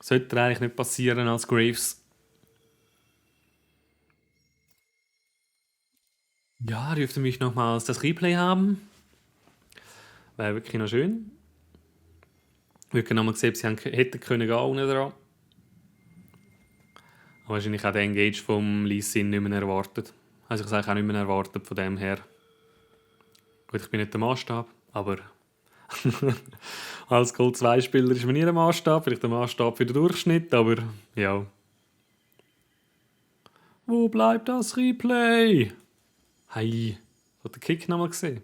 Sollte eigentlich nicht passieren als Graves. Ja, dürfte mich nochmals das Replay haben. Wäre wirklich noch schön. Wirklich nochmal gesehen, sie hätten können gehen ohne dran. Aber wahrscheinlich auch den Engage vom Lee Sin nicht mehr erwartet. Also ich sage auch nicht mehr erwartet von dem her. Gut, ich bin nicht der Maßstab, aber als Gold 2 Spieler ist man nie der Maßstab. Vielleicht der Maßstab für den Durchschnitt, aber ja. Wo bleibt das Replay? Hey, hat der Kick nochmal gesehen?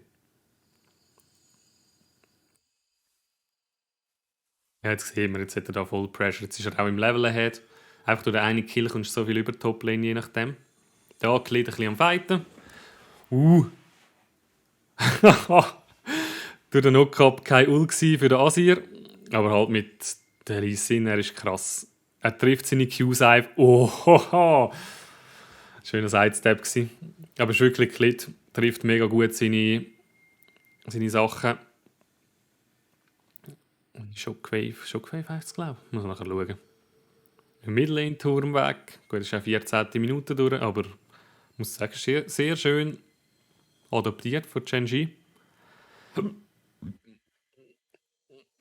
Ja, jetzt sehen wir, jetzt hat er da voll Pressure. Jetzt ist er auch im Level ahead. Einfach durch den einen Kill kommst du so viel über die Toplane, je nachdem. Da Klit ein bisschen am Fighten. Durch den Knock-Up kein Ult für den Asir. Aber halt mit der Lee Sin, er ist krass. Er trifft seine Qs einfach. Oh, schöner Sidestep gsi. Aber es ist wirklich Klit. Trifft mega gut seine Sachen. Shockwave heißt es, glaube ich. Muss man nachher schauen. Im Midlane-Turm weg. Gut, das ist auch 14. Minute durch, aber ich muss sagen, sehr, sehr schön. adoptiert von Gen.G.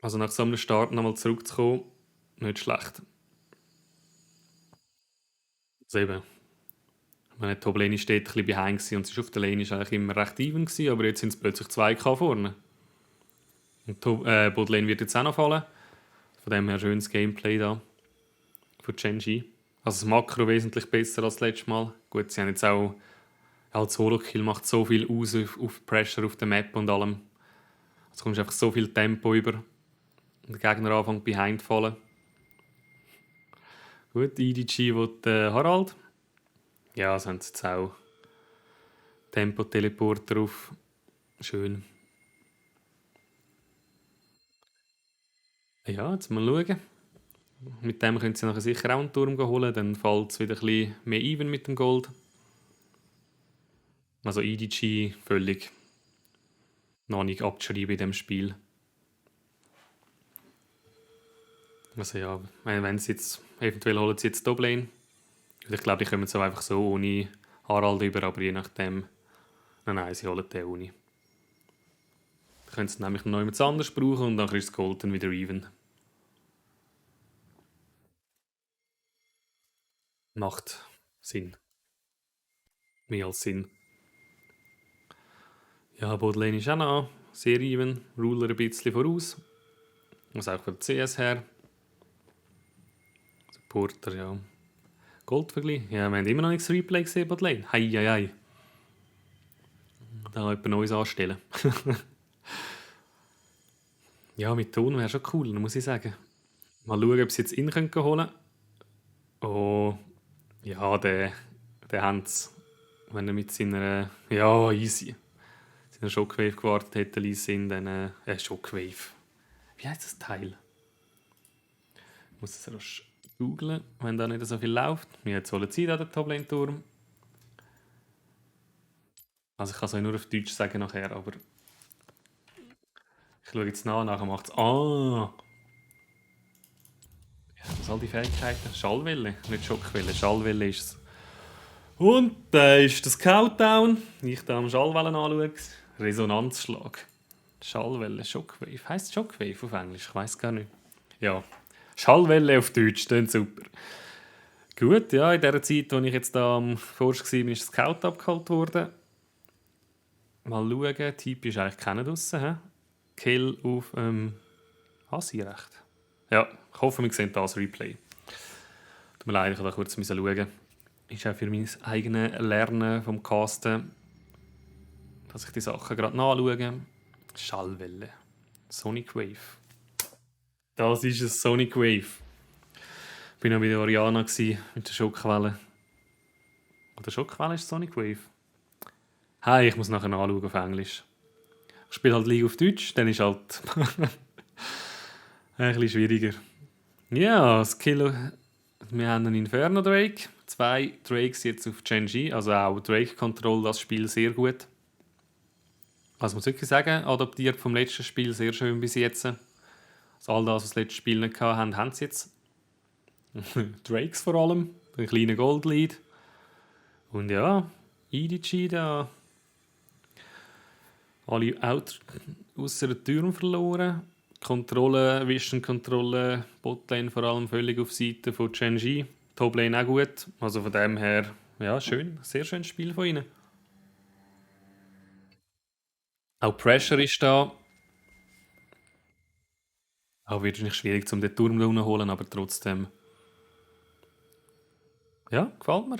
Also nach so einem Start nochmal zurückzukommen, nicht schlecht. Also eben, meine Top-Lane steht ein bisschen behind gewesen und sie ist auf der Lane ist eigentlich immer recht even gewesen, aber jetzt sind es plötzlich 2K vorne. Und Botlane wird jetzt auch noch fallen. Von dem her schönes Gameplay da von Gen.G. Also das Makro wesentlich besser als das letzte Mal. Gut, sie haben jetzt auch als Solo-Kill macht so viel aus auf Pressure auf der Map und allem. Also kommst einfach so viel Tempo über. Und der Gegner anfängt behind zu fallen. Gut, EDG will Harald. Ja, sie haben jetzt auch Tempo-Teleport drauf. Schön. Ja, jetzt mal schauen. Mit dem können sie nachher sicher auch einen Turm holen, dann fällt es wieder ein bisschen mehr even mit dem Gold. Also EDG völlig noch nicht abzuschreiben in diesem Spiel. Also ja, wenn sie jetzt, eventuell holen sie jetzt Top-Lane. Ich glaube, die kommen so einfach so ohne Harald über, aber je nachdem, nein, sie holen den ohne. Dann können sie nämlich noch jemand anderes brauchen und dann ist das Gold dann wieder even. Macht Sinn. Mehr als Sinn. Ja, Botlane ist auch noch sehr even. Ruler ein bisschen voraus. Was auch von der CS her. Supporter, ja. Goldvergleich. Ja, wir haben immer noch nichts Replay gesehen, Botlane. Hei. Da jemand Neues anstellen. Ja, mit Ton wäre schon cool, muss ich sagen. Mal schauen, ob sie jetzt ihn holen können. Oh, ja, der haben sie. Wenn er mit seiner, ja, easy, seiner Shockwave gewartet hätte, ließ ihn dann, Shockwave. Wie heißt das Teil? Ich muss es erst googlen, wenn da nicht so viel läuft. Wir haben jetzt Zeit an der Top-Lane-Turm. Also ich kann es euch nur auf Deutsch sagen nachher, aber ich schaue jetzt nachher macht es. Ah! Ja, was all die Fähigkeiten? Schallwelle, nicht Schockwelle, Schallwelle ist es. Und da ist das Countdown. Ich da am Schallwellen anschaue. Resonanzschlag. Schallwelle, Shockwave. Heißt Shockwave auf Englisch? Ich weiß gar nicht. Ja, Schallwelle auf Deutsch, das super. Gut, ja, in der Zeit, als ich jetzt da am Forsch war, ist das Scout abgeholt worden. Mal schauen, Typ ist eigentlich keiner draussen. Kill auf Hasi-Recht. Ja, ich hoffe, wir sehen das Replay. Tut mir leid, ich musste da kurz schauen. Ist auch für mein eigenes Lernen vom Casten, dass ich die Sachen gerade nachschaue. Schallwelle. Sonic Wave. Das ist ein Sonic Wave. Ich war noch bei der Oriana mit der Schockwelle. Oder Schockwelle ist Sonic Wave? Hey, ich muss nachher nachschauen auf Englisch. Ich spiele halt League auf Deutsch, dann ist halt ein bisschen schwieriger. Ja, Skill. Wir haben einen Inferno Drake. 2 Drakes jetzt auf Gen.G. Also auch Drake Control das Spiel sehr gut. Also muss ich wirklich sagen, adaptiert vom letzten Spiel sehr schön bis jetzt. Also all das, was das letzte Spiel nicht hatten, haben sie jetzt. Drakes vor allem. Ein kleiner Gold-Lead. Und ja, EDG da. Alle ausser der Türen verloren. Kontrolle, Vision-Kontrolle, Botlane vor allem völlig auf Seite von Gen.G. Toplane auch gut. Also von dem her, ja, schön. Sehr schönes Spiel von ihnen. Auch Pressure ist da. Auch wird es nicht schwierig, um den Turm zu holen, aber trotzdem. Ja, gefällt mir.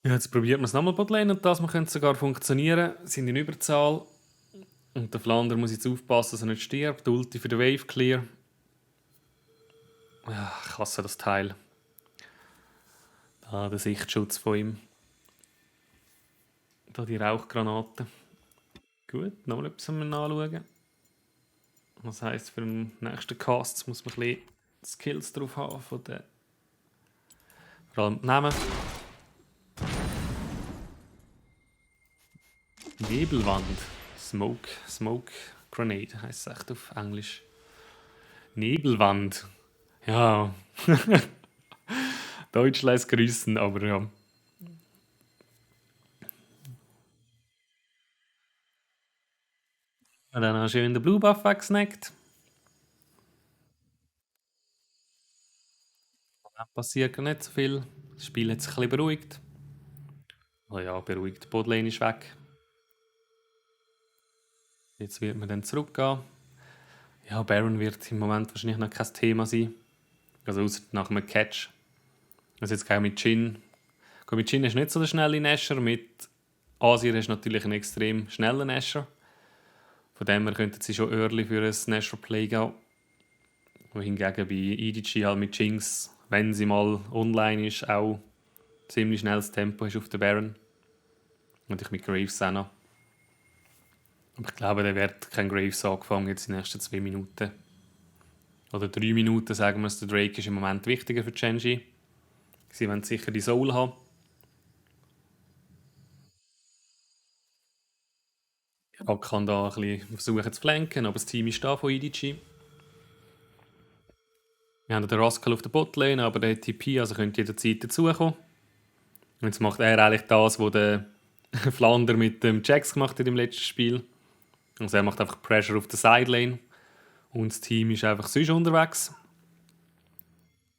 Ja, jetzt probiert man es nochmal Botlane und das könnte sogar funktionieren. Sie sind in Überzahl. Und der Flander muss jetzt aufpassen, dass er nicht stirbt. Die Ulti für den Wave Clear. Ja, ich hasse das Teil. Da der Sichtschutz von ihm. Da die Rauchgranaten. Gut, noch etwas anschauen. Was heisst, für den nächsten Cast muss man ein bisschen Skills drauf haben von den. Vor allem Namen. Nebelwand. Smoke Grenade heisst es echt auf Englisch. Nebelwand. Ja. Deutsch lässt grüßen, aber ja. Und dann noch schön den Blue Buff weggesnackt. Passiert gar nicht so viel. Das Spiel hat sich ein bisschen beruhigt. Oh ja, beruhigt. Die Botlane ist weg. Jetzt wird man dann zurückgehen. Ja, Baron wird im Moment wahrscheinlich noch kein Thema sein. Also außer nach einem Catch. Also jetzt auch mit Jhin. Gut, mit Jhin ist nicht so der schnelle Nasher. Mit Asir ist natürlich ein extrem schneller Nasher. Von dem her könnten sie schon early für ein Nasher-Play gehen. Wohingegen bei EDG halt mit Jinx, wenn sie mal online ist, auch ziemlich schnelles Tempo ist auf der Baron. Und ich mit Graves auch noch. Aber ich glaube, der wird kein Graves angefangen jetzt in den nächsten 2 Minuten. Oder 3 Minuten, sagen wir es. Der Drake ist im Moment wichtiger für Genji. Sie wollen sicher die Soul haben. Ich kann da ein bisschen versuchen zu flanken, aber das Team ist da von EDG. Wir haben den Rascal auf der Botlane, aber der hat TP, also könnte jederzeit dazukommen. Und jetzt macht er eigentlich das, was der Flander mit dem Jax gemacht hat im letzten Spiel. Also er macht einfach Pressure auf der Sidelane. Und das Team ist einfach sonst unterwegs.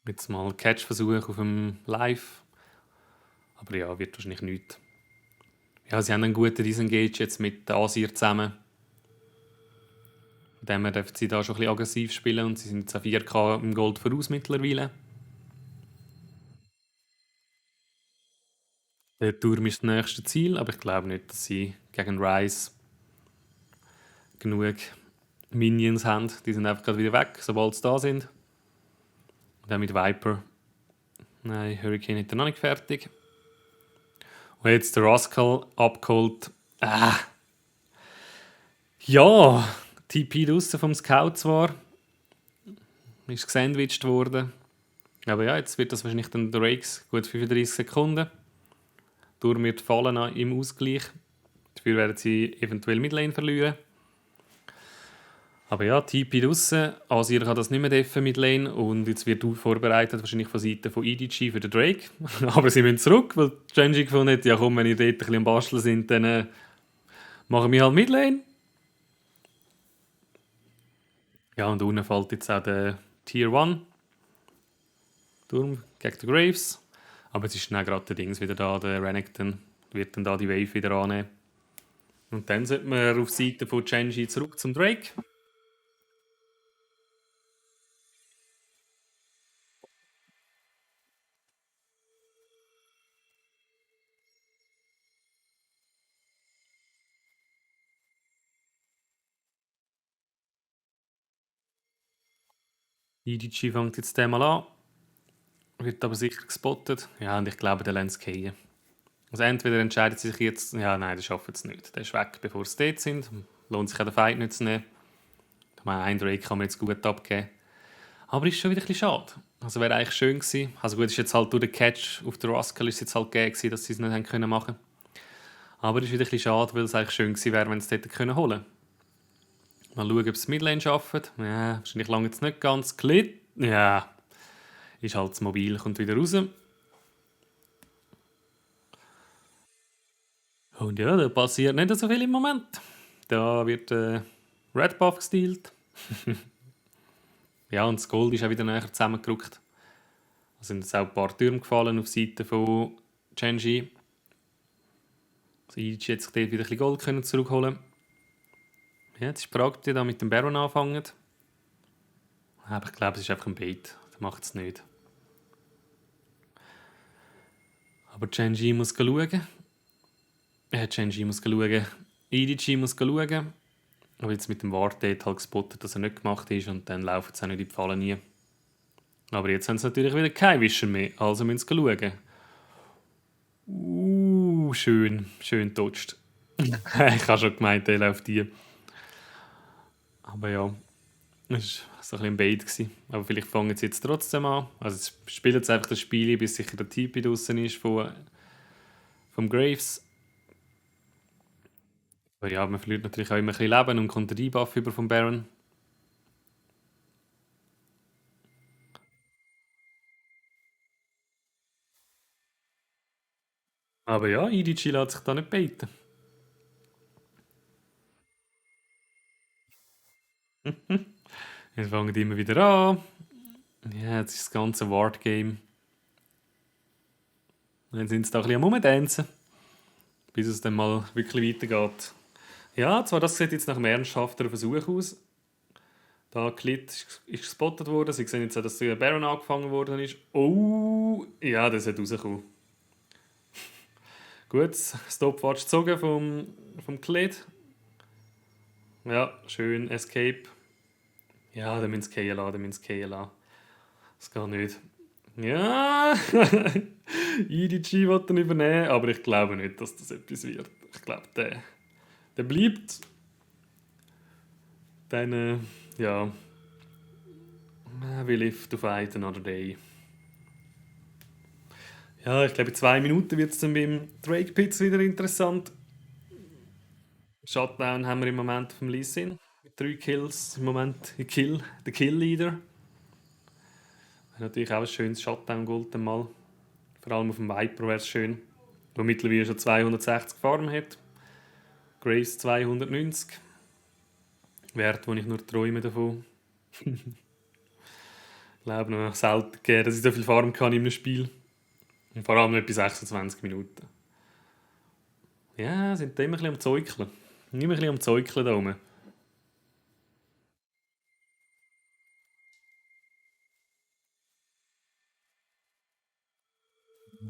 Jetzt mal Catch-Versuch auf dem Live. Aber ja, wird wahrscheinlich nichts. Ja, sie haben einen guten Disengage jetzt mit Asir zusammen. Von dem her dürfen sie da schon ein bisschen aggressiv spielen und sie sind jetzt auf 4K im Gold voraus mittlerweile. Der Turm ist das nächste Ziel, aber ich glaube nicht, dass sie gegen Ryze genug Minions haben. Die sind einfach gerade wieder weg, sobald sie da sind. Und dann mit Viper. Nein, Hurricane ist noch nicht fertig. Und jetzt der Rascal abgeholt. Ja, TP draussen vom Scout zwar. Ist gesandwiched worden. Aber ja, jetzt wird das wahrscheinlich dann der Rakes. Gut 35 Sekunden. Turm wird fallen im Ausgleich. Dafür werden sie eventuell Midlane verlieren. Aber ja, TP draussen. Asir kann das nicht mehr deffen mit Lane. Und jetzt wird vorbereitet, wahrscheinlich von Seiten von EDG für den Drake. Aber sie müssen zurück, weil Genji gefunden hat, ja komm, wenn ihr dort ein bisschen am Basteln sind, dann machen wir halt Midlane. Ja, und unten fällt jetzt auch der Tier 1. Turm gegen den Graves. Aber es ist dann gerade der Dings wieder da, der Renekton. Wird dann da die Wave wieder annehmen. Und dann sollte man auf Seite von Genji zurück zum Drake. EDG fängt jetzt den mal an. Wird aber sicher gespottet. Ja, und ich glaube, der lässt gehen. Also entweder entscheidet sie sich jetzt, ja nein, das schaffen sie nicht. Der ist weg, bevor sie dort sind. Lohnt sich auch den Fight nicht zu nehmen. Ich meine, einen Drake kann man jetzt gut abgeben. Aber ist schon wieder ein bisschen schade. Also wäre eigentlich schön gewesen. Also gut, ist jetzt halt durch den Catch auf der Rascal ist jetzt halt gegeben gewesen, dass sie es nicht haben können machen. Aber es ist wieder ein bisschen schade, weil es eigentlich schön gewesen wäre, wenn sie es dort können holen. Mal schauen, ob sie es Midlane schaffen. Ja, wahrscheinlich lange jetzt nicht ganz. Klit. Ja, ist halt das Mobil, kommt wieder raus. Und ja, da passiert nicht so viel im Moment. Da wird Red Buff gestealt. Ja, und das Gold ist auch wieder näher zusammengerückt. Da sind jetzt auch ein paar Türme gefallen auf Seite von Genji. Also EDG hat sich dort wieder ein bisschen Gold können zurückholen. Ja, jetzt ist die Frage, ob die da mit dem Baron anfangen. Aber ich glaube, es ist einfach ein Bait. Der macht es nicht. Aber Genji muss schauen. Genji muss schauen. EDG muss schauen. Aber jetzt mit dem Ward dort halt gespottet, dass er nicht gemacht ist und dann laufen sie auch nicht in die Falle nie. Aber jetzt haben sie natürlich wieder keinen Wischer mehr, also müssen sie schauen. Schön getutscht. Ich habe schon gemeint, er läuft die. Aber ja, das war so ein bisschen ein Bait gewesen. Aber vielleicht fangen sie jetzt trotzdem an. Also jetzt spielen sie einfach das Spiel, bis sicher der Typ draußen ist vom Graves. Aber ja, man verliert natürlich auch immer ein bisschen Leben und kommt der Debuff über vom Baron. Aber ja, EDG lässt sich da nicht baiten. Jetzt fangen die immer wieder an. Ja, jetzt ist das ganze Ward-Game. Dann sind sie da ein bisschen am Rumdancen, bis es dann mal wirklich weitergeht. Ja, zwar das sieht jetzt nach einem ernsthafteren Versuch aus. Da Klit ist gespottet worden. Sie sehen jetzt auch, dass der Baron angefangen worden ist. Oh, ja, das hat rausgekommen. Gut, Stopwatch gezogen vom Klit. Ja, schön, Escape. Ja, dann müssen sie gehen lassen, Das geht nicht. Ja, EDG will dann übernehmen, aber ich glaube nicht, dass das etwas wird. Ich glaube, der bleibt. Dann, ja, we live to fight another day. Ja, ich glaube, in 2 Minuten wird es dann beim Drake Pits wieder interessant. Shutdown haben wir im Moment vom Lee Sin. Mit 3 Kills im Moment. Der Kill-Leader. Natürlich auch ein schönes Shutdown-Gold mal. Vor allem auf dem Viper wäre es schön. Der mittlerweile schon 260 Farm hat. Graves 290. Wert, wo ich nur träume davon. Ich glaube noch selten gegeben, dass ich so viel Farm kann in einem Spiel. Und vor allem nicht bei 26 Minuten. Ja, sind da immer ein bisschen am Zeugeln. Immer ein bisschen am Zeugeln da oben.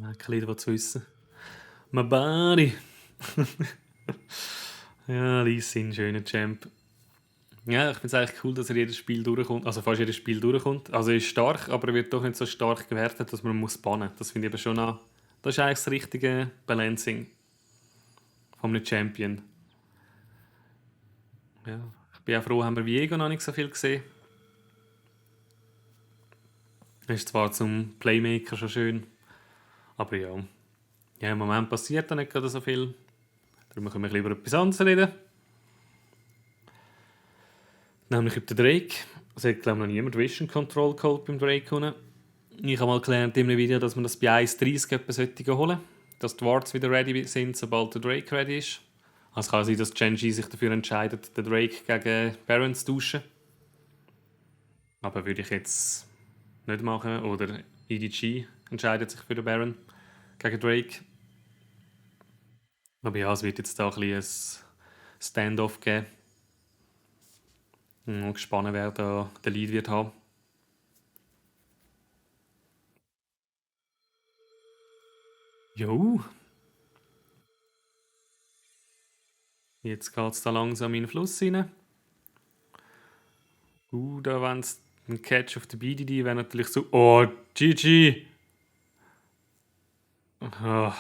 Ein Kleid, was zu wissen. My body. Ja, Lee Sin, schöner Champ. Ja, ich finde es eigentlich cool, dass er jedes Spiel durchkommt. Also fast jedes Spiel durchkommt. Also er ist stark, aber er wird doch nicht so stark gewertet, dass man muss bannen. Das finde ich aber schon auch. Das ist eigentlich das richtige Balancing von einem Champion. Ja, ich bin auch froh, haben wir Viego noch nicht so viel gesehen. Ist zwar zum Playmaker schon schön, aber ja. Ja, im Moment passiert da nicht gerade so viel. Darum können wir lieber etwas anderes reden. Nämlich über den Drake. Es hat, glaube ich, noch niemand Vision Control geholt beim Drake. Unten. Ich habe mal gelernt in einem Video, dass man das bei 1,30 etwa sollte holen. Dass die Wards wieder ready sind, sobald der Drake ready ist. Also es kann sein, dass Gen.G sich dafür entscheidet, den Drake gegen Baron zu tauschen. Aber würde ich jetzt nicht machen. Oder EDG entscheidet sich für den Baron gegen Drake. Aber ja, es wird jetzt da ein bisschen ein Standoff geben. Ich bin gespannt, wer da den Lead wird haben. Jo. Jetzt geht es da langsam in den Fluss rein. Da wenn es ein Catch auf der BDD wäre natürlich so. Oh, GG! Oh, mein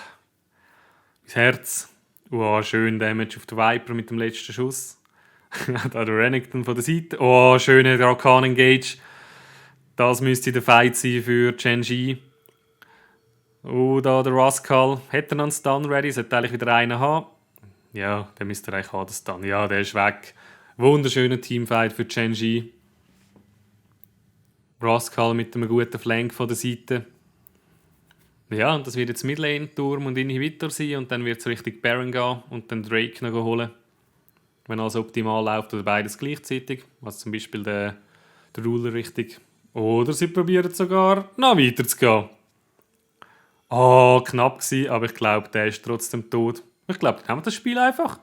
Herz. Oh, schön Damage auf den Viper mit dem letzten Schuss. Da der Renekton von der Seite. Oh, schöner Arcan Engage. Das müsste der Fight sein für Gen.G. Oh, da der Rascal. Hat er noch einen Stun ready? Sollte eigentlich wieder einen haben. Ja, der müsste er eigentlich haben, den Stun. Ja, der ist weg. Wunderschöner Teamfight für Gen.G. Rascal mit einem guten Flank von der Seite. Ja, und das wird jetzt Midlane, Turm und Inhibitor sein und dann wird es richtig Baron gehen und dann Drake noch holen. Wenn alles optimal läuft oder beides gleichzeitig. Also zum Beispiel der Ruler richtig. Oder sie probieren sogar noch weiter zu gehen. Oh, knapp gewesen, aber ich glaube, der ist trotzdem tot. Ich glaube, nehmen wir das Spiel einfach.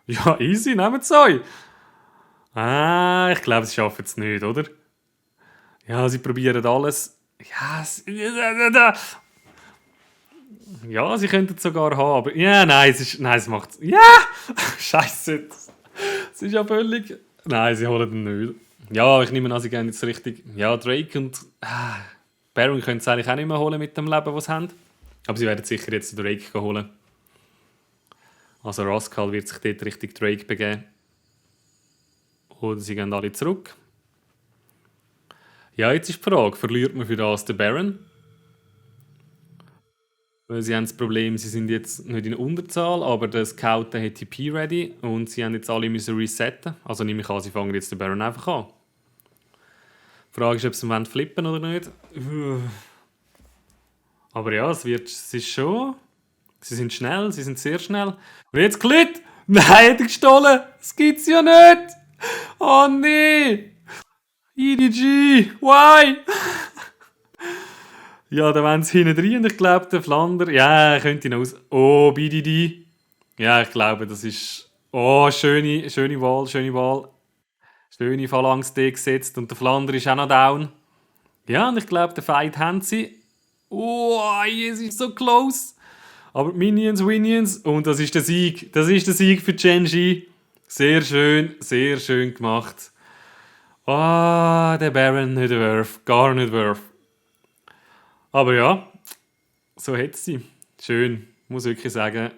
Ja, easy, nehmen es euch. Ich glaube, sie schaffen es nicht, oder? Ja, sie probieren alles. Ja, sie könnten es sogar haben, aber... Ja, nein, es macht es... Ja! Scheiße. Es ist ja völlig... Nein, sie holen den nicht. Ja, ich nehme an, sie gehen jetzt richtig... Ja, Drake und... Baron können es eigentlich auch nicht mehr holen mit dem Leben, das sie haben. Aber sie werden sicher jetzt den Drake holen. Also Rascal wird sich dort Richtung Drake begeben. Oder sie gehen alle zurück. Ja, jetzt ist die Frage, verliert man für das den Baron? Weil sie haben das Problem, sie sind jetzt nicht in Unterzahl, aber der Scout der hat TP ready und sie haben jetzt alle müssen resetten. Also nehme ich an, sie fangen jetzt den Baron einfach an. Die Frage ist, ob sie flippen oder nicht. Aber ja, es ist schon Sie sind schnell, sie sind sehr schnell. Und jetzt Klit! Nein, hat er gestohlen! Das gibt's ja nicht! Oh nee! EDG! Why? Ja, da wollen sie hinten rein und ich glaube, der Flander... Ja, er könnte ihn aus... Oh, BDD. Ja, ich glaube, das ist... Oh, schöne Wahl, schöne Wahl. Schöne Phalanx D gesetzt und der Flander ist auch noch down. Ja, und ich glaube, den Fight haben sie. Oh, es ist so close. Aber Minions und das ist der Sieg. Das ist der Sieg für Gen.G. Sehr schön gemacht. Ah, der Baron nicht worth, gar nicht worth. Aber ja, so hat sie. Schön, muss wirklich sagen,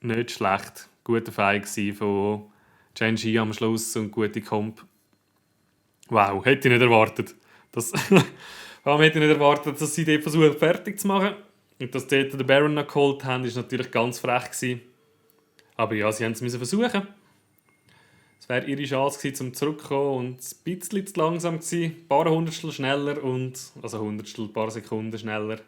nicht schlecht. Guter Fight gewesen von Gen.G am Schluss und gute Comp. Wow, hätte ich nicht erwartet. Warum hätte ich nicht erwartet, dass sie dort versuchen fertig zu machen? Und dass dort den Baron noch geholt haben, ist natürlich ganz frech gewesen. Aber ja, sie mussten es versuchen. Es wäre ihre Chance gewesen, zum zurückzukommen und ein bisschen zu langsam gewesen. Ein paar Hundertstel schneller also Hundertstel, ein paar Sekunden schneller.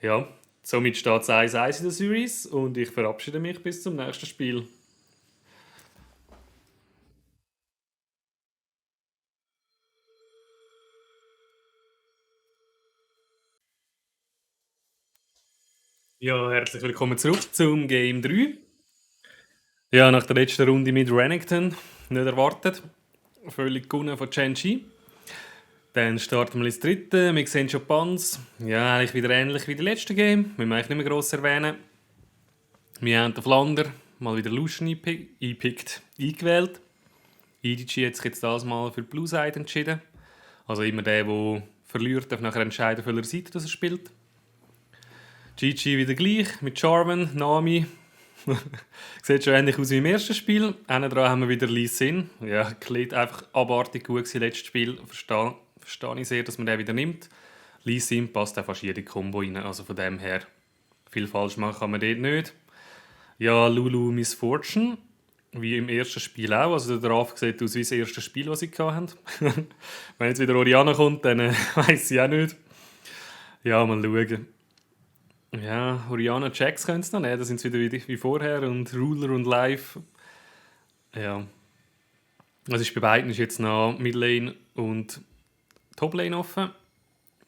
Ja, somit steht es 1-1 in der Series und ich verabschiede mich bis zum nächsten Spiel. Ja, herzlich willkommen zurück zum Game 3. Ja, nach der letzten Runde mit Renekton, nicht erwartet. Völlig gewonnen von Gen.G. Dann starten wir ins dritte. Wir sehen schon Pans. Ja, eigentlich wieder ähnlich wie das letzte Game. Müssen wir eigentlich nicht mehr gross erwähnen. Wir haben den Flander mal wieder Lucian eingewählt. EDG hat sich jetzt das mal für die Blue Side entschieden. Also immer der verliert, darf nachher entscheiden, auf welcher Seite er spielt. GG wieder gleich, mit Jarvan, Nami. Sieht schon ähnlich aus wie im ersten Spiel. Hinten dran haben wir wieder Lee Sin. Ja, Klit einfach abartig gut gewesen, letztes Spiel. Verstehe ich sehr, dass man den wieder nimmt. Lee Sin passt auch fast jede Combo rein, also von dem her. Viel falsch machen kann man dort nicht. Ja, Lulu Miss Fortune, wie im ersten Spiel auch. Also der Draft sieht aus wie das erste Spiel, das sie hatten. Wenn jetzt wieder Orianna kommt, dann weiss ich auch nicht. Ja, mal schauen. Ja, Orianna Jax können es noch nehmen, da sind sie wieder wie vorher und Ruler und Live. Ja. Also ist bei beiden ist jetzt noch Midlane und Toplane offen.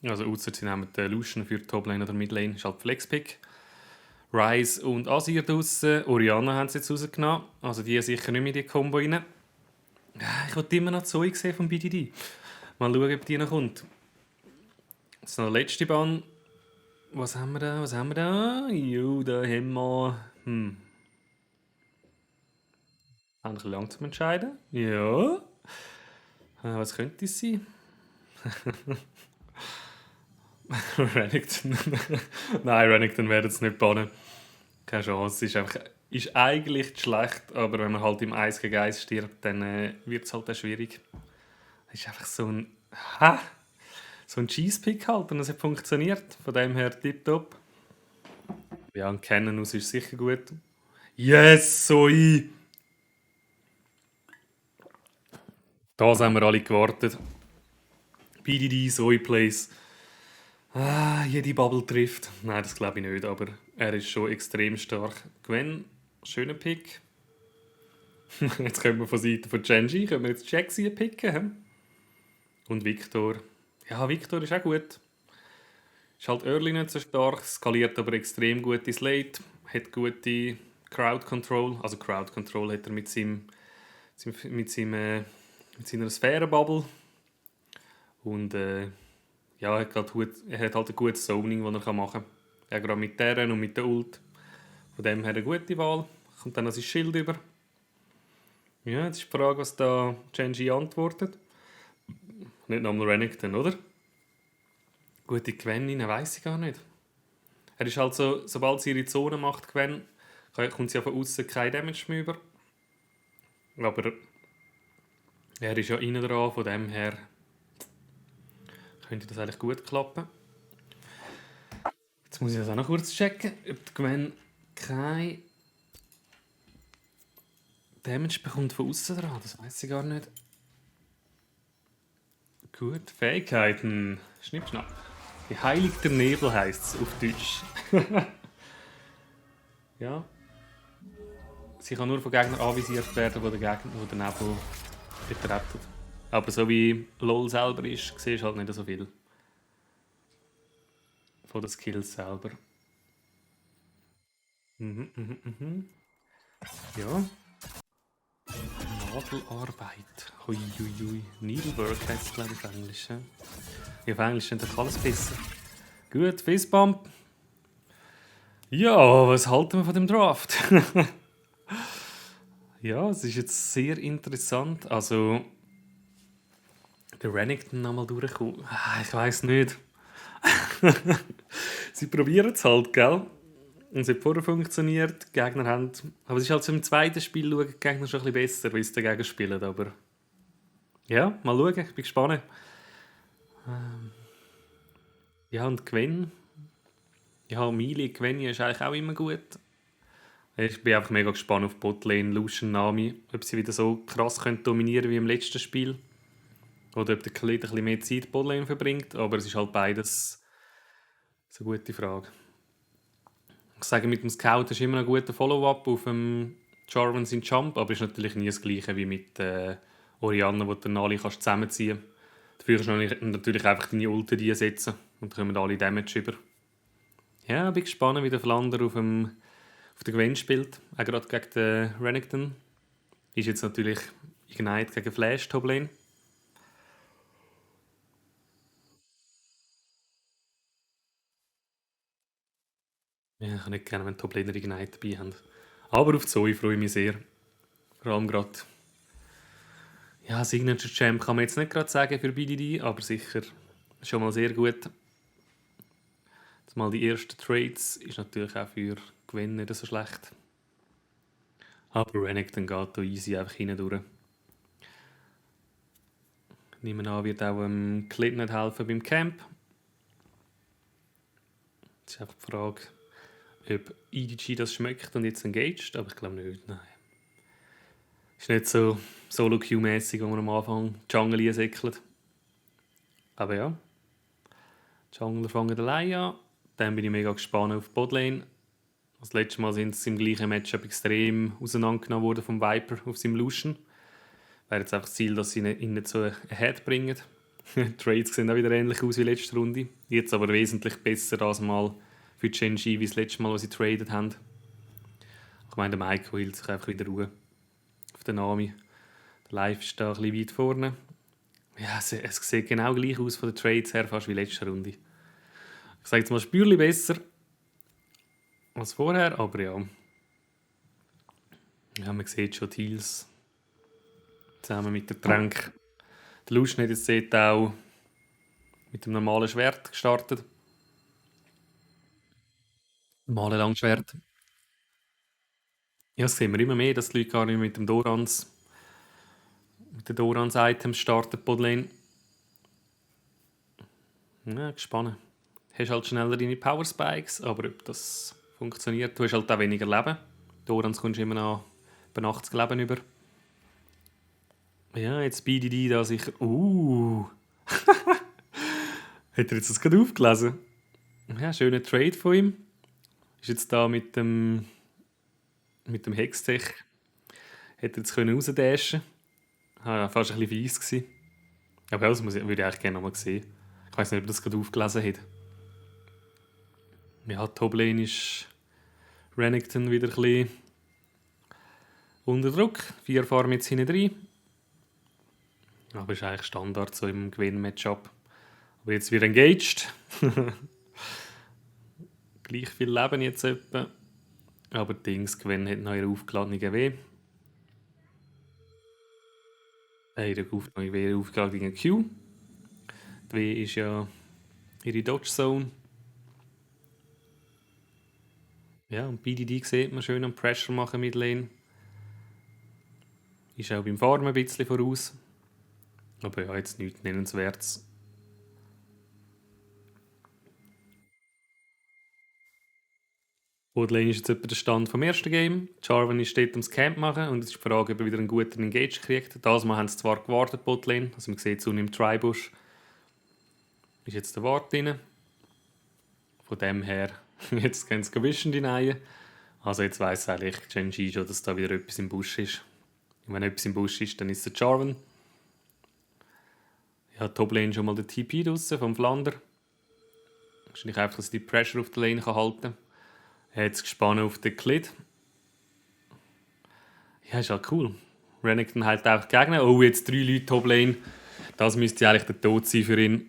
Also außer sie nehmen den Lucian für Toplane oder Midlane, ist halt Flexpick. Ryze und Azir draussen, Orianna haben sie jetzt rausgenommen, also die sicher nicht mehr in die Combo rein. Ich wollte immer noch Zeug sehen vom BDD. Mal schauen, ob die noch kommt. Jetzt noch der letzte Bann. Was haben wir da? Jo, da haben wir... Ein bisschen lang zum Entscheiden. Ja. Was könnte es sein? Renekton. Nein, Renekton werden es nicht bannen. Keine Chance. Ist eigentlich schlecht, aber wenn man halt im 1 gegen 1 stirbt, dann wird es halt auch schwierig. Das ist einfach so ein... So ein Cheese-Pick halt und es hat funktioniert. Von dem her tipptopp. Ja, ein Cannon aus ist sicher gut. Yes, Soi! Das haben wir alle gewartet. BDD, Soi Plays. Jede Bubble trifft. Nein, das glaube ich nicht, aber er ist schon extrem stark. Gwen, schöner Pick. Jetzt können wir von Seite von Gen.G jetzt Jaxi picken. Und Victor. Ja, Victor ist auch gut. Ist halt early nicht so stark, skaliert aber extrem gut ins Late, hat gute Crowd Control. Also Crowd Control hat er mit seiner Sphärenbubble. Und ja, er hat halt ein gutes Zoning, das er machen kann. Ja, gerade mit der und mit der Ult. Von dem her eine gute Wahl. Kommt dann noch sein Schild über. Ja, jetzt ist die Frage, was da Gen.G antwortet. Nicht nochmal Renekton, oder? Gute Gwen, weiss ich gar nicht. Er ist halt so, sobald sie ihre Zone macht, Gwen, kommt sie ja von außen kein Damage mehr über. Aber er ist ja innen dran, von dem her könnte das eigentlich gut klappen. Jetzt muss ich das auch noch kurz checken, ob die Gwen kein Damage bekommt von außen dran. Das weiss ich gar nicht. Gut, Fähigkeiten. Schnipp, schnapp. Geheiligter Nebel heisst es auf Deutsch. Ja. Sie kann nur von Gegnern anvisiert werden, wo der Nebel betretet. Aber so wie LoL selber ist, siehst du halt nicht so viel. Von den Skills selber. Ja. Nadelarbeit. Huiuiui. Needlework heißt es, glaube ich, auf Englisch. Ja, auf Englisch ist doch alles besser. Gut, Fistbump. Ja, was halten wir von dem Draft? Ja, es ist jetzt sehr interessant. Also, der Renekton nochmal durchkommen. Ich weiß nicht. Sie probieren es halt, gell? Und es hat vorher funktioniert. Die Gegner haben. Aber es ist halt so im zweiten Spiel schauen, die Gegner schon ein bisschen besser, wie sie dagegen spielen. Aber. Ja, mal schauen, ich bin gespannt. Ja, und Gwen. Ja, Melee, Gwen ist eigentlich auch immer gut. Ich bin einfach mega gespannt auf Botlane, Lucian, Nami. Ob sie wieder so krass können dominieren wie im letzten Spiel. Oder ob der Klid ein bisschen mehr Zeit Botlane verbringt. Aber es ist halt beides eine gute Frage. Ich sage, mit dem Scout ist immer ein guter Follow-up auf dem Jarvan sein Jump, aber ist natürlich nie das gleiche wie mit Orianna, wo du den Ali zusammenziehen kannst. Dafür kannst du natürlich einfach deine Ulti setzen und dann kommen alle Damage über. Ja, bin gespannt, wie der Flander auf der Gwen spielt. Auch gerade gegen den Renekton. Ist jetzt natürlich Ignite gegen Flash Toplane. Ja, ich kann nicht gerne, wenn Toplaner Ignite dabei haben. Aber auf Zoe freue ich mich sehr. Vor allem gerade. Ja, Signature Champ kann man jetzt nicht gerade sagen für BDD, aber sicher schon mal sehr gut. Jetzt mal die ersten Trades ist natürlich auch für Gwen nicht so schlecht. Aber Renekton geht hier easy einfach hindurch. Ich nehme an, wird auch Clip nicht helfen beim Camp. Das ist einfach die Frage, ob EDG das schmeckt und jetzt engaged, aber ich glaube nicht, nein. Ist nicht so Solo-Queue-mässig, wo man am Anfang Jungle einsäckelt. Aber ja, die Jungler fangen allein an. Dann bin ich mega gespannt auf Botlane. Das letzte Mal sind sie im gleichen Matchup extrem auseinandergenommen worden vom Viper auf seinem Lucian. Wäre jetzt einfach das Ziel, dass sie ihn nicht so ahead bringen. Die Trades sehen auch wieder ähnlich aus wie letzte Runde. Jetzt aber wesentlich besser als mal für Gen.G, wie das letzte Mal, was sie traded haben. Ich meine, der Maiko hielt sich einfach wieder Ruhe auf den Nami. Der Live ist da ein bisschen weit vorne. Ja, es sieht genau gleich aus von den Trades her, fast wie letzte Runde. Ich sage jetzt mal, spürlich besser als vorher, aber ja. Ja, man sieht schon Teals zusammen mit der Tränk. Der Lucian hat jetzt auch mit dem normalen Schwert gestartet. Normale Langschwert. Ja, das sehen wir immer mehr, dass die Leute gar nicht mit den Dorans-Items starten, Botlane. Ja, gespannt. Du hast halt schneller deine Power Spikes, aber ob das funktioniert, du hast halt auch weniger Leben. Dorans kommst du immer noch bei 80 Leben über. Ja, jetzt BDD da sicher. Hat er jetzt das gerade aufgelesen? Ja, schöner Trade von ihm. Ist jetzt da mit dem Hextech. Hätte er jetzt rausdashen können. Ja, fast ein bisschen fies gewesen. Aber das würde ich eigentlich gerne nochmal sehen. Ich weiß nicht, ob er das gerade aufgelesen hat. Ja, Toplane ist Renekton wieder ein bisschen unter Druck. 4 Farm jetzt hinten drin. Aber ist eigentlich Standard so im Gewinn-Matchup. Aber jetzt wieder engaged. Gleich viel Leben jetzt etwa. Aber Dings Gwen hat noch ihre aufgeladene W. Ihre aufgeladene Q. Die W ist ja ihre Dodge Zone. Ja, und BDD sieht man schön am Pressure machen mit Lane. Ist auch beim Farmen ein bisschen voraus. Aber ja, jetzt nichts Nennenswertes. Botlane ist jetzt etwa der Stand vom ersten Game. Jarvan ist dort ums Camp machen und es ist die Frage, ob er wieder einen guten Engage kriegt. Das Mal haben sie zwar gewartet, Botlane. Also man sieht so im Tribush ist jetzt der Wart drin. Von dem her, jetzt können sie Vision hinein. Also jetzt weiss eigentlich Gen.G schon, dass da wieder etwas im Busch ist. Und wenn etwas im Busch ist, dann ist es der Jarvan. Ja, Top-Lane schon mal den TP draussen vom Flander. Wahrscheinlich einfach, dass die Pressure auf der Lane halten kann. Jetzt gespannt auf den Klid. Ja, ist halt cool. Renekton halt auch Gegner. Oh, jetzt 3 Leute Top-Lane. Das müsste eigentlich der Tod sein für ihn.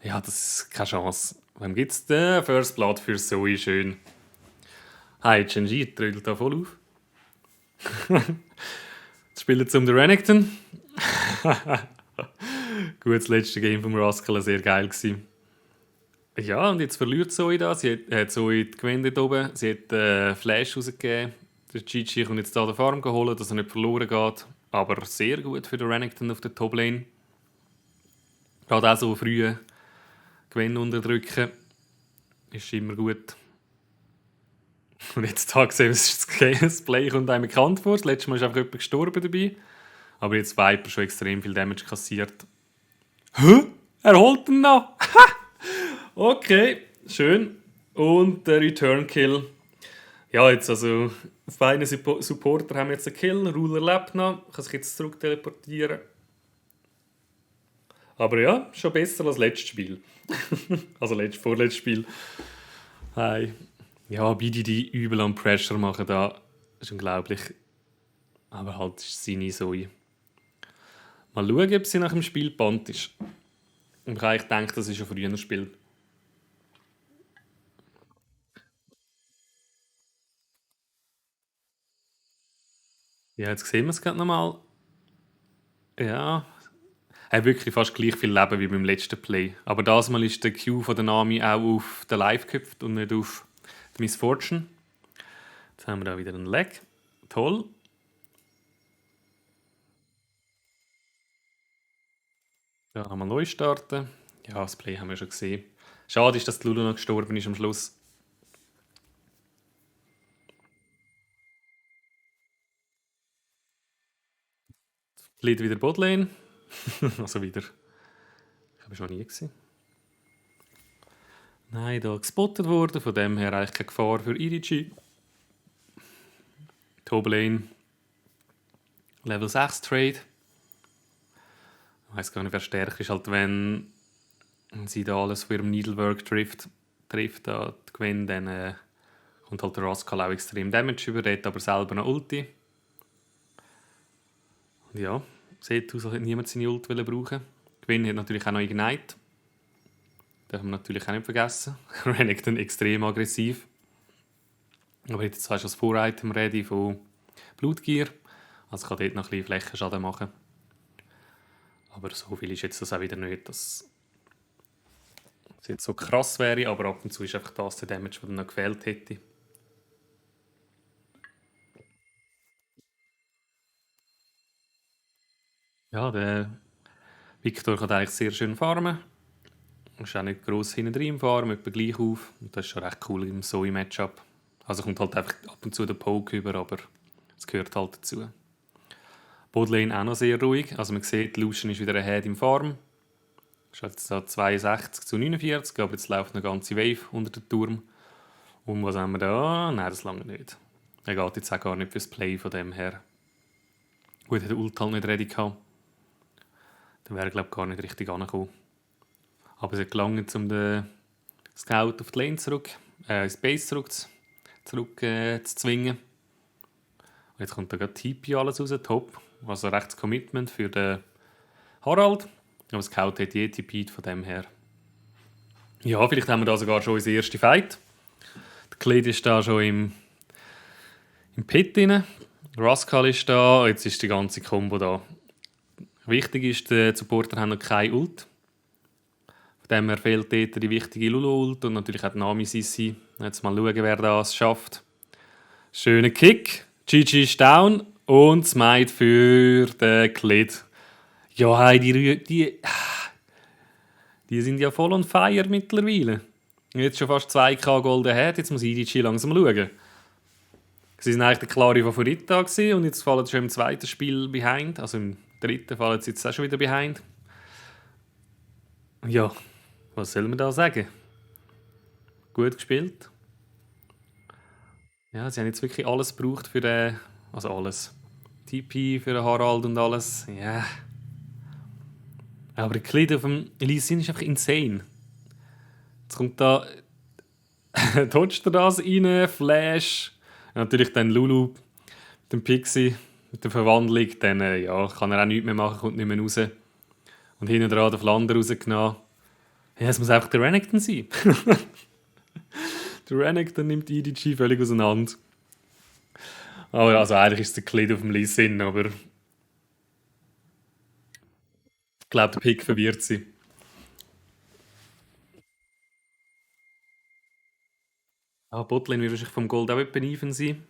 Ja, das ist keine Chance. Wem gibt es den First Blood für Zoe? Schön. Hey, Gen.G trödelt da voll auf. Jetzt spielen sie um den Renekton. Gut, das letzte Game vom Rascal sehr geil gewesen. Ja, und jetzt verliert Zoe da. Sie hat Zoe gewendet oben. Sie hat Flash rausgegeben. Der Chi-Chi kommt jetzt da den Farm geholt, dass er nicht verloren geht. Aber sehr gut für den Renekton auf der Top-Lane. Gerade auch so früh Gewinn unterdrücken. Ist immer gut. Und jetzt da gesehen, das Play kommt einem bekannt vor. Das letzte Mal ist einfach jemand gestorben dabei. Aber jetzt Viper schon extrem viel Damage kassiert. Hä? Er holt ihn noch! Okay, schön. Und der Return Kill. Ja, jetzt also auf beiden Supporter haben wir jetzt einen Kill. Ruler lebt noch, kann sich jetzt zurück teleportieren. Aber ja, schon besser als letztes Spiel. Also vorletztes Spiel. Hey. Ja, beide die übel am Pressure machen da. Ist unglaublich. Aber halt ist seine Zoe. Mal schauen, ob sie nach dem Spiel gebannt ist. Und ich eigentlich denke, das ist ein früher Spiel. Ja, jetzt sehen wir es gerade nochmal. Ja. Er hat wirklich fast gleich viel Leben wie beim letzten Play. Aber das Mal ist der Q von der Nami auch auf den Live gehüpft und nicht auf die Miss Fortune. Jetzt haben wir da wieder einen Lag. Toll. Ja, nochmal neu starten. Ja, das Play haben wir schon gesehen. Schade ist, dass die Lulu noch gestorben ist am Schluss. Lied wieder Botlane. Also wieder. Ich habe es noch nie gesehen. Nein, da gespottet worden. Von dem her eigentlich keine Gefahr für Irichi. Toplane. Level 6 Trade. Ich weiß gar nicht, wer stärker ist, halt wenn sie da alles von ihrem Needlework trifft da die Gwen, dann kommt halt der Rascal auch extrem Damage über, dort aber selber noch Ulti. Und ja, sieht aus, als hätte niemand seine Ult brauchen. Gwen hat natürlich auch noch Ignite. Darf man natürlich auch nicht vergessen. Renekton extrem aggressiv. Aber jetzt hast du das Vor-Item ready von Blutgier. Also kann dort noch ein bisschen Flächenschaden machen. Aber so viel ist jetzt das auch wieder nicht, dass es jetzt so krass wäre, aber ab und zu ist einfach das der Damage, der noch gefehlt hätte. Ja, der Victor kann eigentlich sehr schön farmen. Ist auch nicht gross hinten drin im Farm, etwa gleich auf. Und das ist schon recht cool im Zoe-Matchup. Also kommt halt einfach ab und zu der Poke über, aber es gehört halt dazu. Botlane auch noch sehr ruhig. Also man sieht, Lucian ist wieder ahead im Farm. Ist jetzt da 62 zu 49, aber jetzt läuft eine ganze Wave unter dem Turm. Und was haben wir da? Nein, das lange nicht. Er geht jetzt auch gar nicht fürs Play von dem her. Gut, hat der Ult halt nicht ready gehabt. Dann wäre er, glaube ich, gar nicht richtig angekommen. Aber es hat gelangt, um den Scout auf die Lane ins Base zurück zu zwingen. Und jetzt kommt da gerade TP alles raus, top. Also rechtes Commitment für den Harald. Aber Scout hat je TP'd von dem her. Ja, vielleicht haben wir da sogar schon unseren ersten Fight. Der Kled ist da schon im Pit drin. Rascal ist da, jetzt ist die ganze Combo da. Wichtig ist, die Supporter haben noch keine Ult. Von dem her fehlt dort die wichtige Lulu-Ult und natürlich auch die Nami-Sissi. Jetzt mal schauen, wer das schafft. Schöner Kick. GG ist down und Smite für den Kled. Ja, hey, die sind ja voll on fire mittlerweile. Jetzt schon fast 2K Golden Head, jetzt muss IDG langsam schauen. Sie waren eigentlich der klare Favorit da gewesen, und jetzt fallen sie schon im zweiten Spiel behind. Also im dritten fallen sie jetzt auch schon wieder behind. Ja, was soll man da sagen? Gut gespielt. Ja, sie haben jetzt wirklich alles gebraucht für den. Also alles. TP für den Harald und alles. Ja. Aber der Klid auf dem Lee Sin ist einfach insane. Jetzt kommt da. Dodgt er das rein, Flash. Ja, natürlich dann Lulu mit dem Pixie, mit der Verwandlung. Dann ja, kann er auch nichts mehr machen, kommt nicht mehr raus. Und hinten dran der Flander rausgenommen. Ja, es muss einfach der Renekton sein. Der Renekton nimmt EDG völlig auseinander. Aber also eigentlich ist es der Klid auf dem Lee Sin, aber ich glaube, der Pick verwirrt sie. Botlane wird wahrscheinlich vom Gold auch etwa even sein.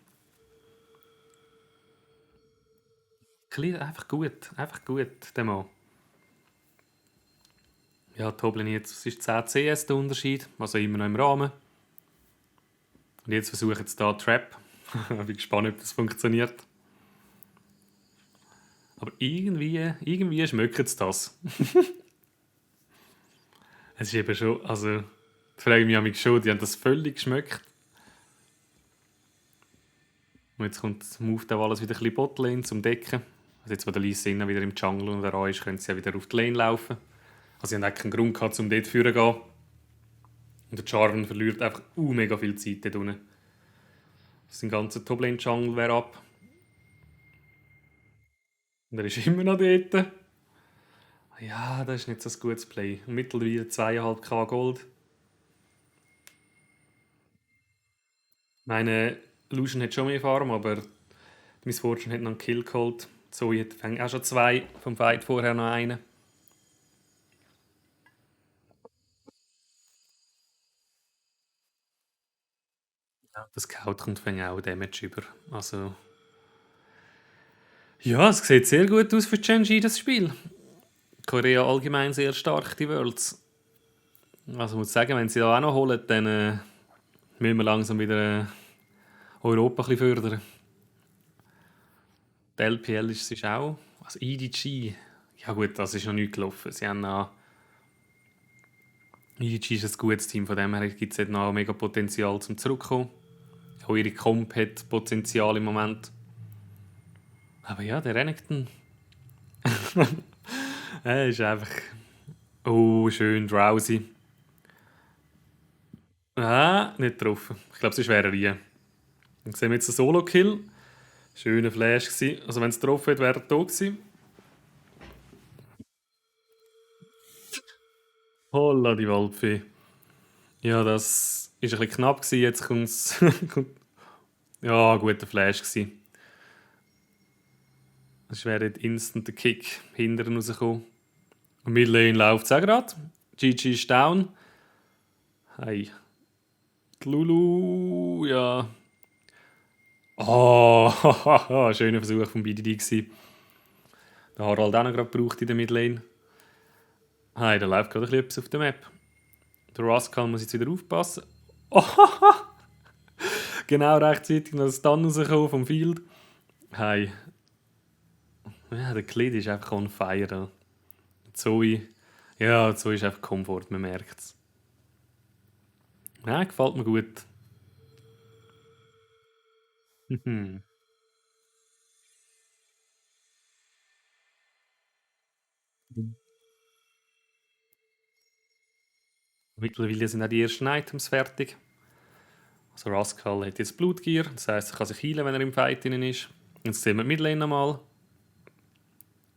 Klid einfach gut, der Mann. Ja, Toblin jetzt, es ist 10 CS der Unterschied, also immer noch im Rahmen. Und jetzt versuchen sie da Trap. Ich bin gespannt, ob das funktioniert. Aber irgendwie schmeckt es das. Es ist eben schon, also, da frage ich mich schon, die haben das völlig geschmeckt. Und jetzt kommt das Move da alles wieder ein bisschen Botlane zum Decken. Also jetzt, wo der Lee Sin wieder im Jungle und da ist, können sie ja wieder auf die Lane laufen. Also sie haben auch keinen Grund gehabt, um dort vorne zu gehen. Und der Jarvan verliert einfach mega viel Zeit dort unten. Sein ganzer Top-Lane-Jungle wäre ab. Und er ist immer noch dort. Ja, das ist nicht so ein gutes Play. Und mittlerweile 2,5k Gold. Meine Lucian hat schon mehr Farm, aber Miss Fortune hat noch einen Kill geholt. Zoe hat auch schon 2, vom Fight vorher noch einen. Ja, das Scout kommt auch Damage über. Also. Ja, es sieht sehr gut aus für Gen.G, das Spiel. Korea allgemein sehr stark, die Worlds. Also ich muss sagen, wenn sie da auch noch holen, dann müssen wir langsam wieder Europa ein bisschen fördern. Die LPL ist es auch. Also EDG. Ja gut, das ist noch nicht gelaufen. Sie haben noch... EDG ist ein gutes Team, von dem her gibt es noch mega Potenzial zum Zurückkommen. Auch ihre Comp hat Potenzial im Moment. Aber ja, der Renekton. Er ist einfach. Oh, schön drowsy. Ah, nicht getroffen. Ich glaube, es wäre wie. Dann sehen wir jetzt einen Solo-Kill. Schöner Flash gewesen. Also, wenn es getroffen hätte, wäre er tot gewesen. Holla, die Waldfee. Ja, das ist ein bisschen knapp gewesen. Jetzt kommt es. Ja, guter Flash gewesen. Das wäre jetzt instant der Kick hinterher rausgekommen. Und Midlane läuft es auch gerade. GG ist down. Hey. Die Lulu, ja. Oh, schöner Versuch von BDD gewesen. Der Harald auch noch gerade gebraucht in der Midlane. Hey, da läuft gerade etwas auf der Map. Der Rascal muss jetzt wieder aufpassen. Oh, genau rechtzeitig noch das Stun rausgekommen vom Field. Hey. Ja, der Klid ist einfach on fire da. Zoe. Ja, Zoe ist einfach Komfort, man merkt es. Ja, gefällt mir gut. Mittlerweile sind auch die ersten Items fertig. Also Rascal hat jetzt Blutgier, das heisst, er kann sich heilen, wenn er im Fight drin ist. Jetzt sehen wir die Midlane nochmal.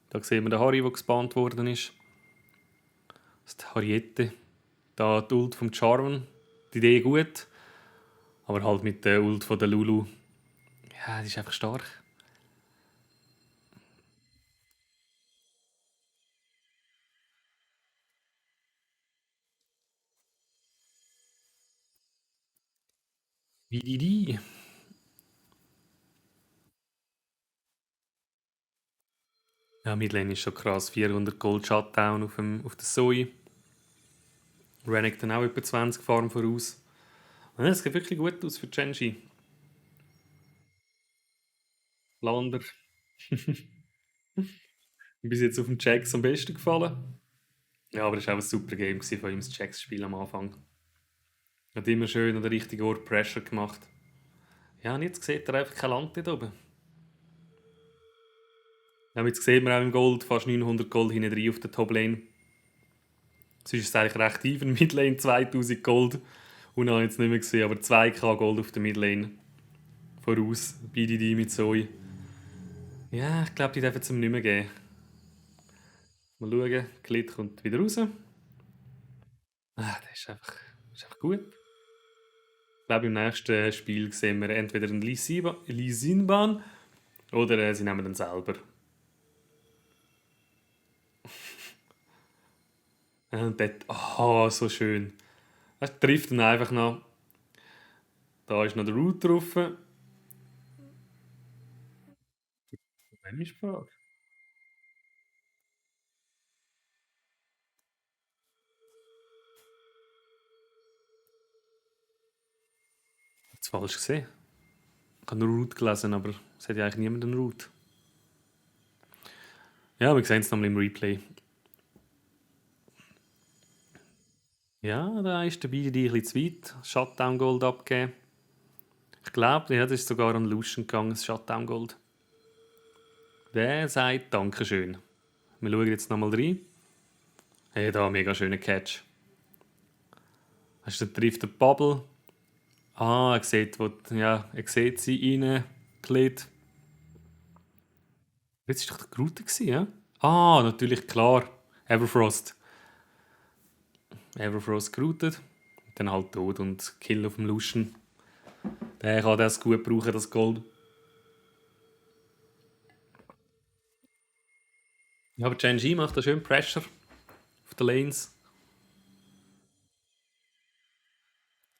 Da sehen wir den Harry, der gespawnt worden ist. Das ist die Harriette. Da die Ult vom Jarvan. Die Idee gut. Aber halt mit der Ult von der Lulu. Ja, die ist einfach stark. Wie die. Ja, Midlane ist schon krass. 400 Gold Shutdown auf der Zoe. Renekton auch etwa 20 Farm voraus. Ja, das sieht wirklich gut aus für Gen.G. Lander. Bis jetzt auf dem Jax am besten gefallen. Ja, aber es war auch ein super Game von ihm, das Jax-Spiel am Anfang. Hat immer schön an der richtigen Ort Pressure gemacht. Ja, und jetzt sieht er einfach kein Land dort oben. Ja, jetzt sieht man auch im Gold, fast 900 Gold hinten drin auf der Toplane. Sonst ist es eigentlich recht even. Midlane 2000 Gold. Und habe ich jetzt nicht mehr gesehen, aber 2k Gold auf der Midlane. Voraus. BDD mit Zoe. Ja, ich glaube, die dürfen es ihm nicht mehr geben. Mal schauen. Klit kommt wieder raus. Das ist einfach gut. Ich glaube, im nächsten Spiel sehen wir entweder einen Lee Sinban oder sie nehmen den selber. Und dort, so schön. Er trifft ihn einfach noch. Da ist noch der Root drauf. Wem ist die Frage? Jetzt falsch gesehen. Ich habe nur Root gelesen, aber es hat ja eigentlich niemand einen Root. Ja, wir sehen es nochmal im Replay. Ja, da ist der BDD ein bisschen zu weit. Shutdown Gold abgegeben. Ich glaube, ja, das ist sogar an Lucian gegangen, das Shutdown Gold. Der sagt Dankeschön. Wir schauen jetzt nochmal rein. Hey, da, mega schöner Catch. Hast du trifft den Bubble. Er sieht, er sieht sie reingeklebt. Jetzt war doch der Groute, ja? Natürlich, klar. Everfrost. Everfrost geroutet. Dann halt tot und Kill auf dem Lucian. Der kann das gut brauchen, das Gold. Ja, aber Gen.G macht da schön Pressure auf den Lanes.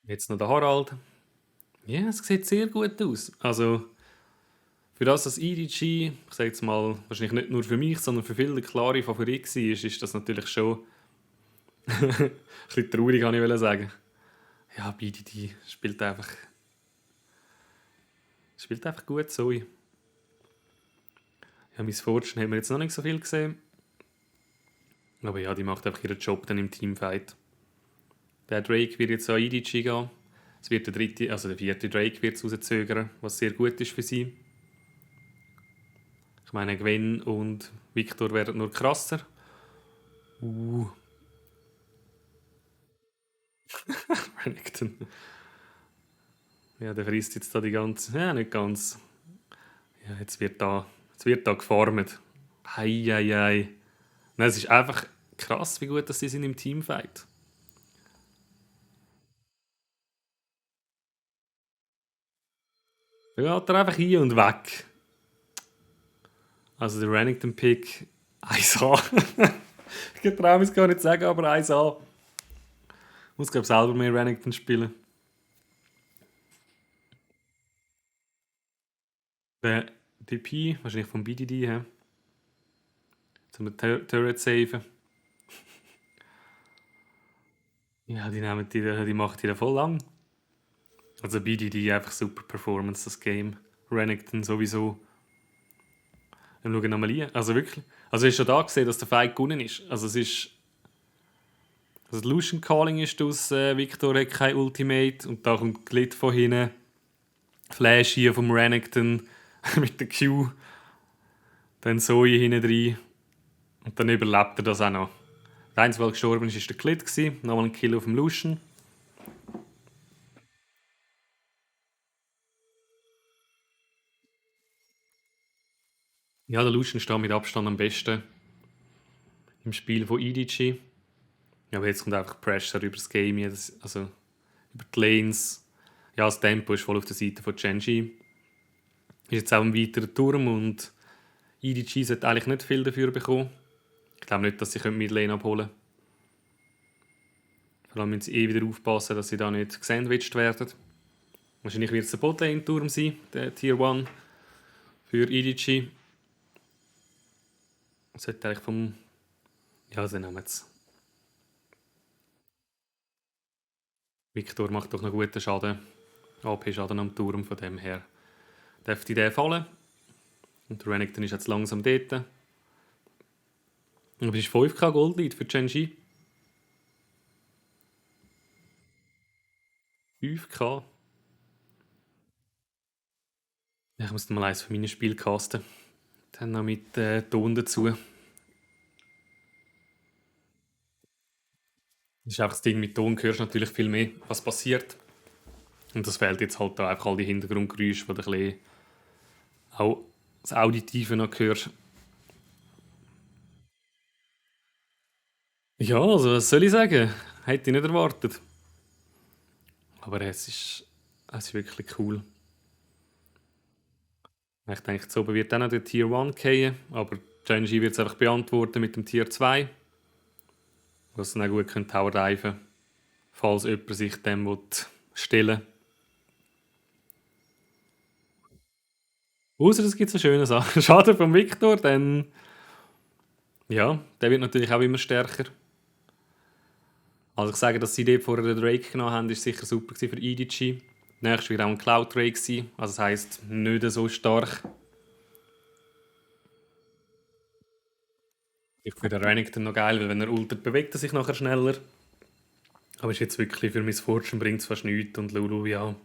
Jetzt noch der Harald. Ja, es sieht sehr gut aus. Also, für das, dass EDG, ich sage jetzt mal, wahrscheinlich nicht nur für mich, sondern für viele der klare Favorit war, ist das natürlich schon ein bisschen traurig, kann ich sagen. Ja, BDD spielt einfach gut, Zoe. Ja, Miss Fortune haben wir jetzt noch nicht so viel gesehen. Aber ja, die macht einfach ihren Job dann im Teamfight. Der Drake wird jetzt an EDG gehen. Es wird der vierte Drake wird rauszögern, was sehr gut ist für sie. Ich meine, Gwen und Victor werden nur krasser. Renekton. Ja, der frisst jetzt da die ganze... Ja, nicht ganz. Ja, jetzt wird da gefarmt. Hei. Nein, es ist einfach krass, wie gut dass sie sind im Teamfight. Da geht er einfach hin und weg. Also der Renekton-Pick 1A. Ich traue mich gar nicht zu sagen, aber 1A. Ich muss, glaube ich, selber mehr Renekton spielen. Der DP, wahrscheinlich vom BDD her. Zum Turret saven. Ja, die machen die da voll lang. Also BDD einfach super Performance, das Game. Renekton sowieso. Dann schauen wir nochmal rein. Also wirklich. Also ist schon da gesehen, dass der Fight gewonnen ist. Also es ist... Also Lucian Calling ist aus Victor hat kein Ultimate. Und da kommt Glit von hinten. Flash hier vom Renekton mit der Q. Dann Zoe hinten rein. Und dann überlebt er das auch noch. Der Einzige, der gestorben ist, war der Glit. Nochmal ein Kill auf dem Lucian. Ja, der Lucian steht mit Abstand am besten im Spiel von EDG. Ja, aber jetzt kommt einfach Pressure über das Game, also über die Lanes. Ja, das Tempo ist voll auf der Seite von Gen.G. Ist jetzt auch ein weiterer Turm und EDG sollte eigentlich nicht viel dafür bekommen. Ich glaube nicht, dass sie Midlane abholen können. Vor allem müssen sie wieder aufpassen, dass sie da nicht gesandwiched werden. Wahrscheinlich wird es der Botlane-Turm sein, der Tier 1 für EDG. Sollte eigentlich vom... Ja, dann nehmen wir es. Victor macht doch noch guten Schaden. AP-Schaden am Turm, von dem her dürfte der fallen. Und der Renekton ist jetzt langsam dort. Aber es ist 5k Gold-Lead für Gen.G. 5k. Ja, ich muss dann mal eins von meinen Spielen casten. Dann noch mit Ton dazu. Das ist einfach das Ding, mit Ton hörst du natürlich viel mehr, was passiert. Und das fehlt jetzt halt da einfach all die Hintergrundgeräusche, wo du ein bisschen auch das Auditive noch hörst. Ja, also was soll ich sagen? Hätte ich nicht erwartet. Aber es ist wirklich cool. Ich denke, jetzt oben wird auch noch der Tier 1 fallen, aber Genji wird es einfach beantworten mit dem Tier 2. Was dann auch gut Tower diven können, falls jemand sich dem stellen will. Außer es gibt so schöne Sachen. Schade vom Victor, denn ja, der wird natürlich auch immer stärker. Also ich sage, dass sie dort vorher den Drake genommen haben, ist sicher super für EDG. Nächstes wird auch ein Cloud Drake sein, also das heisst nicht so stark. Ich finde den Renekton noch geil, weil wenn er ultet, bewegt er sich nachher schneller. Aber ist jetzt wirklich für Miss Fortune bringt es fast nichts und Lulu, ja.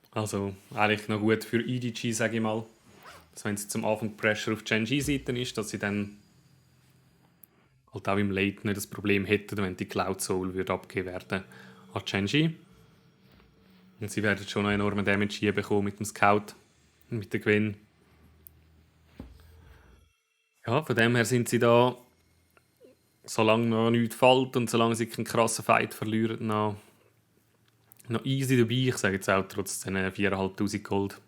Also eigentlich noch gut für EDG, sage ich mal. Dass wenn sie zum Anfang Pressure auf Genji-Seite ist, dass sie dann halt auch im Late nicht das Problem hätten, wenn die Cloud Soul würde abgegeben werden an Genji. Und sie werden schon noch enormen Damage hier bekommen mit dem Scout und mit der Gwen. Ja, von dem her sind sie da, solange noch nichts fällt und solange sie keinen krassen Fight verlieren, noch easy dabei. Ich sage jetzt auch trotz den 4'500 Gold.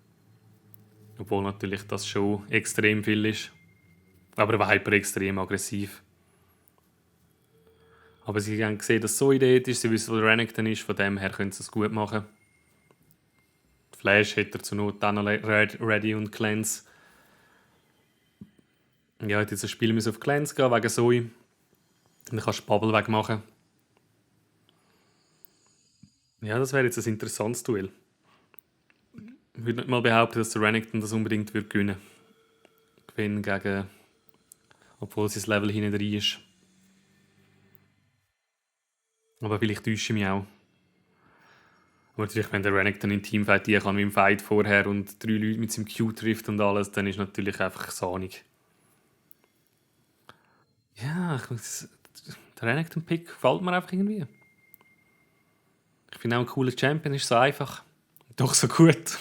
Obwohl natürlich das schon extrem viel ist. Aber Viper extrem aggressiv. Aber sie haben gesehen, dass es so ident ist. Sie wissen, wo der Renekton ist. Von dem her können sie es gut machen. Flash hat er zur Not auch noch ready und Cleanse. Ja, jetzt ein Spiel auf Cleanse gehen wegen Zoe. Und dann kannst du Bubble wegmachen. Ja, das wäre jetzt ein interessantes Duell. Ich würde nicht mal behaupten, dass der Renekton das unbedingt gewinnen würde. Gewinnen gegen... Obwohl sein Level hinten drin ist. Aber vielleicht täusche ich mich auch. Aber natürlich, wenn der Renekton in Teamfight die kann wie im Fight vorher und 3 Leute mit seinem Q trifft und alles, dann ist natürlich einfach sahnig. Ja, der Renekton-Pick gefällt mir einfach irgendwie. Ich finde auch ein cooler Champion, ist so einfach. Doch so gut.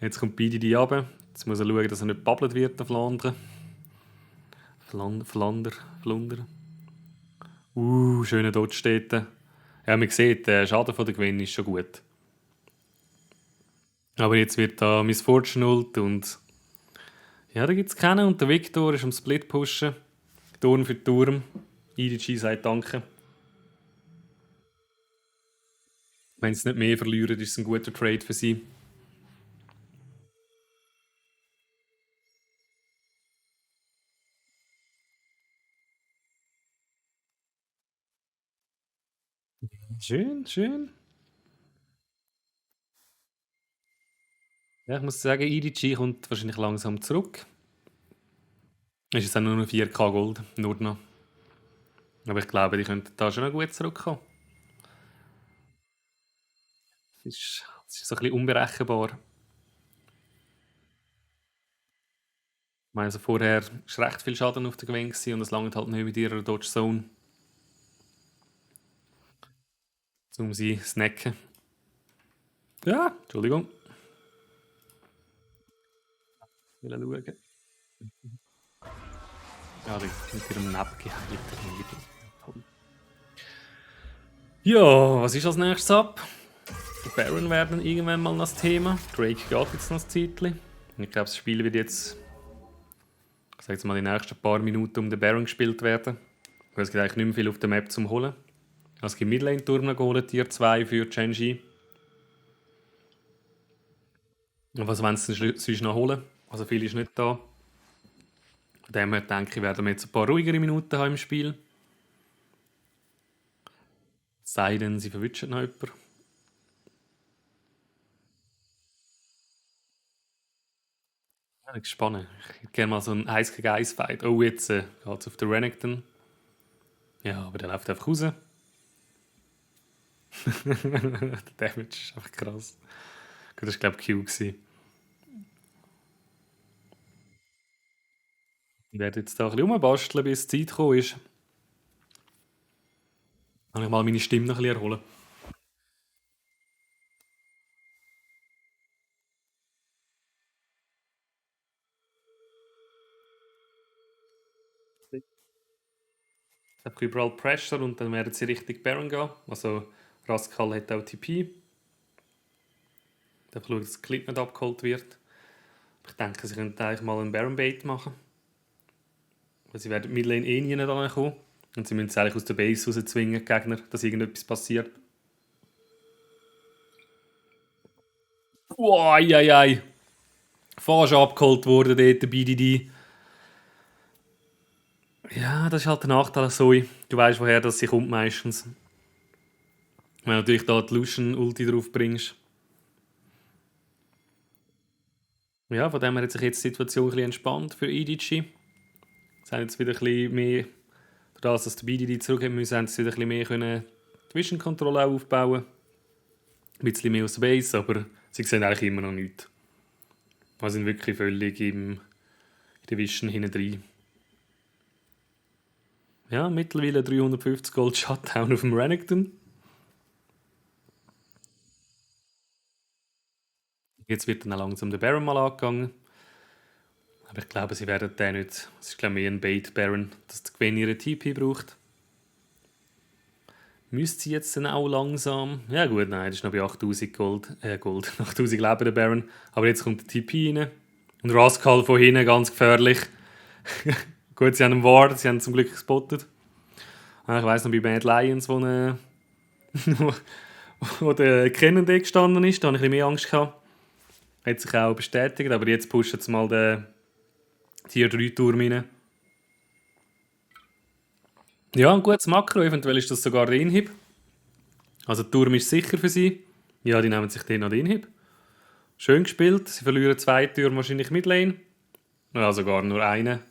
Jetzt kommt beide die runter. Jetzt muss er schauen, dass er nicht babbelt wird auf Flandern. Flunder. Schöner Dodge steht. Ja, man sieht, der Schaden von der Gwen ist schon gut. Aber jetzt wird da Miss Fortune ult und ja, da gibt es keinen. Und der Victor ist am Split pushen. Turm für Turm. EDG sagt Danke. Wenn sie nicht mehr verlieren, ist es ein guter Trade für sie. Schön. Ja, ich muss sagen, EDG kommt wahrscheinlich langsam zurück. Es ist jetzt auch nur noch 4K Gold, nur noch. Aber ich glaube, die könnten da schon noch gut zurückkommen. Es ist so ein bisschen unberechenbar. Ich meine, also vorher war recht viel Schaden auf der Gewinn und es langt halt nicht mit ihrer Dodge Zone. Um sie zu snacken. Ja, Entschuldigung. Ich will schauen. Ja, mit ihrem Nebengehalt. Ja, was ist als nächstes ab? Die Baron werden irgendwann mal das Thema. Drake geht jetzt noch ein Zeitchen. Ich glaube, das Spiel wird jetzt, ich sage jetzt mal, die nächsten paar Minuten um den Baron gespielt werden. Weil es gibt eigentlich nicht mehr viel auf der Map zum Holen. Es gibt Midlane-Turm noch geholt, Tier 2 für Genji. Und was wollen sie sonst noch holen? Also viel ist nicht da. Von dem her denke ich, werden wir jetzt ein paar ruhigere Minuten haben im Spiel. Es sei denn, sie verwünschen noch jemanden. Ja, ich bin gespannt. Ich hätte gerne mal so einen 1 gegen 1 Fight. Oh, jetzt geht es auf den Renekton. Ja, aber der läuft einfach raus. Der Damage ist einfach krass. Gut, das war glaube ich Q. Ich werde jetzt da ein bisschen rumbasteln, bis die Zeit gekommen ist. Kann ich mal meine Stimme noch ein bisschen erholen. Einfach überall Pressure und dann werden sie Richtung Baron gehen. Also Rascal hat auch TP. Dann schauen, dass das Clip nicht abgeholt wird. Ich denke, sie könnten eigentlich mal einen Baron Bait machen. Weil sie werden Midlane eh nie kommen. Und sie müssen es eigentlich aus der Base rauszwingen, die Gegner, dass irgendetwas passiert. Wow, ei. Fast abgeholt worden dort, der BDD. Ja, das ist halt der Nachteil, Zoe. Du weißt, woher das sie kommt meistens. Wenn du natürlich da die Lucian-Ulti drauf bringst. Ja, von dem her hat sich jetzt die Situation ein bisschen entspannt für EDG. Sie haben jetzt wieder ein bisschen mehr, dadurch, dass der BDD zurückgehen müssen, haben sie wieder ein bisschen mehr können die Vision-Control auch aufbauen. Ein bisschen mehr aus der Base, aber sie sehen eigentlich immer noch nichts. Sie sind wirklich völlig in der Vision hinten drin. Ja, mittlerweile 350 Gold Shutdown auf dem Renekton. Jetzt wird dann auch langsam der Baron mal angegangen. Aber ich glaube, sie werden den nicht. Es ist, glaube ich, mehr ein Bait-Baron, dass der Gwen ihre TP braucht. Müsste sie jetzt dann auch langsam. Ja, gut, nein, das ist noch bei 8000 Gold. 8000 Leben der Baron. Aber jetzt kommt der TP rein. Und Rascal von hinten, ganz gefährlich. Gut, sie haben einen Ward, sie haben zum Glück gespottet. Ich weiss noch bei Mad Lions, wo der Kennedy gestanden ist, da hatte ich ein bisschen mehr Angst gehabt. Hat sich auch bestätigt, aber jetzt pusht jetzt mal den Tier 3 Turm rein. Ja, ein gutes Makro, eventuell ist das sogar der Inhib. Also der Turm ist sicher für sie. Ja, die nehmen sich den noch den Inhib. Schön gespielt, sie verlieren 2 Türme wahrscheinlich Midlane. Ja, sogar nur einen.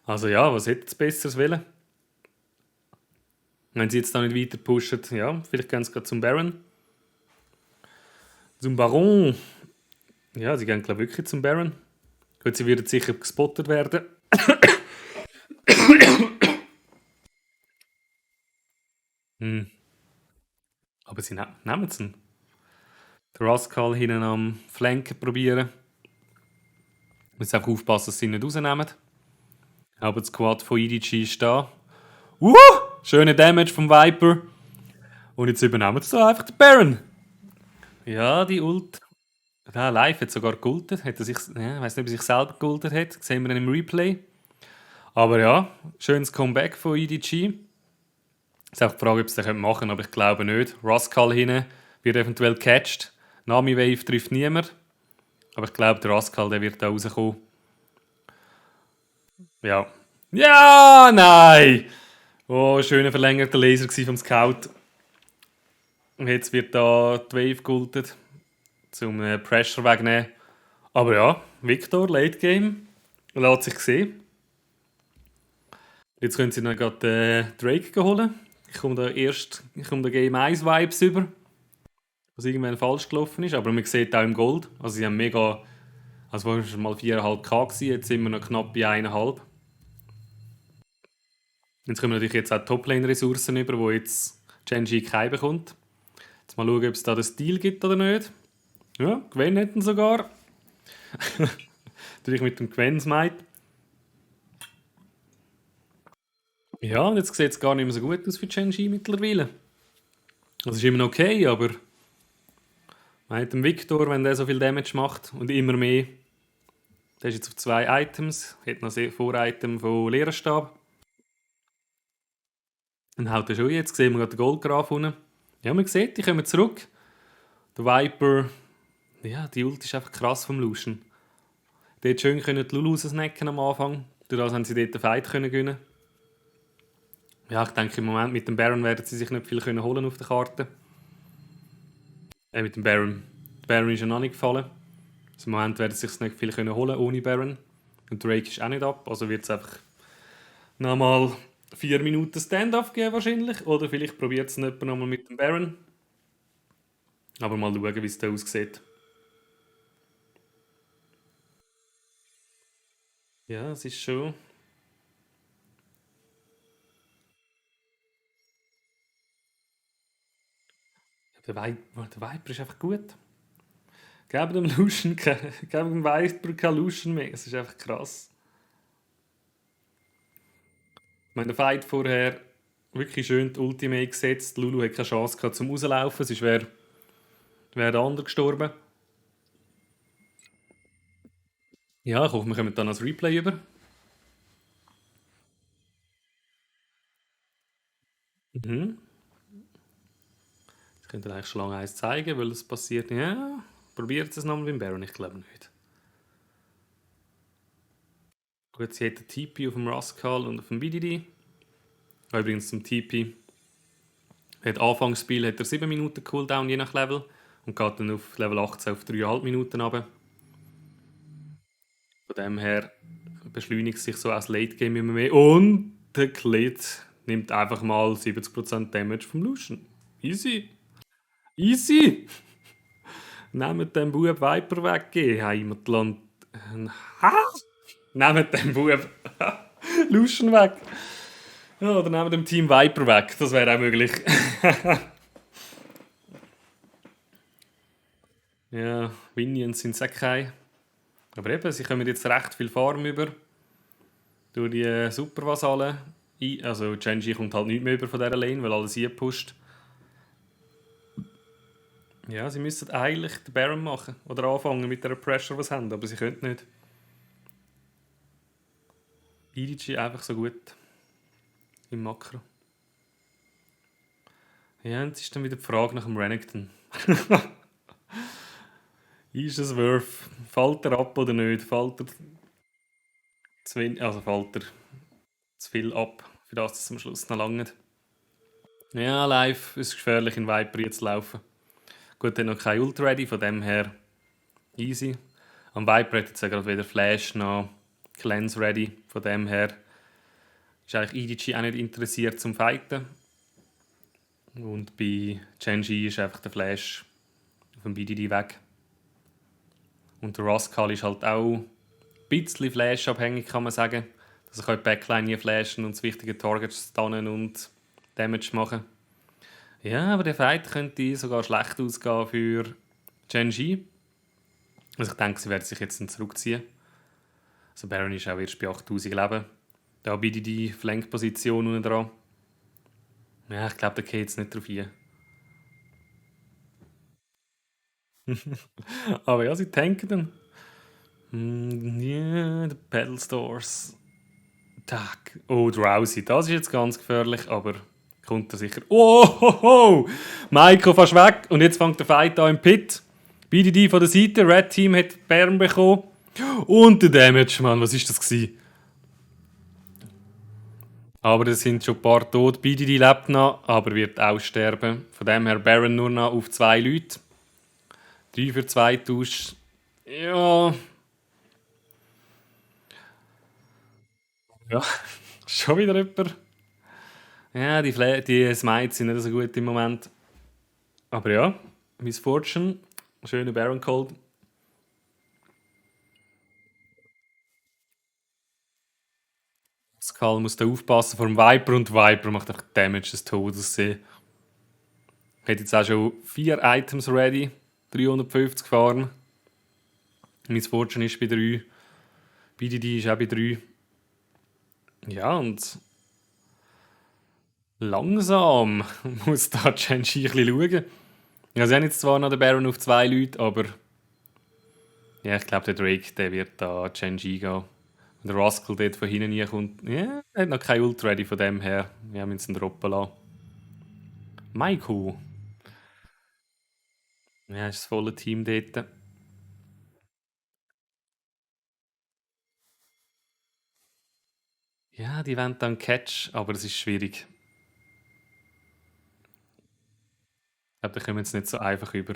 Also ja, was hätte es Besseres wollen? Wenn sie jetzt da nicht weiter pushen, ja, vielleicht gehen sie gerade zum Baron. Zum Baron. Ja, sie gehen, glaube ich, wirklich zum Baron. Gut, sie werden sicher gespottet werden. Aber sie nehmen es. Den Rascal hinten am Flanken probieren. Müssen einfach aufpassen, dass sie ihn nicht rausnehmen. Aber das Squad von EDG ist da. Schöner Damage vom Viper. Und jetzt übernehmen sie da einfach den Baron. Ja, die Ult. Da live hat sogar geultet. Hat er sich, ja, ich weiß nicht, ob er sich selber geultet hat. Das sehen wir dann im Replay. Aber ja, schönes Comeback von EDG. Es ist auch die Frage, ob sie das machen können, aber ich glaube nicht. Rascal hinten wird eventuell gecatcht. Nami Wave trifft niemand. Aber ich glaube, der Rascal der wird da rauskommen. Ja. Ja, nein! Oh, schöner verlängerter Laser vom Scout. Und jetzt wird da die Wave geultet, zum Pressure wegnehmen. Aber ja, Victor, Late Game, lässt sich sehen. Jetzt können sie dann gerade Drake holen. Ich komme da Game 1 Vibes über, was irgendwann falsch gelaufen ist. Aber man sieht auch im Gold. Also sie haben mega. Also war schon mal 4,5k gewesen, jetzt sind wir noch knapp bei 1,5. Jetzt kommen natürlich jetzt auch Toplane-Ressourcen über, wo jetzt Gen.G Kai bekommt. Jetzt mal schauen, ob es da den Stil gibt oder nicht. Ja, Gwen hätten sogar. Natürlich mit dem Gwen-Smite. Ja, und jetzt sieht es gar nicht mehr so gut aus für Gen.G mittlerweile. Das ist immer noch okay, aber man hat den Victor, wenn der so viel Damage macht und immer mehr. Der ist jetzt auf 2 Items, hat noch ein Vor-Item von Leerstab. Dann haut er schon jetzt, sehen wir gerade den Goldgraf unten. Ja, man sieht, die kommen zurück. Der Viper, ja, die Ult ist einfach krass vom Lucian. Dort schön können die Lulu snacken am Anfang. Dadurch haben sie dort den Fight gewinnen. Ja, ich denke, im Moment mit dem Baron werden sie sich nicht viel holen auf der Karte. Mit dem Baron. Der Baron ist ja noch nicht gefallen. Also im Moment werden sie sich nicht viel holen ohne Baron. Und Drake ist auch nicht ab, also wird es einfach nochmal 4 Minuten Stand-off geben wahrscheinlich. Oder vielleicht probiert es jemand nochmal mit dem Baron. Aber mal schauen, wie es da aussieht. Ja, es ist schon Der Viper ist einfach gut. Geben dem Lucian, geben dem Viper kein Lucian mehr. Es ist einfach krass. Ich meine, der Fight vorher wirklich schön die Ultimate gesetzt. Lulu hat keine Chance gehabt zum Rauslaufen, sonst wäre der andere gestorben. Ja, ich hoffe, wir kommen dann als Replay über. Mhm. Ich könnte eigentlich schon lange eins zeigen, weil es passiert. Ja, probiert es nochmal beim Baron, ich glaube nicht. Gut, sie hat den TP auf dem Rascal und auf dem BDD. Übrigens zum TP. Anfangsspiel hat er 7 Minuten Cooldown je nach Level und geht dann auf Level 18 auf 3,5 Minuten runter. Von dem her beschleunigt sich so als Late Game immer mehr. Und der Klit nimmt einfach mal 70% Damage vom Lucian. Easy. Easy! Nehmt den Bub Viper weg, Heimatland. Ha! Nehmt den Bub Lucian weg. Ja, oder nehmt dem Team Viper weg. Das wäre auch möglich. Ja, Minions sind es auch keine. Aber eben, sie kommen jetzt recht viel Farm über. Durch die Supervasallen. Also Genji kommt halt nicht mehr über von dieser Lane, weil alles pusht. Ja, sie müssten eigentlich den Baron machen. Oder anfangen mit der Pressure, die sie haben. Aber sie können nicht. EDG einfach so gut. Im Makro. Ja, jetzt ist dann wieder die Frage nach dem Renekton. Ist es worth? Fällt er ab oder nicht? Fällt er zu viel ab, für das es am Schluss noch langt? Ja, live ist es gefährlich, in Viper jetzt zu laufen. Gut, dann noch kein Ult ready, von dem her easy. Am Viper hat jetzt ja gerade wieder Flash noch Cleanse ready, von dem her ist eigentlich EDG auch nicht interessiert zum Fighten. Und bei Genji ist einfach der Flash auf dem BDD weg. Und der Rascal ist halt auch ein bisschen Flash-abhängig, kann man sagen. Dass er die Backline nie flashen und das wichtige Target stunnen und Damage machen. Ja, aber der Fight könnte sogar schlecht ausgehen für Genji. Also ich denke, sie werden sich jetzt dann zurückziehen. Also Baron ist auch erst bei 8000 Leben. Da bietet die Flankposition unten dran. Ja, ich glaube, da geht jetzt nicht drauf hin. Aber ja, sie tanken dann. Ja, die Pedal Stores. Tag. Oh, Drowsy. Das ist jetzt ganz gefährlich, aber kommt da sicher. Oh, ho, ho. Maiko fast weg. Und jetzt fängt der Fight an im Pit. BDD von der Seite. Red Team hat Bären bekommen. Und der Damage, Mann. Was ist das gewesen? Aber es sind schon ein paar tot. BDD lebt noch, aber wird aussterben. Von dem her Baron nur noch auf 2 Leute. 3 für 2 Tausch. Ja. Ja, schon wieder jemand. Ja, die Smites sind nicht so gut im Moment. Aber ja, Miss Fortune. Schöne Baron Cold. Skull muss da aufpassen vor dem Viper und Viper macht einfach Damage des Todes. Hat jetzt auch schon 4 Items ready. 350 Farm. Miss Fortune ist bei 3. BDD ist auch bei 3. Ja, und langsam muss da Genji ein bisschen schauen. Ja, sie haben jetzt zwar noch den Baron auf 2 Leute, aber ja, ich glaube, der Drake der wird da Genji gehen. Und der Rascal dort von hinten reinkommt. Ja, er hat noch kein Ult ready von dem her. Wir müssen ihn droppen lassen. Maiko. Ja, ist das volle Team dort. Ja, die wollen dann Catch, aber es ist schwierig. Ich glaube, da kommen jetzt nicht so einfach über.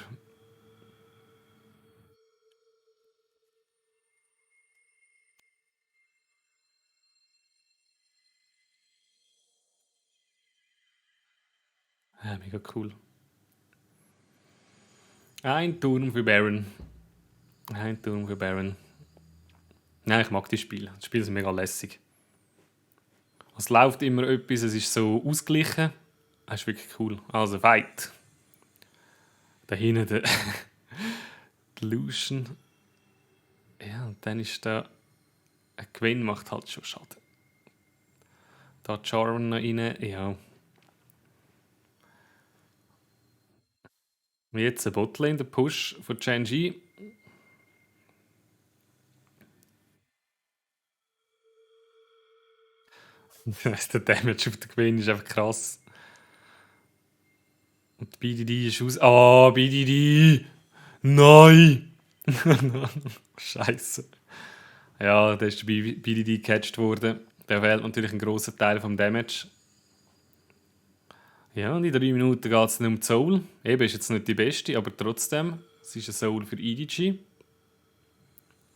Ja, mega cool. Ein Turm für Baron. Ein Turm für Baron. Nein, ich mag die Spiele. Die Spiele sind mega lässig. Es läuft immer etwas, es ist so ausgeglichen. Das ist wirklich cool. Also Fight. Da hinten der Lucian. Ja, und dann ist da ein Gewinn macht halt schon Schaden. Da Jarvan noch rein, ja. Jetzt ein Botlane, der Push von Gen.G. Der Damage auf den Gewinn ist einfach krass. Und BDD ist aus. Ah, BDD! Nein! Scheiße. Ja, da ist der BDD gecatcht worden. Der wählt natürlich einen grossen Teil vom Damage. Ja, und in 3 Minuten geht es um die Soul. Eben ist jetzt nicht die beste, aber trotzdem. Es ist eine Soul für EDG.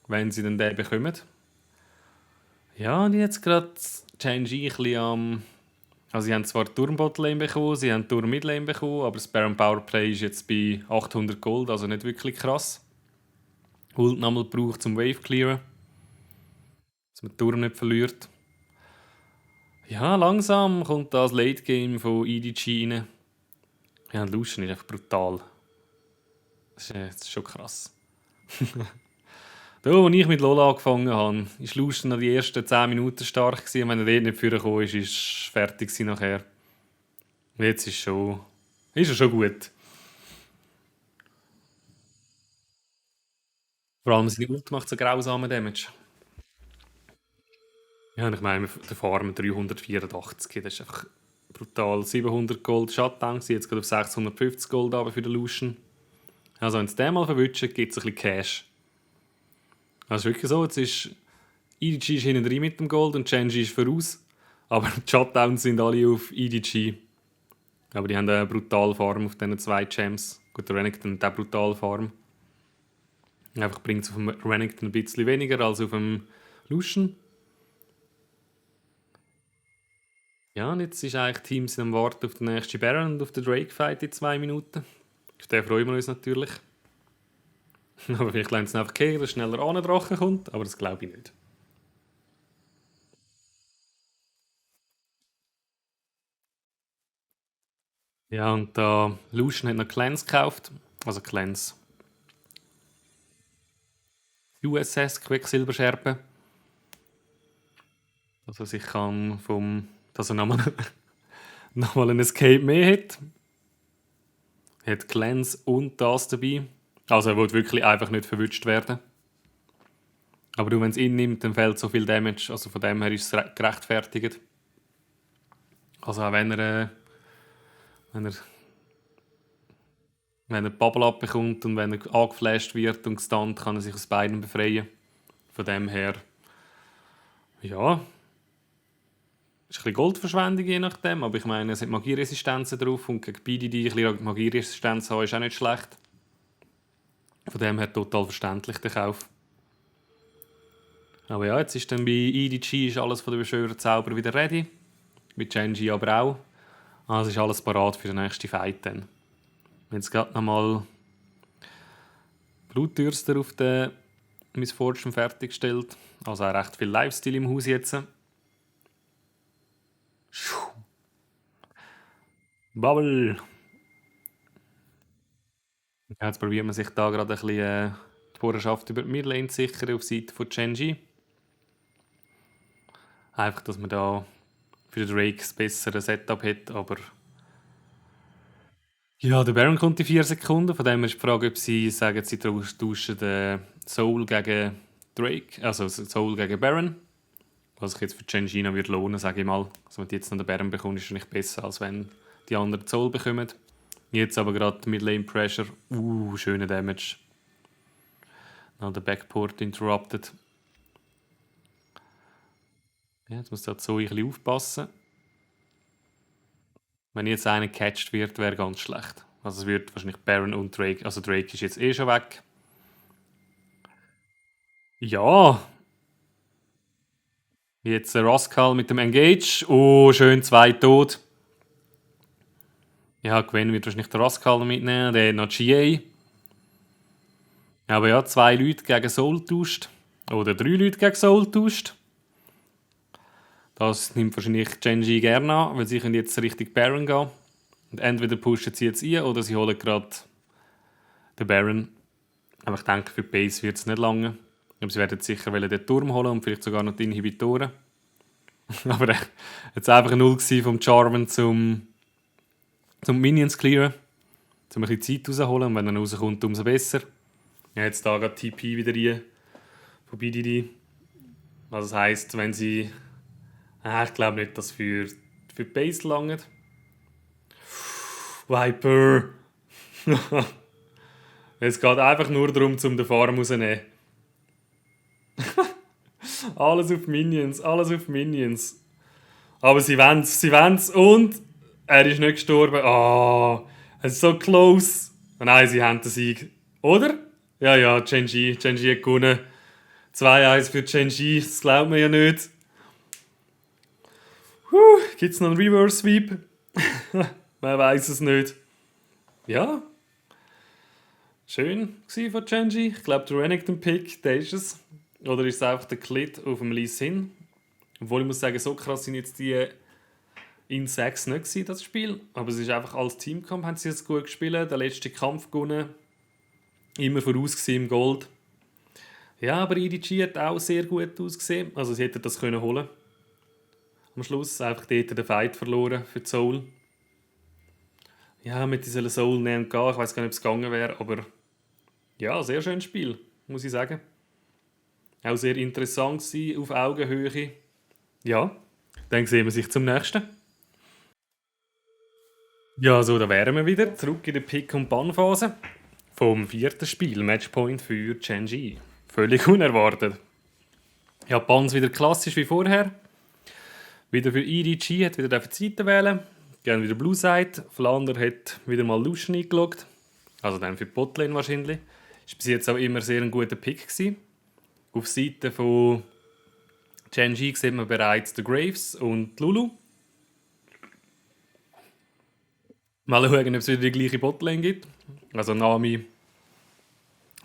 Wenn sie dann den bekommen. Ja, und jetzt gerade Gen.G ein bisschen am. Also, sie haben zwar Turm-Botlane bekommen, sie haben Turm-Midlane bekommen, aber das Baron Powerplay ist jetzt bei 800 Gold, also nicht wirklich krass. Ult nochmal gebraucht zum Wave clearen. Dass man die Turm nicht verliert. Ja, langsam kommt das Late Game von EDG rein. Ja, und Lucian ist einfach brutal. Das ist schon krass. Da, als ich mit Lola angefangen habe, war Lucian noch die ersten 10 Minuten stark gewesen. Und wenn er dort nicht vorgekommen ist, ist er fertig gewesen nachher. Und jetzt ist er schon gut. Vor allem seine Ult macht so grausamen Damage. Ja, und ich meine, der Farm 384, das ist einfach brutal. 700 Gold Shutdown, jetzt gerade auf 650 Gold aber für den Lucian. Also wenn es den mal verwünscht, gibt es ein bisschen Cash. Also ist wirklich so, jetzt ist EDG ist hinten drin mit dem Gold und Gen.G ist voraus. Aber die Shutdowns sind alle auf EDG. Aber die haben eine brutale Farm auf diesen 2 Gems. Gut, der Renekton hat auch brutale Farm. Einfach bringt es auf dem Renekton ein bisschen weniger als auf dem Lucian. Ja, und jetzt ist eigentlich Teams am Warten auf den nächsten Baron und auf den Drake-Fight in 2 Minuten. Auf den freuen wir uns natürlich. Aber vielleicht lernen sie einfach gehen, dass schneller an den Drachen kommt, aber das glaube ich nicht. Ja, und da Lucian hat noch Clans gekauft. Also Clans. USS, Quecksilberscherben. Also sich kann dass er nochmal einen Escape mehr hat. Er hat Clans und das dabei. Also er will wirklich einfach nicht verwünscht werden. Aber wenn es ihn nimmt, dann fällt so viel Damage. Also von dem her ist es gerechtfertigt. Also auch wenn er Bubble abbekommt und wenn er angeflasht wird und gestunt, kann er sich aus beiden befreien. Von dem her, ja, ist ein bisschen Goldverschwendung je nachdem, aber ich meine, es hat Magieresistenzen drauf und gegen BDD ein bisschen Magieresistenz haben ist auch nicht schlecht. Von dem her total verständlich der Kauf. Aber ja, jetzt ist dann bei EDG ist alles von den Beschwörer-Zauber wieder ready. Mit Gen.G aber auch. Also ist alles parat für den nächsten Fight dann. Jetzt gerade nochmal Blutdürster auf den Miss Fortune fertiggestellt. Also auch recht viel Lifestyle im Haus jetzt. Bubble! Ja, jetzt probiert man sich da gerade ein bisschen die Vorherschaft über die Midlane zu sichern auf Seite von Gen.G. Einfach, dass man da für den Drake das bessere Setup hat, aber ja, der Baron kommt in 4 Sekunden, von dem ist die Frage, ob sie sagen, sie tauschen den Soul gegen Drake, also Soul gegen Baron. Was sich jetzt für Gen.G noch wird lohnen, sage ich mal. Also wenn die jetzt noch den Baron bekommt, ist es nicht besser, als wenn die anderen Soul bekommen. Jetzt aber gerade Midlane Pressure, schöner Damage. Dann der Backport interrupted. Ja, jetzt muss da Zoe ein bisschen aufpassen. Wenn jetzt einer gecatcht wird, wäre ganz schlecht. Also es wird wahrscheinlich Baron und Drake, also Drake ist jetzt eh schon weg. Ja. Jetzt Rascal mit dem Engage. Oh, schön 2 tot. Ja, Gwen wird wahrscheinlich den Rascal mitnehmen, der hat noch GA. Aber ja, 2 Leute gegen Soul tauscht. Oder 3 Leute gegen Soul tauscht. Das nimmt wahrscheinlich Gen.G gerne an, weil sie können jetzt Richtung Baron gehen. Und entweder pushen sie jetzt ein oder sie holen gerade der Baron. Aber ich denke, für die Base wird es nicht lange. Aber sie werden sicher den Turm holen und vielleicht sogar noch die Inhibitoren. Aber jetzt einfach ein 0 vom Jarvan zum Minions clearen. Um ein bisschen Zeit rausholen. Und wenn er rauskommt, umso besser. Ja, jetzt da geht TP wieder rein. Von BDD. Also das heisst, wenn sie... ich glaube nicht, dass für die Base langt. Viper! Es geht einfach nur darum, um den Farm rauszunehmen. Alles auf Minions, alles auf Minions. Aber sie wollen's und er ist nicht gestorben. Es ist so close. Nein, sie haben den Sieg. Oder? Ja, Genji hat gewonnen. 2-1 für Genji, das glaubt man ja nicht. Gibt es noch einen Reverse Sweep? Man weiß es nicht. Ja. Schön war von Genji. Ich glaube, der Renekton-Pick, der ist es. Oder ist es einfach der Clit auf dem Lee Sin? Obwohl ich muss sagen, so krass sind jetzt die in 6 nicht gewesen, das Spiel. Aber es ist einfach als Teamkampf, haben sie es gut gespielt. Der letzte Kampf gewonnen. Immer voraus im Gold. Ja, aber EDG hat auch sehr gut ausgesehen. Also sie hätten das können holen. Am Schluss einfach dort den Fight verloren für die Soul. Ja, mit dieser Soul nehmen gehen. Ich weiß gar nicht, ob es gegangen wäre, aber ja, sehr schönes Spiel, muss ich sagen. Auch sehr interessant gewesen, auf Augenhöhe. Ja, dann sehen wir sich zum nächsten. Ja, so, da wären wir wieder zurück in der Pick- und Ban-Phase vom 4. Spiel, Matchpoint für Genji. Völlig unerwartet. Ja, Bans wieder klassisch wie vorher. Wieder für EDG, hat wieder die Seite wählen. Gerne wieder Blue Side. Flander hat wieder mal Lucian eingeloggt. Also dann für die Botlane wahrscheinlich. Ist bis jetzt auch immer sehr ein guter Pick gewesen. Auf Seite von Genji sieht man bereits den Graves und die Lulu. Mal schauen, ob es wieder die gleiche Botlane gibt. Also Nami,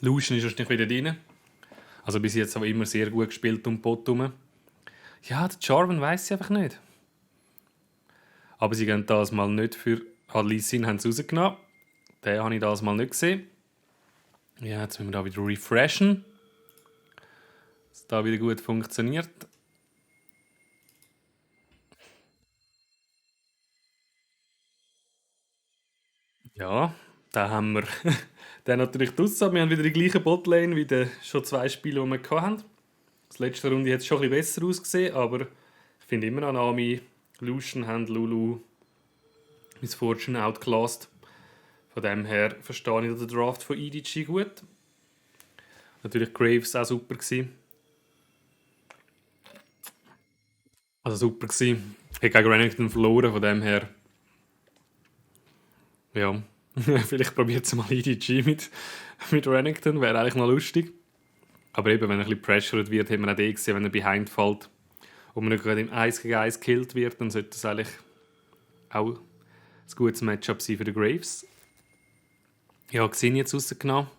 Lucian ist wahrscheinlich wieder drin. Also bis jetzt aber immer sehr gut gespielt um Bot herum. Ja, der Jarvan weiss sie einfach nicht. Aber sie gehen das mal nicht für... Lee Sin haben sie rausgenommen. Den habe ich das mal nicht gesehen. Ja, jetzt müssen wir da wieder refreshen. Dass das wieder gut funktioniert. Ja, da haben wir den natürlich draussen. Wir haben wieder die gleiche Botlane wie die schon 2 Spiele, die wir hatten. Das letzte Runde hat es schon ein bisschen besser ausgesehen, aber ich finde immer noch Nami, Lucian haben Lulu Miss Fortune outclassed. Von dem her verstehe ich den Draft von EDG gut. Natürlich Graves auch super gewesen. Also super gewesen. Hat gegen Renekton verloren, von dem her. Ja, vielleicht probiert es mal EDG mit Renekton, wäre eigentlich noch lustig. Aber eben, wenn er ein bisschen pressured wird, hat man auch den gesehen, wenn er behind fällt und man nicht gerade im 1 gegen 1 gekillt wird, dann sollte das eigentlich auch ein gutes Matchup sein für die Graves. Ja, Xin jetzt rausgenommen.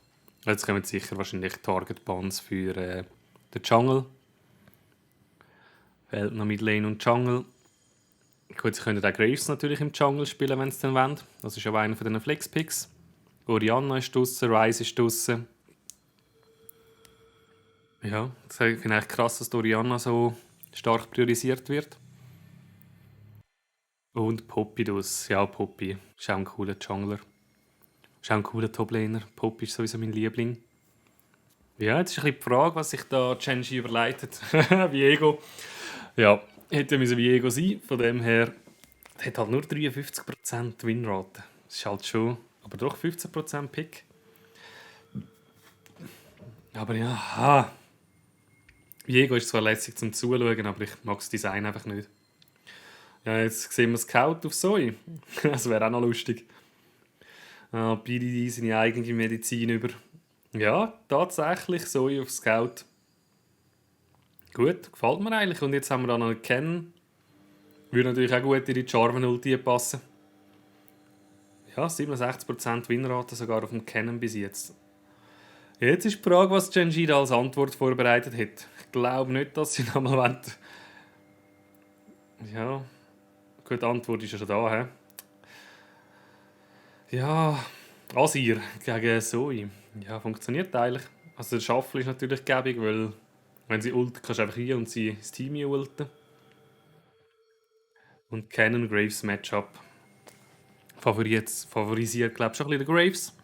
Jetzt kommen sicher wahrscheinlich Target-Bans für den Jungle. Fehlt noch Midlane und Jungle. Gut, sie können auch Graves natürlich im Jungle spielen, wenn sie dann wollen. Das ist aber einer von diesen Flex-Picks. Orianna ist draussen, Ryze ist draussen. Ja, ich finde eigentlich krass, dass Orianna so stark priorisiert wird. Und Poppy draus. Ja, Poppy ist auch ein cooler Jungler. Ist auch ein cooler Toplaner. Poppy ist sowieso mein Liebling. Ja, jetzt ist ein bisschen die Frage, was sich da Genji überleitet. Viego. Ja, hätte müssen Viego sein. Von dem her hat halt nur 53% Winrate. Das ist halt schon, aber doch 15% Pick. Aber ja, Viego ist zwar lässig zum Zuschauen, aber ich mag das Design einfach nicht. Ja, jetzt sehen wir Scout auf Zoe. Das wäre auch noch lustig. BDD seine eigene Medizin über. Ja, tatsächlich Zoe auf Scout. Gut, gefällt mir eigentlich. Und jetzt haben wir da noch einen Ken. Würde natürlich auch gut in die Jarvan-Ulti passen. Ja, 67% Winrate sogar auf dem Cannon bis jetzt. Jetzt ist die Frage, was Genji da als Antwort vorbereitet hat. Ich glaube nicht, dass sie nochmal wollen. Ja, gut, die Antwort ist ja schon da. He? Ja, Asir gegen Zoe. Ja, funktioniert eigentlich. Also der Shuffle ist natürlich gäbig, weil wenn sie ulten, kannst du einfach hier und sie das Team hier ulten. Und Cannon Graves Matchup favorisiert glaube ich schon ein bisschen den Graves.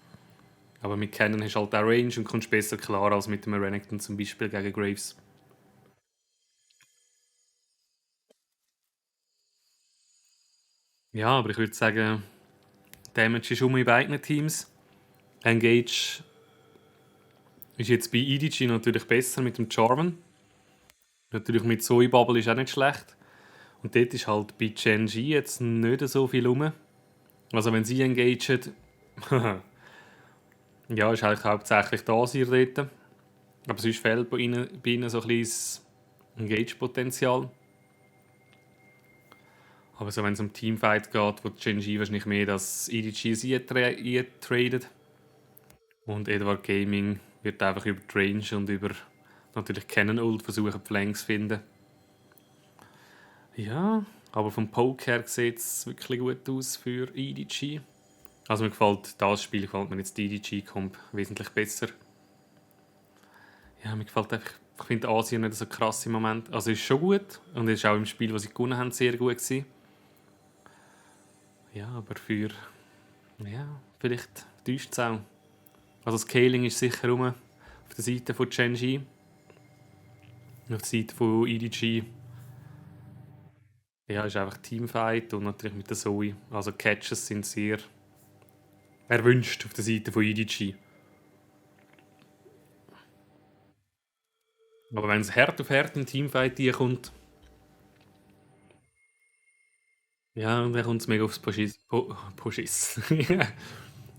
Aber mit Cannon hast du halt auch Range und kommst besser klar als mit dem Renekton zum Beispiel gegen Graves. Ja, aber ich würde sagen, Damage ist in beiden Teams. Engage ist jetzt bei EDG natürlich besser mit dem Charmen. Natürlich mit Zoe Bubble ist auch nicht schlecht. Und dort ist halt bei Gen G jetzt nicht so viel rum. Also wenn sie engagen, ja, ist eigentlich hauptsächlich der Asir dort. Aber sonst fehlt bei ihnen so ein bisschen Engage-Potenzial. Aber so, wenn es um Teamfight geht, wo Gen G wahrscheinlich mehr das EDG eintradet. Und Edward Gaming wird einfach über die Range und über natürlich Cannon Ult versuchen, die Flanks zu finden. Ja, aber vom Poke her sieht es wirklich gut aus für EDG. Also mir gefällt das Spiel, gefällt mir jetzt die EDG-Comp wesentlich besser. Ja, mir gefällt einfach, ich finde Asien nicht so krass im Moment. Also ist schon gut und ist auch im Spiel, das sie gewonnen haben, sehr gut gewesen. Ja, aber für, ja, vielleicht täuscht es auch. Also Scaling ist sicher rum auf der Seite von Gen G. Auf der Seite von EDG. Ja, ist einfach Teamfight und natürlich mit der Zoe. Also Catches sind sehr erwünscht auf der Seite von EDG. Aber wenn es Herd auf Herd im Teamfight kommt, ja, dann kommt es mega aufs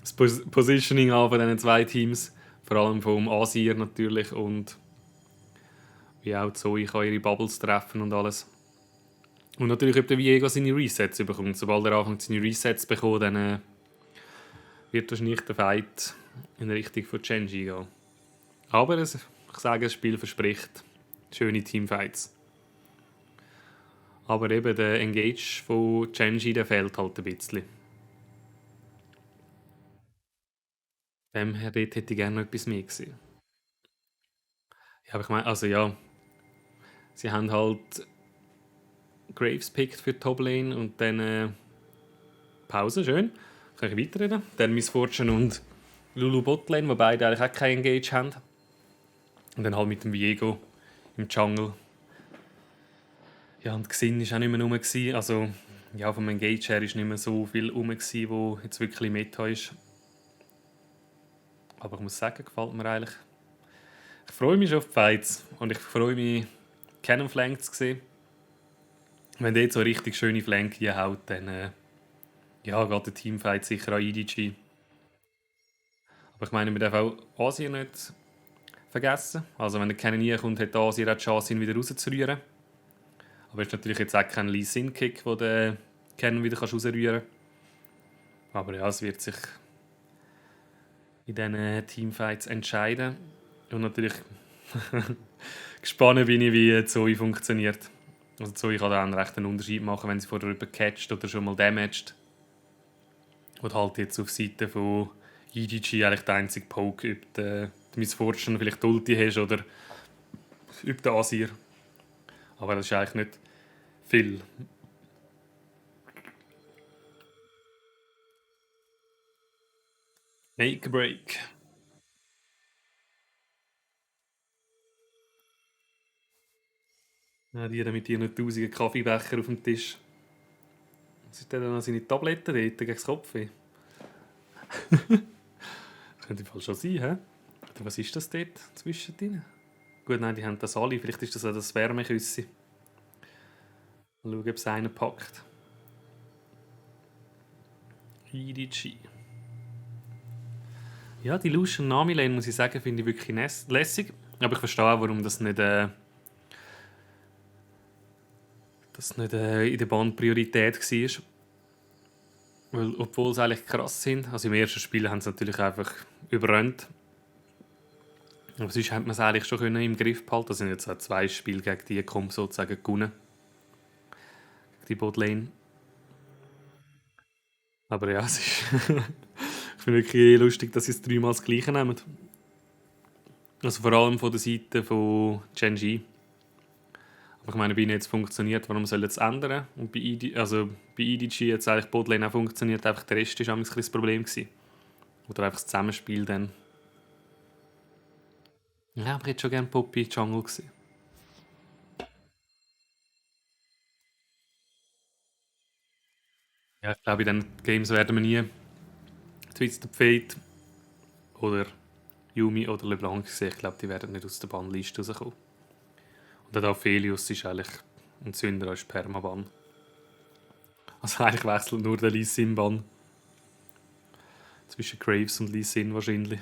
das Positioning an von diesen zwei Teams. Vor allem vom Asir natürlich und wie auch Zoe kann ihre Bubbles treffen und alles. Und natürlich, ob der Viego seine Resets bekommt. Sobald er anfängt, seine Resets zu bekommen, dann wird wahrscheinlich der Fight in Richtung von Gen G gehen. Aber ich sage, das Spiel verspricht schöne Teamfights. Aber eben der Engage von Gen G, der fehlt halt ein bisschen. Dem her dort hätte ich gerne noch etwas mehr gesehen. Ja, aber ich meine, also ja, sie haben halt Graves pickt für die Toplane und dann Pause, schön. Kann ich weiterreden. Dann Miss Fortune und Lulu Botlane, die beide eigentlich auch kein Engage haben. Und dann halt mit dem Viego im Jungle. Ja, und Xin war auch nicht mehr rum. Also, ja, vom Engage her ist nicht mehr so viel rum, wo jetzt wirklich Meta ist. Aber ich muss sagen, gefällt mir eigentlich. Ich freue mich schon auf die Fights und ich freue mich, Cannon Flank zu sehen. Wenn der so eine richtig schöne Flank hier haut, dann ja, geht der Teamfight sicher an EDG. Aber ich meine, wir dürfen auch Asien nicht vergessen. Also wenn der Cannon hier kommt, hat Asien auch die Chance, ihn wieder rauszurühren. Aber es ist natürlich jetzt auch kein Lee Sin-Kick, den der Cannon wieder rausrühren kann. Aber ja, es wird sich in diesen Teamfights entscheiden. Und natürlich gespannt bin ich, wie Zoe funktioniert. Also Zoe kann da einen rechten Unterschied machen, wenn sie vorher jemanden catcht oder schon mal damaged. Und halt jetzt auf Seite von EDG eigentlich der einzige Poke, ob du Miss Fortune vielleicht die Ulti hast oder ob der Asir. Aber das ist eigentlich nicht viel. Make a break. Ja, die mit ihren tausenden Kaffeebecher auf dem Tisch. Was ist denn noch seine Tabletten dort gegen das Kopfweh? Das könnte im Fall schon sein, hä? Oder was ist das dort zwischen denen? Gut, nein, die haben das alle. Vielleicht ist das auch das Wärmeküsse. Mal schauen, ob es einen packt. EDG. Ja, die Lucian Nami Lane, muss ich sagen, finde ich wirklich lässig. Aber ich verstehe auch, warum das nicht in der Band Priorität war. Weil, obwohl sie eigentlich krass sind, also im ersten Spiel haben sie natürlich einfach überrannt. Aber sonst hätte man es eigentlich schon im Griff behalten. Das sind jetzt auch 2 Spiele gegen die Comp sozusagen gewonnen. Gegen die Botlane. Aber ja, es ist ich Ich finde wirklich lustig, dass sie es dreimal das Gleiche nehmen. Also vor allem von der Seite von Gen.G. Aber ich meine, bei ihnen jetzt funktioniert, warum soll es ändern? Und bei EDG hat es eigentlich Botlane auch funktioniert, einfach der Rest war ein bisschen das Problem gewesen. Oder einfach das Zusammenspiel dann. Ja, aber ich hätte schon gerne Poppy Jungle gesehen. Ja, ich glaube, in diesen Games werden wir nie Twisted Fate oder Yumi oder LeBlanc sehen. Ich glaube, die werden nicht aus der Bannliste rauskommen. Und der Aphelios ist eigentlich ein Sünder als Permaban. Also eigentlich wechselt nur der Lee Sin Ban. Zwischen Graves und Lee Sin wahrscheinlich.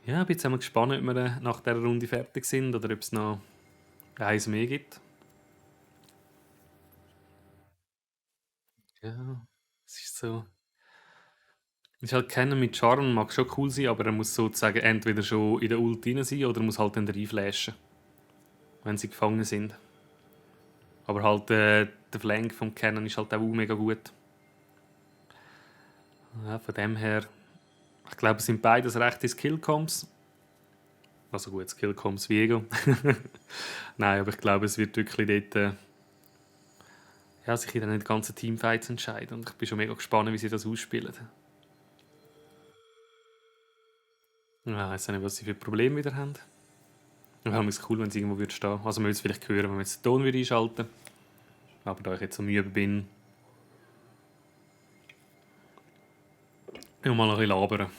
Ja, ich bin jetzt einmal gespannt, ob wir nach dieser Runde fertig sind oder ob es noch eins mehr gibt. Ja, es ist so. Es ist halt kennen mit Charm, mag schon cool sein, aber er muss sozusagen entweder schon in der Ult rein sein oder muss halt dann reinflashen, wenn sie gefangen sind. Aber halt der Flank vom Cannon ist halt auch mega gut. Ja, von dem her, ich glaube, es sind beides rechte Skillcoms. Also gut, Skillcoms wie Ego. Nein, aber ich glaube, es wird wirklich dort ja, sich in den ganzen Teamfights entscheiden. Und ich bin schon mega gespannt, wie sie das ausspielen. Ja, ich weiß nicht, was sie für Probleme wieder haben. Aber es ist cool, wenn es irgendwo würde stehen. Also man würde es vielleicht hören, wenn man jetzt den Ton würde einschalten. Aber da ich jetzt so müde bin, mal noch ein bisschen labern.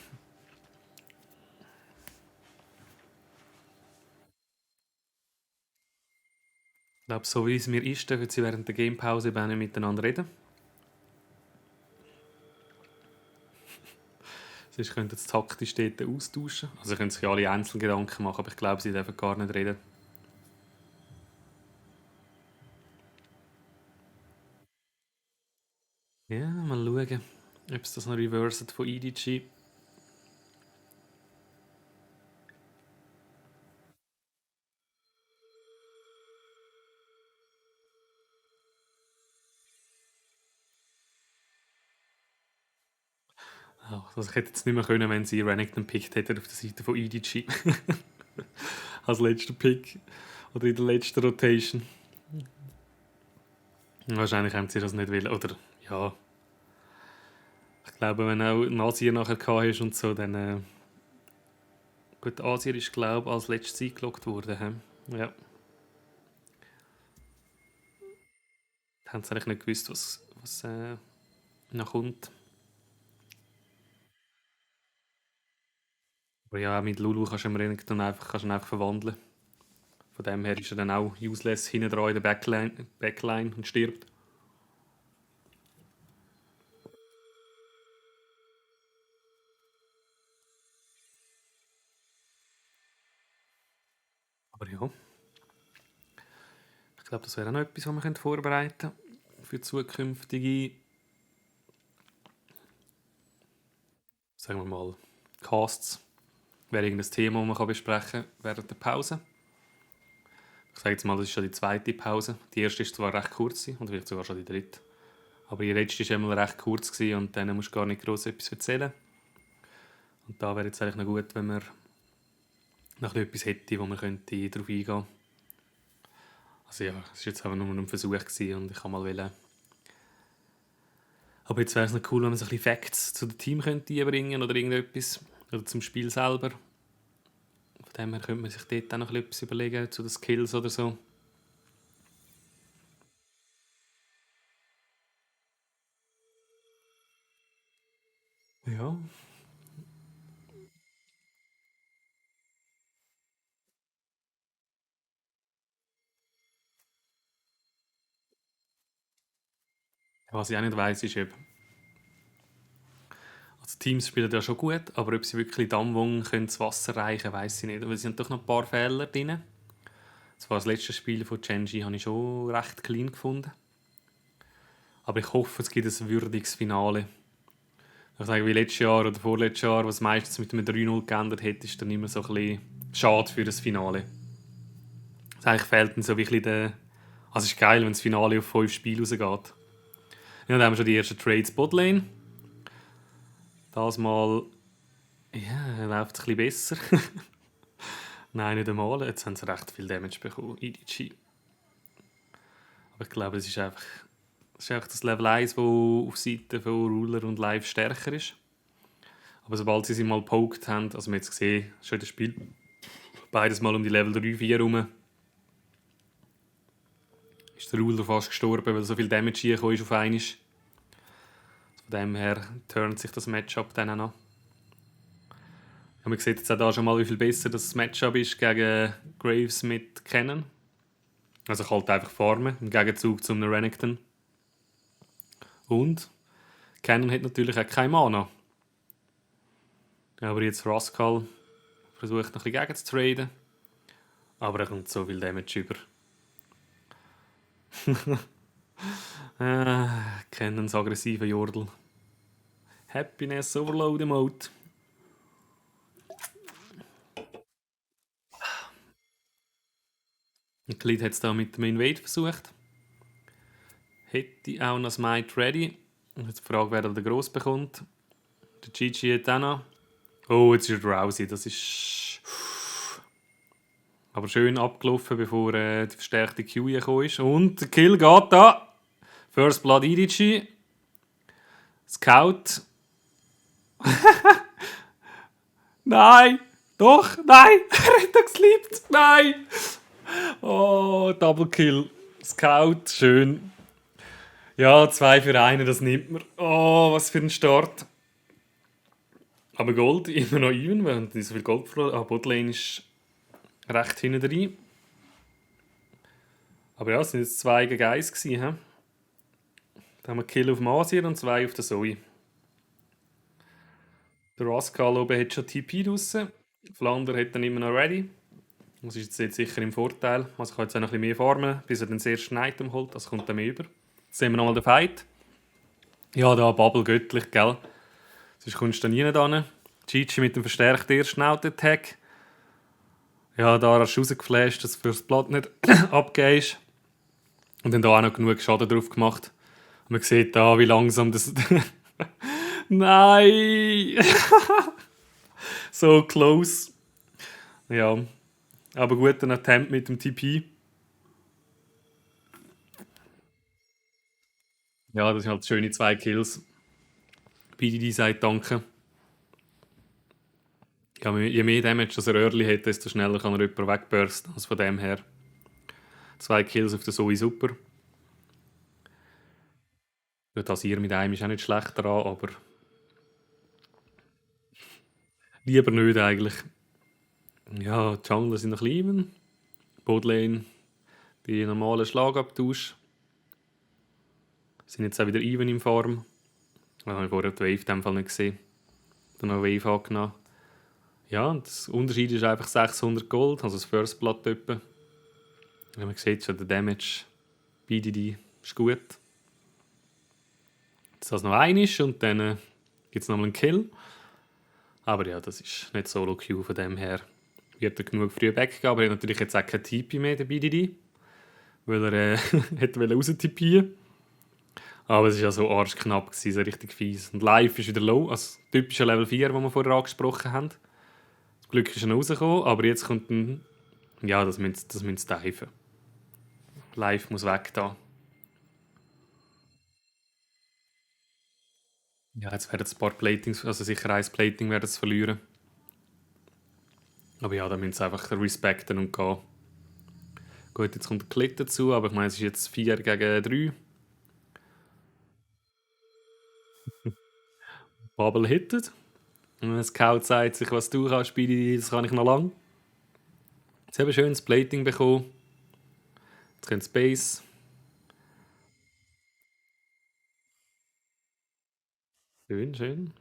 Ich glaube, so wie es mir ist, dürfen sie während der Gamepause nicht miteinander reden. Sonst könnten sie taktisch dort austauschen. Also sie können sich ja alle einzeln Gedanken machen, aber ich glaube, sie dürfen gar nicht reden. Ja, mal schauen, ob es das noch reverset von EDG. Also ich hätte jetzt nicht mehr können, wenn sie Renekton gepickt hätten auf der Seite von EDG. Als letzter Pick. Oder in der letzten Rotation. Wahrscheinlich haben sie das nicht wollen. Oder ja. Ich glaube, wenn auch Nasir nachher gehabt ist und so, dann. Gut, Asir ist, glaube ich, als letztes eingeloggt worden. Ja. Da haben sie eigentlich nicht gewusst, was noch kommt. Aber ja, mit Lulu kannst du im Renekton einfach verwandeln. Von dem her ist er dann auch useless hinten dran in der Backline und stirbt. Aber ja. Ich glaube, das wäre auch noch etwas, was wir vorbereiten können für zukünftige, sagen wir mal, Casts. Wäre irgendein Thema, das man besprechen kann während der Pause. Ich sage jetzt mal, das ist schon die zweite Pause. Die erste ist zwar recht kurz und vielleicht sogar schon die dritte. Aber die letzte war einmal recht kurz und dann musst du gar nicht gross etwas erzählen. Und da wäre jetzt eigentlich noch gut, wenn man noch etwas hätte, wo man könnte darauf eingehen könnte. Also ja, es war jetzt einfach nur ein Versuch und ich kann mal wählen. Aber jetzt wäre es noch cool, wenn man so ein bisschen Facts zu dem Team könnte einbringen oder irgendetwas. Oder zum Spiel selber. Von dem her könnte man sich dort auch noch etwas überlegen, zu den Skills oder so. Ja. Was ich auch nicht weiss, ist, ob also Teams spielen ja schon gut, aber ob sie wirklich Damwon das Wasser reichen, weiss ich nicht. Weil es sind doch noch ein paar Fehler drin. Zwar das letzte Spiel von Gen.G habe ich schon recht clean gefunden. Aber ich hoffe, es gibt ein würdiges Finale. Ich sage, wie letztes Jahr oder vorletztes Jahr, was meistens mit einem 3-0 geändert hat, ist dann immer so ein bisschen schade für das Finale. Also eigentlich fehlt dann so ein bisschen der... Also es ist geil, wenn das Finale auf 5 Spiele rausgeht. Ja, dann haben wir schon die ersten Trades Botlane. Das Mal ja, läuft es ein bisschen besser. Nein, nicht einmal. Jetzt haben sie recht viel Damage bekommen, EDG. Aber ich glaube, es ist einfach das Level 1, das auf Seite von Ruler und Live stärker ist. Aber sobald sie mal gepoked haben, also wir haben jetzt gesehen, schon das Spiel, beides mal um die Level 3, 4 rum, ist der Ruler fast gestorben, weil so viel Damage reingekommen ist auf einmal. Von dem her turnt sich das Matchup dann an. Ja, man sieht jetzt auch da schon mal, wie viel besser das Matchup ist gegen Graves mit Cannon. Also ich halt einfach farmen, im Gegenzug zu einem Renekton. Und Cannon hat natürlich auch keine Mana. Aber jetzt Rascal versucht noch ein bisschen gegen zu traden. Aber er kommt so viel Damage über. Cannons aggressiver Jordel. Happiness Overload Mode. Ein Glied hat es da mit dem Invade versucht. Hätte auch noch Smite ready. Und jetzt die Frage, wer da den Gross bekommt. Der GG hat auch noch. Oh, jetzt ist er drowsy. Das ist... Aber schön abgelaufen, bevor die verstärkte Q gekommen ist. Und der Kill geht da. First Blood EDG. Scout. Nein! Doch! Nein! Er hat doch gesleept! Nein! Oh, Double Kill. Scout, schön. Ja, 2 für 1, das nimmt man. Oh, was für ein Start. Aber Gold immer noch even, wir haben nicht so viel Gold verloren. Ah, Botlane ist recht hinten drin. Aber ja, es sind jetzt 2 gegen 1 gewesen. He? Da haben wir Kill auf Masier und 2 auf der Zoe. Der Rascal oben hat schon TP draussen. Flander hat dann immer noch ready. Das ist jetzt sicher im Vorteil. Also ich kann jetzt auch noch ein bisschen mehr farmen, bis er den ersten Item holt. Das kommt dann mehr über. Jetzt sehen wir nochmal den Fight. Ja, da Bubble göttlich, gell? Sonst kommst du da nie hin. Chichi mit dem verstärkten ersten Auto-Attack. Ja, da hast du rausgeflasht, dass du für das Blatt nicht abgehst. Und dann da auch noch genug Schaden drauf gemacht. Und man sieht da, wie langsam das... Nein! So close. Ja. Aber gut, ein Attempt mit dem TP. Ja, das sind halt schöne 2 Kills. BDD sagt danke. Ja, je mehr Damage das er Early hat, desto schneller kann er jemanden wegbursten. Also von dem her 2 Kills auf der Zoe super. Ja, das hier mit einem ist auch nicht schlecht daran, aber lieber nicht eigentlich. Ja, die Jungler sind noch klein. Botlane, die normalen Schlagabtausch. Sind jetzt auch wieder even im Farm. Das habe ich vorher die Wave in dem Fall nicht gesehen. Dann noch eine Wave angenommen. Ja, und der Unterschied ist einfach 600 Gold, also das First Blood etwa. Ja, man sieht schon, der Damage BDD ist gut. Jetzt das noch ein ist und dann gibt es nochmal einen Kill. Aber ja, das ist nicht Solo-Queue von dem her. Wird er genug früh weggehen, aber er hat natürlich jetzt auch kein TP mehr, der BDD. Weil er hätte raus-TPen. Aber es war ja so arschknapp, so richtig fies. Und live ist wieder low, also typischer Level 4, den wir vorher angesprochen haben. Das Glück ist schon rausgekommen, aber jetzt kommt ein... Ja, das müssen sie diven. Live muss weg da. Ja, jetzt werden ein paar Platings, also sicher ein Plating werden sie verlieren. Aber ja, da müssen sie einfach respekten und gehen. Gut, jetzt kommt der Klick dazu, aber ich meine, es ist jetzt 4 gegen 3. Bubble hittet. Und wenn ein Scout sagt sich, was du kannst, spiele das kann ich noch lang. Jetzt haben wir schön das Plating bekommen. Jetzt kommt Space. Schön, schön.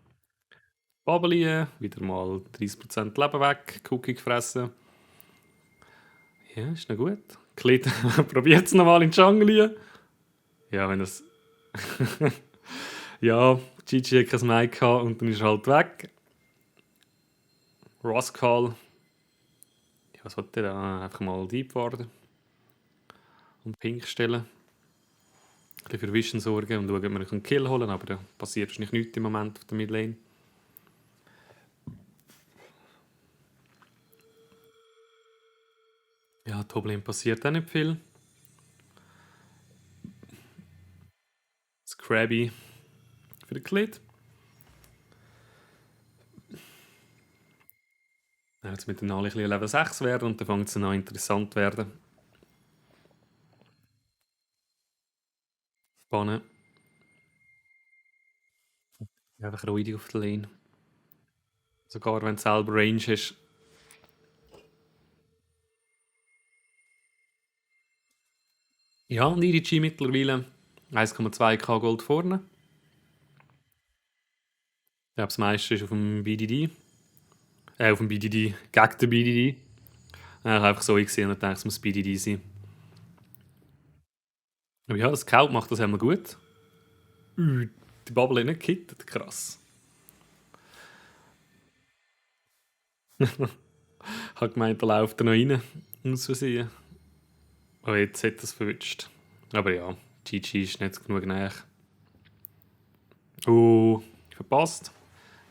Bubble, wieder mal 30% Leben weg, Cookie gefressen. Ja, ist noch gut. Klit, probiert es nochmal in die Jungle. Ja, wenn das... ja, Gigi hat kein Mic gehabt und dann ist er halt weg. Rascal. Ja, was wollte der da? Einfach mal deep werden. Und pink stellen. Ein bisschen für Vision sorgen und schauen, ob wir einen Kill holen, aber da passiert wahrscheinlich nichts im Moment auf der Midlane. Ja, Toblin passiert auch nicht viel. Scrabby für den Klit. Jetzt mit den alle ein bisschen Level 6 werden und dann fängt es noch interessant zu werden. Spannen. Einfach ruhig auf der Lane. Sogar wenn du selber Range hast. Ja, und EDG mittlerweile 1,2k Gold vorne. Ich glaube, das meiste ist auf dem BDD. Auf dem BDD, gegen den BDD. Ich habe einfach so gesehen und dachte, es muss BDD sein. Aber ja, das Scout macht das einmal gut. Die Bubble hat nicht gekittet, krass. Ich habe gemeint, da läuft er noch rein. Aus Versehen. Aber jetzt hat er es verwünscht. Aber ja, GG ist nicht genug näher. Verpasst.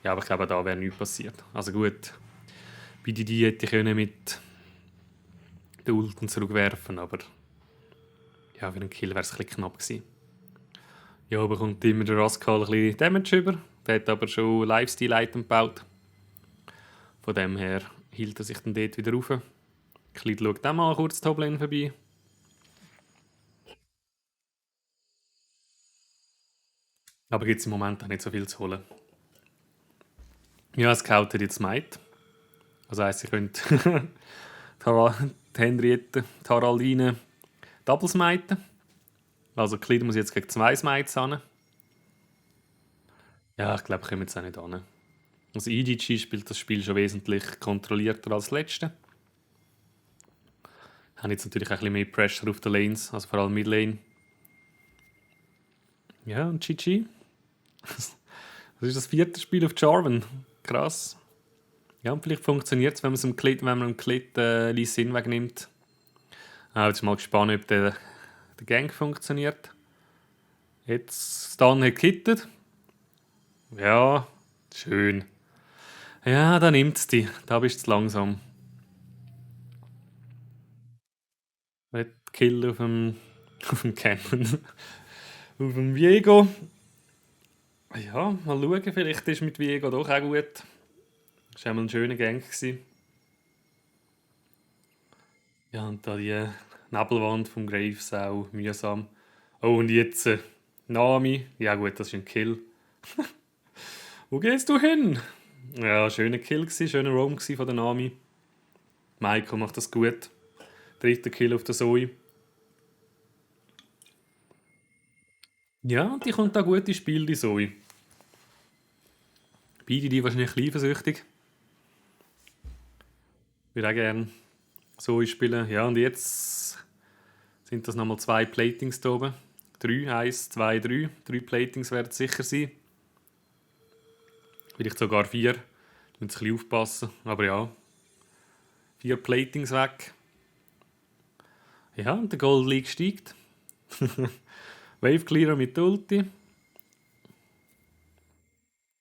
Ja, aber ich glaube, da wäre nichts passiert. Also gut, BDD hätte ich können mit den Ulten zurückwerfen, aber ja, für einen Kill wäre es ein bisschen knapp gewesen. Ja, bekommt immer der Rascal ein bisschen Damage über. Der hat aber schon Lifestyle-Item gebaut. Von dem her hielt er sich dann dort wieder rauf. Kleid schaut auch mal kurz Toblane vorbei. Aber gibt es im Moment auch nicht so viel zu holen. Ja, es scoutet jetzt Might. Das heisst, ihr könnt die Henriette, die Haraldine Double smiten. Also Kleid muss jetzt gegen 2 Smites ran. Ja, ich glaube, kommen jetzt auch nicht an. Also EDG spielt das Spiel schon wesentlich kontrollierter als das letzte. Haben jetzt natürlich auch ein bisschen mehr Pressure auf den Lanes, also vor allem Midlane. Ja, und GG. Das ist das 4. Spiel auf Jarvan. Krass. Ja, und vielleicht funktioniert es, wenn man im Klit Lee Sin wegnimmt. Jetzt mal gespannt, ob der Gang funktioniert. Jetzt Stan hat gekittet. Ja, schön. Ja, da nimmt es dich. Da bist du zu langsam. Kill auf dem Cannon. Auf dem Viego. Ja, mal schauen, vielleicht ist mit Viego doch auch gut. Das war einmal ein schöner Gang gewesen. Ja, und da die Nebelwand vom Graves auch mühsam. Oh, und jetzt Nami. Ja gut, das ist ein Kill. Wo gehst du hin? Ja, schöner Kill gewesen, schöner Roam von der Nami. Michael macht das gut. 3. Kill auf der Zoe. Ja, die kommt auch gut ins Spiel, die Zoe. Beide die wahrscheinlich ein bisschen eifersüchtig. Ich würde auch gerne Zoe spielen. Ja, und jetzt sind das nochmal 2 Platings da oben. 3, 1, 2, 3. 3 Platings werden sicher sein. Vielleicht sogar 4. Da müssen wir ein bisschen aufpassen. Aber ja. 4 Platings weg. Ja, und der Gold League steigt. Wave Clearer mit Ulti.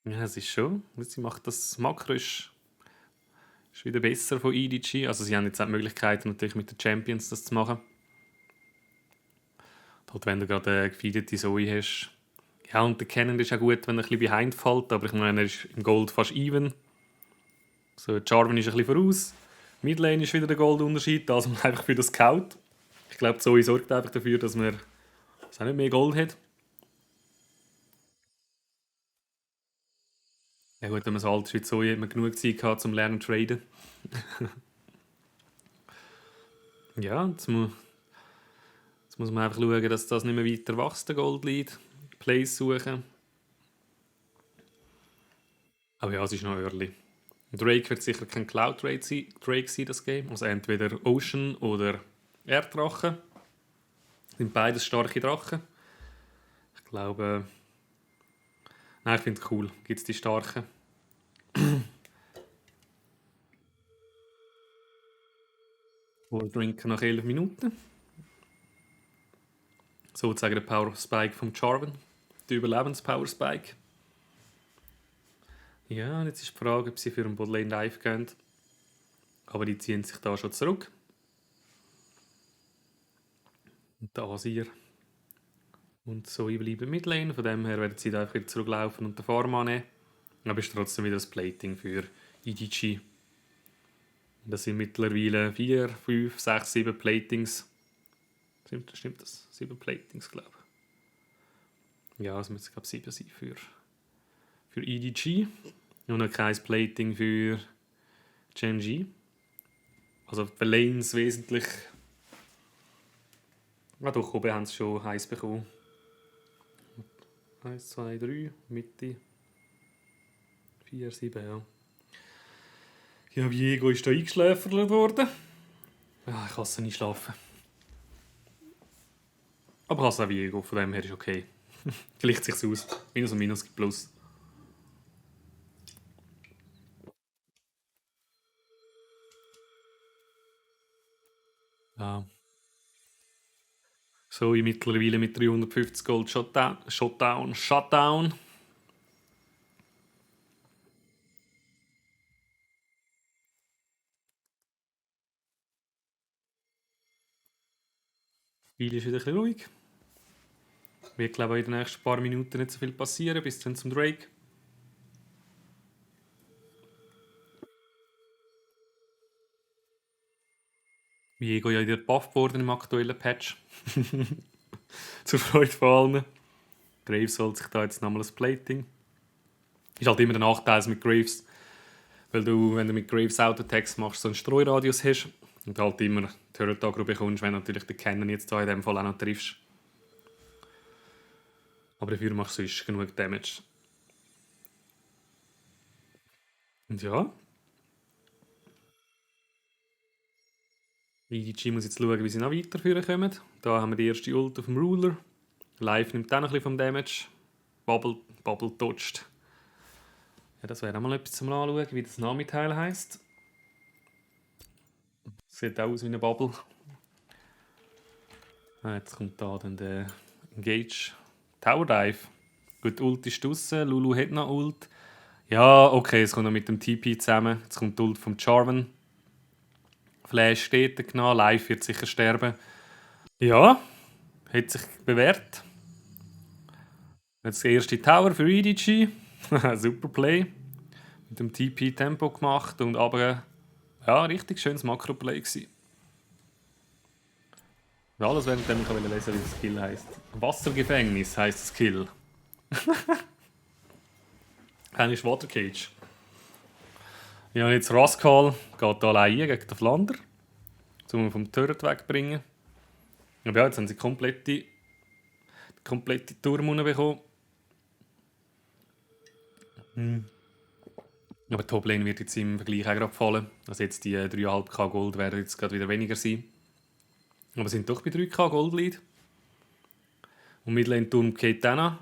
Ja, es ist schon. Sie macht das Makro ist wieder besser von EDG. Also sie haben jetzt auch die Möglichkeiten natürlich mit den Champions das zu machen. Halt, wenn du gerade eine gefeedete Zoe hast. Ja, und der Cannon ist auch gut, wenn er ein bisschen behind fällt, aber ich meine, er ist im Gold fast even. So, Jarvan ist ein bisschen voraus. Midlane ist wieder der Goldunterschied, also einfach für den Scout. Ich glaube, Zoe sorgt einfach dafür, dass man auch nicht mehr Gold hat. Ja gut, wenn man so alt ist wie Zoe, hat man genug Zeit gehabt, zum Lernen zu traden. Ja, jetzt muss man einfach schauen, dass das nicht mehr weiter wächst, der Gold-Lead. Plays suchen. Aber ja, es ist noch early. Drake wird sicher kein Cloud-Drake sein, das Game. Also entweder Ocean oder Erddrache. Sind beides starke Drachen. Ich glaube... Nein, ich finde es cool. Gibt es die starken. Wir trinken nach 11 Minuten. Sozusagen der Power Spike vom Jarvan. Die Überlebens-Power Spike. Ja, und jetzt ist die Frage, ob sie für einen Botlane Dive gehen. Aber die ziehen sich da schon zurück. und der Asir. Und so bleiben Midlane, von dem her werden sie da einfach wieder zurücklaufen und den Farm annehmen. Aber es ist trotzdem wieder das Plating für EDG. Das sind mittlerweile 4, 5, 6, 7 Platings. Stimmt das? 7 Platings, glaube ich. Ja, es müssen glaube ich 7 sein für EDG. Und noch kein Plating für Gen-G. Also die Lanes wesentlich... doch, oben haben sie schon heiß bekommen. 1, 2, 3, Mitte. 4, 7, ja. Ja, Viego ist da eingeschläfert worden. Ja, ich hasse nicht schlafen. Aber ich hasse auch Viego, von dem her ist okay. Gleicht sich's aus. Minus und Minus gibt Plus. Ja. So, ich mittlerweile mit 350 Gold Shutdown. Spiel ist wieder ein bisschen ruhig. Wird, glaube ich, in den nächsten paar Minuten nicht so viel passieren, bis dann zum Drake. Viego ja wieder gebufft worden im aktuellen Patch. Zur Freude von allen. Graves holt sich da jetzt nochmal ein Plating. Ist halt immer der Nachteil mit Graves. Weil du, wenn du mit Graves Autotext machst, so einen Streuradius hast. Und halt immer die Turret-Agro bekommst, wenn du natürlich den Cannon jetzt da in dem Fall auch noch triffst. Aber dafür machst du sonst genug Damage. Und ja. EDG muss jetzt schauen, wie sie noch weiterführen kommen. Da haben wir die erste Ult auf dem Ruler. Live nimmt auch noch ein bisschen vom Damage. Bubble touched. Ja, das wäre auch mal etwas zum Anschauen, wie das Namenteil heisst. Sieht auch aus wie eine Bubble. Jetzt kommt da dann der Engage Tower Dive. Gut, Ult ist draussen. Lulu hat noch Ult. Ja, okay, es kommt noch mit dem TP zusammen. Jetzt kommt die Ult vom Jarvan. Flash steht genau. Live wird sicher sterben. Ja, hat sich bewährt. Jetzt der erste Tower für EDG. Super Play. Mit dem TP Tempo gemacht und aber ja, richtig schönes Makro-Play gewesen. Und alles während ich lesen, wie das Skill heisst. Wassergefängnis heisst das Skill. Eigentlich Water Cage. Ja, und jetzt Rascal geht da allein gegen den Flander. Um ihn vom Turret wegbringen. Aber ja, jetzt haben sie komplette Turm bekommen. Aber die Toplane wird jetzt im Vergleich auch gerade fallen. Also jetzt die 3,5k Gold werden jetzt gerade wieder weniger sein. Aber sind doch bei 3k Gold Lead. Und Midlane-Turm geht dann an.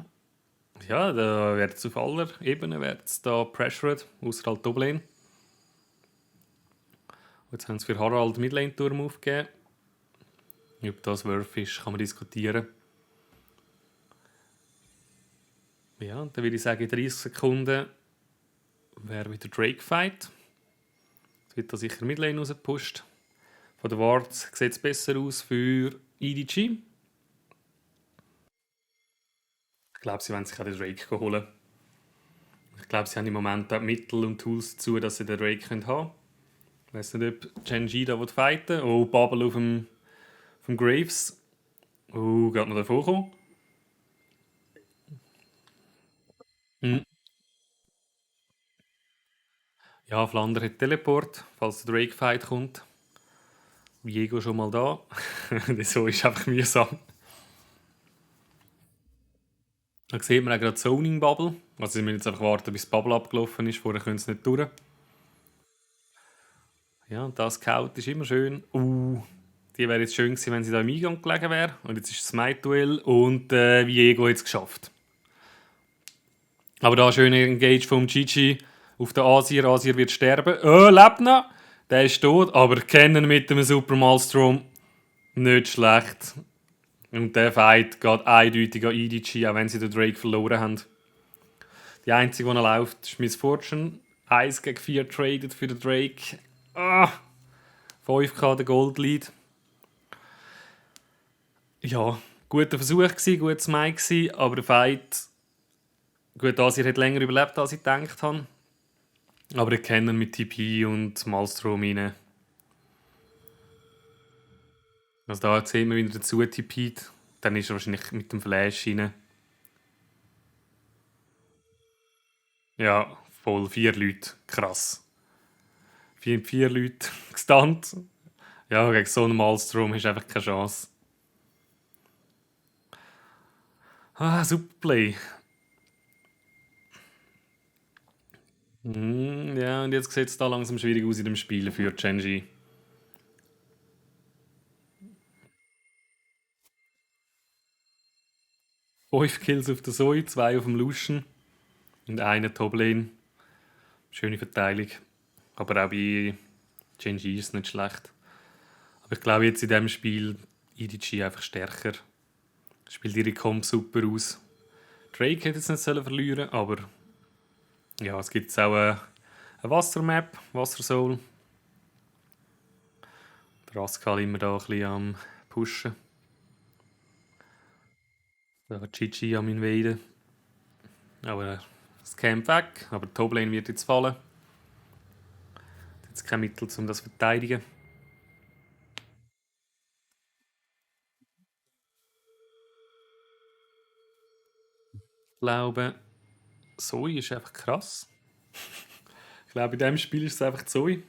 Ja, da wird es auf aller Ebene da pressured, außer halt Toplane. Jetzt haben sie für Harald Midlane-Turm aufgegeben. Ob das Worth ist, kann man diskutieren. Ja, und dann würde ich sagen, in 30 Sekunden wäre wieder Drake-Fight. Jetzt wird da sicher Midlane rausgepusht. Von den Wards sieht es besser aus für EDG. Ich glaube, sie wollen sich auch den Drake holen. Ich glaube, sie haben im Moment auch Mittel und Tools dazu, dass sie den Drake haben können. Ich weiß nicht, ob Gen-G da fighten will. Oh, Bubble auf dem Graves. Oh, geht noch davor kommen. Ja, Flander hat Teleport, falls der Drake-Fight kommt. Viego schon mal da. So ist einfach mühsam. Da sieht man auch gerade Zoning Bubble. Also sie müssen jetzt einfach warten, bis die Bubble abgelaufen ist, vorher können sie nicht durch. Ja, und das Scout ist immer schön. Die wäre jetzt schön gewesen, wenn sie da im Eingang gelegen wäre. Und jetzt ist das Smite-Duell und Viego hat es geschafft. Aber da schöner Engage vom Gigi auf den Asir. Asir wird sterben. Lebt noch. Der ist tot, aber kennen mit dem Super Maelstrom nicht schlecht. Und der Fight geht eindeutig an EDG, auch wenn sie den Drake verloren haben. Die einzige, die noch läuft, ist Miss Fortune. 1 gegen 4 traded für den Drake. 5k der Gold Lead. Ja, guter Versuch gewesen, gutes Mic gewesen, aber der Fight... Gut, Asir hat länger überlebt, als ich gedacht habe. Aber ich kenne ihn mit TP und Malstrom rein. Also da sehen wir, wie er dazu tippt. Dann ist er wahrscheinlich mit dem Flash rein. Ja, voll 4 Leute. Krass. 4 Leute gestunt. Ja, gegen so einen Malstrom hast du einfach keine Chance. Ah, super Play. Ja, und jetzt sieht es da langsam schwierig aus in dem Spiel für Genji. Fünf Kills auf der Zoe, 2 auf dem Lucian und eine Toplane. Schöne Verteilung. Aber auch bei Genji ist es nicht schlecht. Aber ich glaube jetzt in diesem Spiel EDG einfach stärker. Spielt ihre Comp super aus. Drake hätte jetzt nicht verlieren sollen, aber ja, es gibt jetzt auch eine Wassermap, Wassersoul. Der Rascal immer da ein bisschen am pushen. Da hat Chichi am invaden. Aber das Camp weg, aber die Toplane wird jetzt fallen. Jetzt kein Mittel, um das zu verteidigen. Ich glaube, Zoe ist einfach krass. Ich glaube, in diesem Spiel ist es einfach Zoe.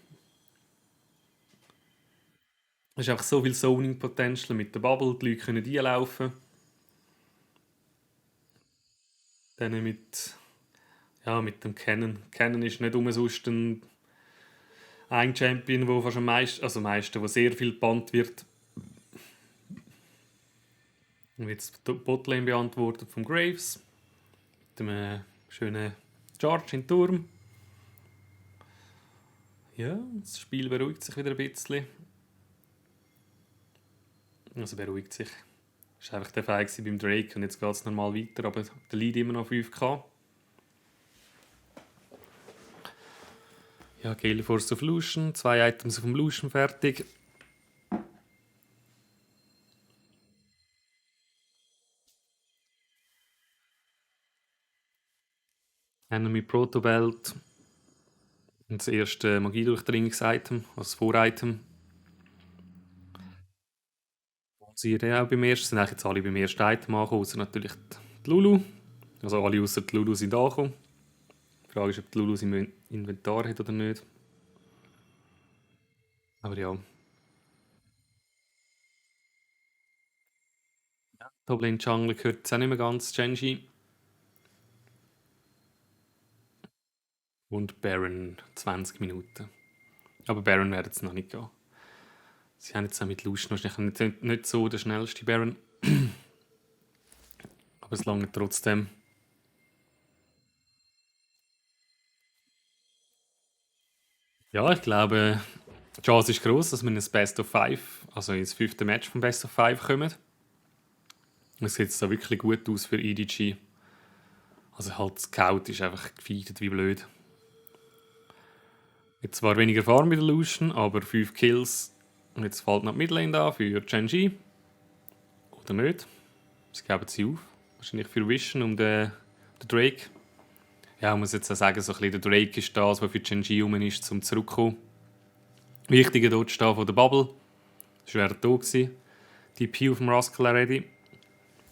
Es ist einfach so viel Zoning-Potential mit der Bubble, die Leute können einlaufen. Dann mit dem Cannon. Cannon ist nicht umsonst ein Champion, der fast am meisten, wo sehr viel gebannt wird. Und jetzt die Botlane beantwortet von Graves. Mit einem schönen Charge in den Turm. Ja, das Spiel beruhigt sich wieder ein bisschen. Also beruhigt sich. Es war einfach der Fall beim Drake und jetzt geht es normal weiter, aber der Lead immer noch 5K. Ja, Gale Force auf Lucian, 2 Items auf dem Lucian fertig. Enemy Protobelt. Und das erste Magiedurchdringungs-Item, also das Vor-Item. Sie auch beim ersten, sind eigentlich jetzt alle beim ersten Item angekommen, außer natürlich die Lulu. Also alle außer die Lulu sind angekommen. Die Frage ist, ob die Lulu sie im Inventar hat oder nicht. Aber ja. Toplane Jungle gehört jetzt auch nicht mehr ganz Genji. Und Baron 20 Minuten. Aber Baron wird jetzt noch nicht gehen. Sie haben jetzt auch mit Lucian wahrscheinlich nicht so der schnellste Baron. Aber es lange trotzdem. Ja, ich glaube, die Chance ist gross, dass wir in das Best of 5, also ins 5. Match vom Best of 5 kommen. Es sieht da wirklich gut aus für EDG. Also halt Scout ist einfach gefeedet wie blöd. Jetzt zwar weniger Farm bei der Lucian, aber 5 Kills. Und jetzt fällt noch die Midlane da für Genji. Oder nicht. Sie geben sie auf. Wahrscheinlich für Vision und den Drake. Ja, ich muss jetzt auch sagen, so ein bisschen der Drake ist das, was für Genji rum ist, zum zurückkommen. Wichtiger dort stehen von der Bubble. Das wäre da gewesen. Die P auf dem Rascal ready.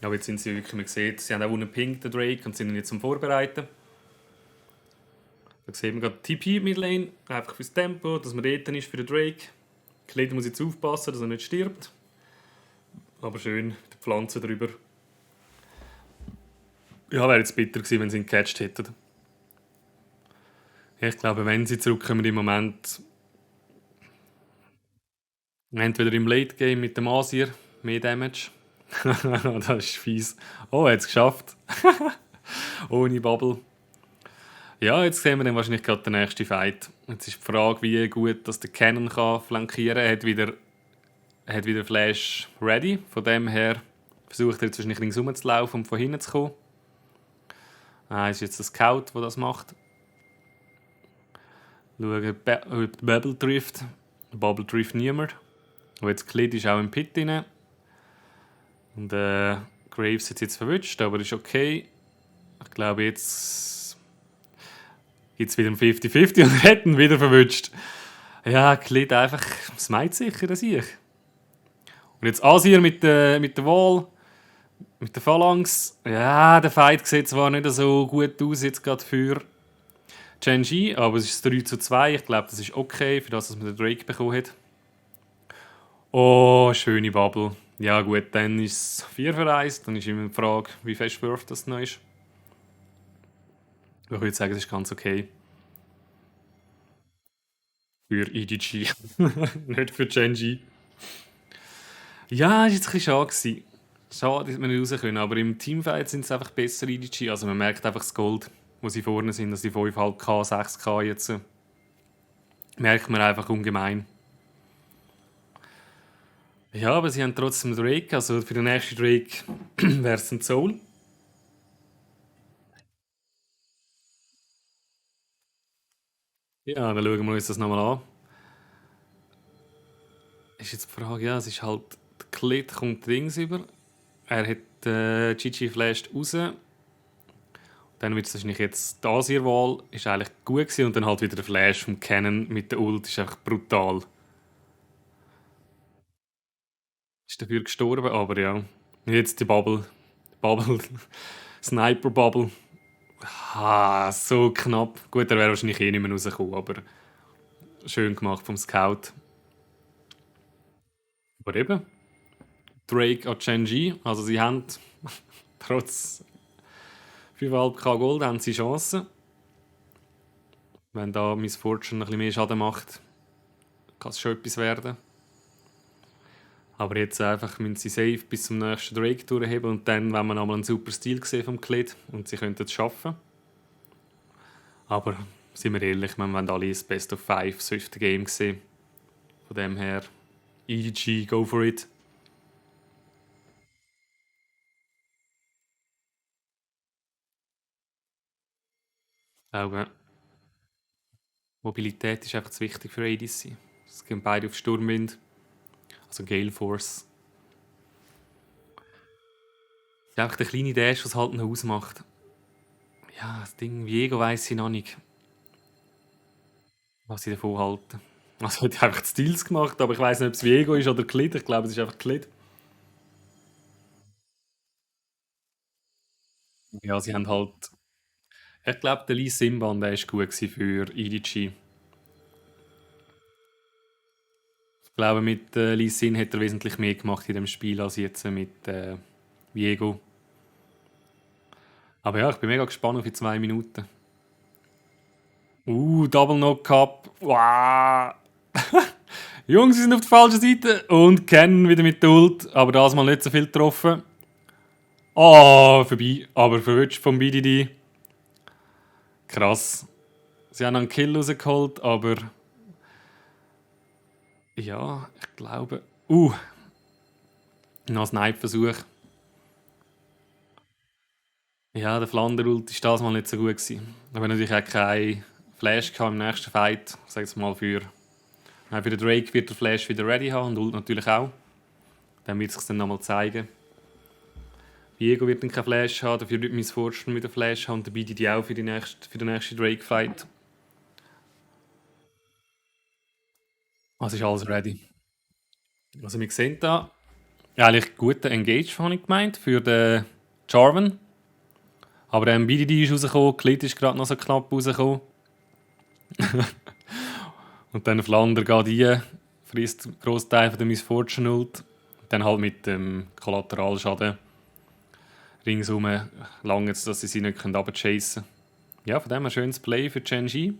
Aber jetzt sind sie wirklich, man sieht, sie haben auch einen Pink, den Drake, und sind ihn jetzt zum Vorbereiten. Da sehen wir gerade TP Midlane, einfach fürs Tempo, dass man dort ist für den Drake. Kled muss jetzt aufpassen, dass er nicht stirbt. Aber schön, die Pflanze drüber. Ja, wäre jetzt bitter gewesen, wenn sie ihn gecatcht hätten. Ja, ich glaube, wenn sie zurückkommen im Moment, entweder im Late Game mit dem Asir, mehr Damage. Das ist fies. Oh, er hat es geschafft. Ohne Bubble. Ja, jetzt sehen wir dann wahrscheinlich gerade den nächsten Fight. Jetzt ist die Frage, wie gut dass der Cannon kann flankieren kann. Er hat wieder Flash ready. Von dem her versucht er jetzt wahrscheinlich ringsum zu laufen, um von hinten zu kommen. Ist jetzt der Scout, der das macht. Schauen, ob der Bubble trifft. Der Bubble trifft niemand. Und jetzt Klid ist auch im Pit rein. Und Graves hat jetzt verwünscht, aber ist okay. Ich glaube, jetzt gibt es wieder ein 50-50 und hätten wieder verwünscht. Ja, Klid einfach smite sicher, das ich. Und jetzt Asir mit der Wall, mit der Phalanx. Ja, der Fight sieht zwar nicht so gut aus jetzt gerade für Gen.G, aber es ist 3:2. Ich glaube, das ist okay, für das, was man den Drake bekommen hat. Oh, schöne Bubble. Ja gut, dann ist es 4 für 1. Dann ist immer die Frage, wie fest Wurf das noch ist. Ich würde sagen, es ist ganz okay. Für EDG. Nicht für Gen.G. Ja, ist jetzt ein bisschen schade gewesen. Schade, dass wir nicht raus können. Aber im Teamfight sind es einfach besser EDG. Also man merkt einfach das Gold, wo sie vorne sind, dass die 5,5K, 6K jetzt. Merkt man einfach ungemein. Ja, aber sie haben trotzdem Drake. Also für den nächsten Drake wäre es ein Soul. Ja, dann schauen wir uns das nochmal an. Ist jetzt die Frage, ja, es ist halt, der Klid kommt Dings über. Er hat Gigi flasht raus. Dann wird es wahrscheinlich jetzt die Asir-Wahl, ist eigentlich gut gewesen. Und dann halt wieder der Flash vom Cannon mit der Ult, ist einfach brutal. Ist dafür gestorben, aber ja. Und jetzt die Bubble. Bubble. Sniper-Bubble. Ah, so knapp. Gut, er wäre wahrscheinlich eh nicht mehr rausgekommen, aber schön gemacht vom Scout. Aber eben, Drake an Gen.G, also sie haben trotz 5,5K Gold haben sie Chancen. Wenn da Miss Fortune ein bisschen mehr Schaden macht, kann es schon etwas werden. Aber jetzt einfach müssen sie safe bis zum nächsten Drake durchheben und dann, wenn man einmal einen super Stil gesehen vom Klid und sie könnten es schaffen. Aber sind wir ehrlich, wir haben alle das Best of 5 Swift Game gesehen. Von dem her, EDG, go for it. Auch Mobilität ist einfach zu wichtig für ADC. Es gehen beide auf Sturmwind, also Gale Force. Das ist einfach der kleine Dash, was halt noch ausmacht. Ja, das Ding Viego weiss ich noch nicht, was ich davon halte. Also hat einfach die Steals gemacht, aber ich weiss nicht, ob es Viego ist oder Klid. Ich glaube, es ist einfach Klid. Ja, sie haben halt... Ich glaube, der Lee Simban, der war gut für EDG. Ich glaube, mit Lee Sin hat er wesentlich mehr gemacht in dem Spiel als jetzt mit Viego. Aber ja, ich bin mega gespannt auf die 2 Minuten. Double Knock-Up. Wow. Jungs, sie sind auf der falschen Seite. Und Ken wieder mit der Ult. Aber das mal nicht so viel getroffen. Oh, vorbei. Aber verwünscht vom BDD. Krass. Sie haben einen Kill rausgeholt, aber... Ja, ich glaube... noch ein Snipe-Versuch. Ja, der Flander-Ult war das mal nicht so gut gewesen. Aber natürlich auch kein Flash im nächsten Fight. Ich sage jetzt mal für den Drake wird der Flash wieder ready haben und Ult natürlich auch. Dann wird es sich dann nochmal zeigen. Viego wird dann keinen Flash haben, dafür wird Miss Fortune mit der Flash haben und der BDD auch für den nächsten Drake-Fight. Also ist alles ready. Also wir sehen da eigentlich guten Engage, habe ich gemeint, für den Jarvan. Aber der BDD ist rausgekommen, Klid ist gerade noch so knapp rausgekommen. Und dann Flander geht rein, frisst einen grossen Teil von der Miss Fortune Ult. Dann halt mit dem Kollateralschaden ringsum lange, dass sie nicht runterchasen können. Ja, von dem ein schönes Play für Gen.G.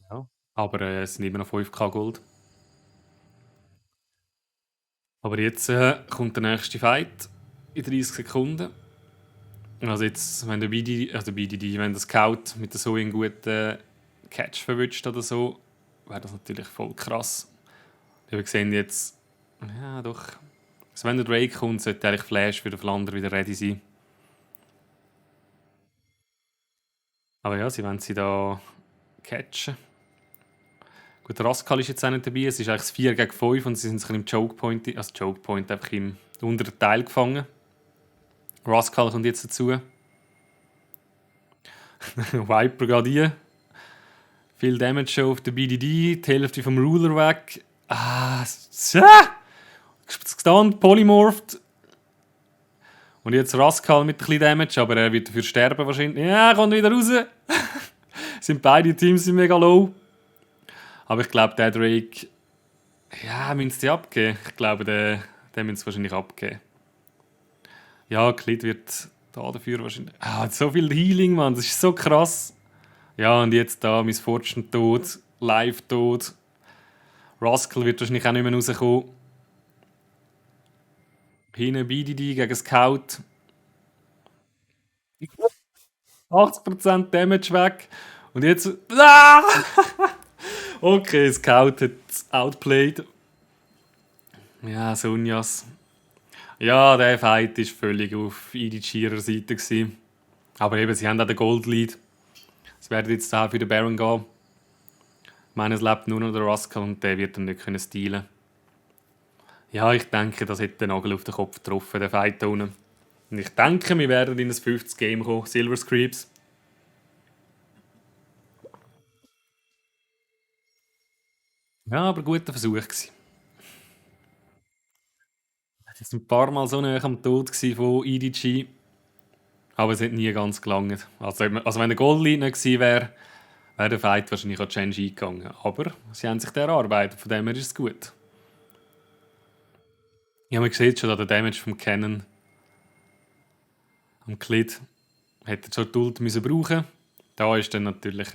Ja. Aber es sind immer noch 5K Gold. Aber jetzt kommt der nächste Fight in 30 Sekunden. Also jetzt, wenn der BDD, wenn der Scout mit so einen guten Catch verwünscht oder so, wäre das natürlich voll krass. Wir sehen jetzt, ja doch, also wenn der Drake kommt, sollte eigentlich Flash für den Flander wieder ready sein. Aber ja, sie wollen sie da catchen. Gut, der Rascal ist jetzt auch nicht dabei. Es ist eigentlich das 4 gegen 5 und sie sind sich im Choke Point, also Choke Point einfach im unteren Teil gefangen. Rascal kommt jetzt dazu. Viper geht rein. Viel Damage schon auf der BDD. Die Hälfte vom Ruler weg. Gestunt, polymorphed. Und jetzt Rascal mit ein bisschen Damage, aber er wird dafür sterben wahrscheinlich. Ja, er kommt wieder raus. Beide Teams sind mega low. Aber ich glaube, der Drake... Ja, müssen sie abgeben. Ich glaube, den müssen sie wahrscheinlich abgeben. Ja, Klid wird da dafür wahrscheinlich... so viel Healing, Mann. Das ist so krass. Ja, und jetzt da, Miss Fortune tot. Live tot. Rascal wird wahrscheinlich auch nicht mehr rauskommen. Hinten BDD gegen Scout. 80% Damage weg. Und jetzt... Okay, Scout hat outplayed. Ja, Sunjas. Ja, der Fight war völlig auf EDG-er Seite gewesen. Aber eben, sie haben auch den Gold-Lead. Es werden jetzt da für den Baron gehen. Ich meine, es lebt nur noch der Rascal und der wird dann nicht stealen können. Ja, ich denke, das hat den Nagel auf den Kopf getroffen, der Fight da unten. Und ich denke, wir werden in ein 50 Game kommen. Silver Screeps. Ja, aber guter Versuch gewesen. Es war ein paar Mal so nah am Tod von EDG. Aber es hat nie ganz gelangt. Also wenn der Gold-Lead nicht gewesen wäre, wäre der Fight wahrscheinlich an Gen-G gegangen. Aber sie haben sich erarbeitet, von dem her ist es gut. Ja, man sieht schon, dass der Damage vom Cannon am Klid hätte schon die Ult müssen brauchen. Da ist dann natürlich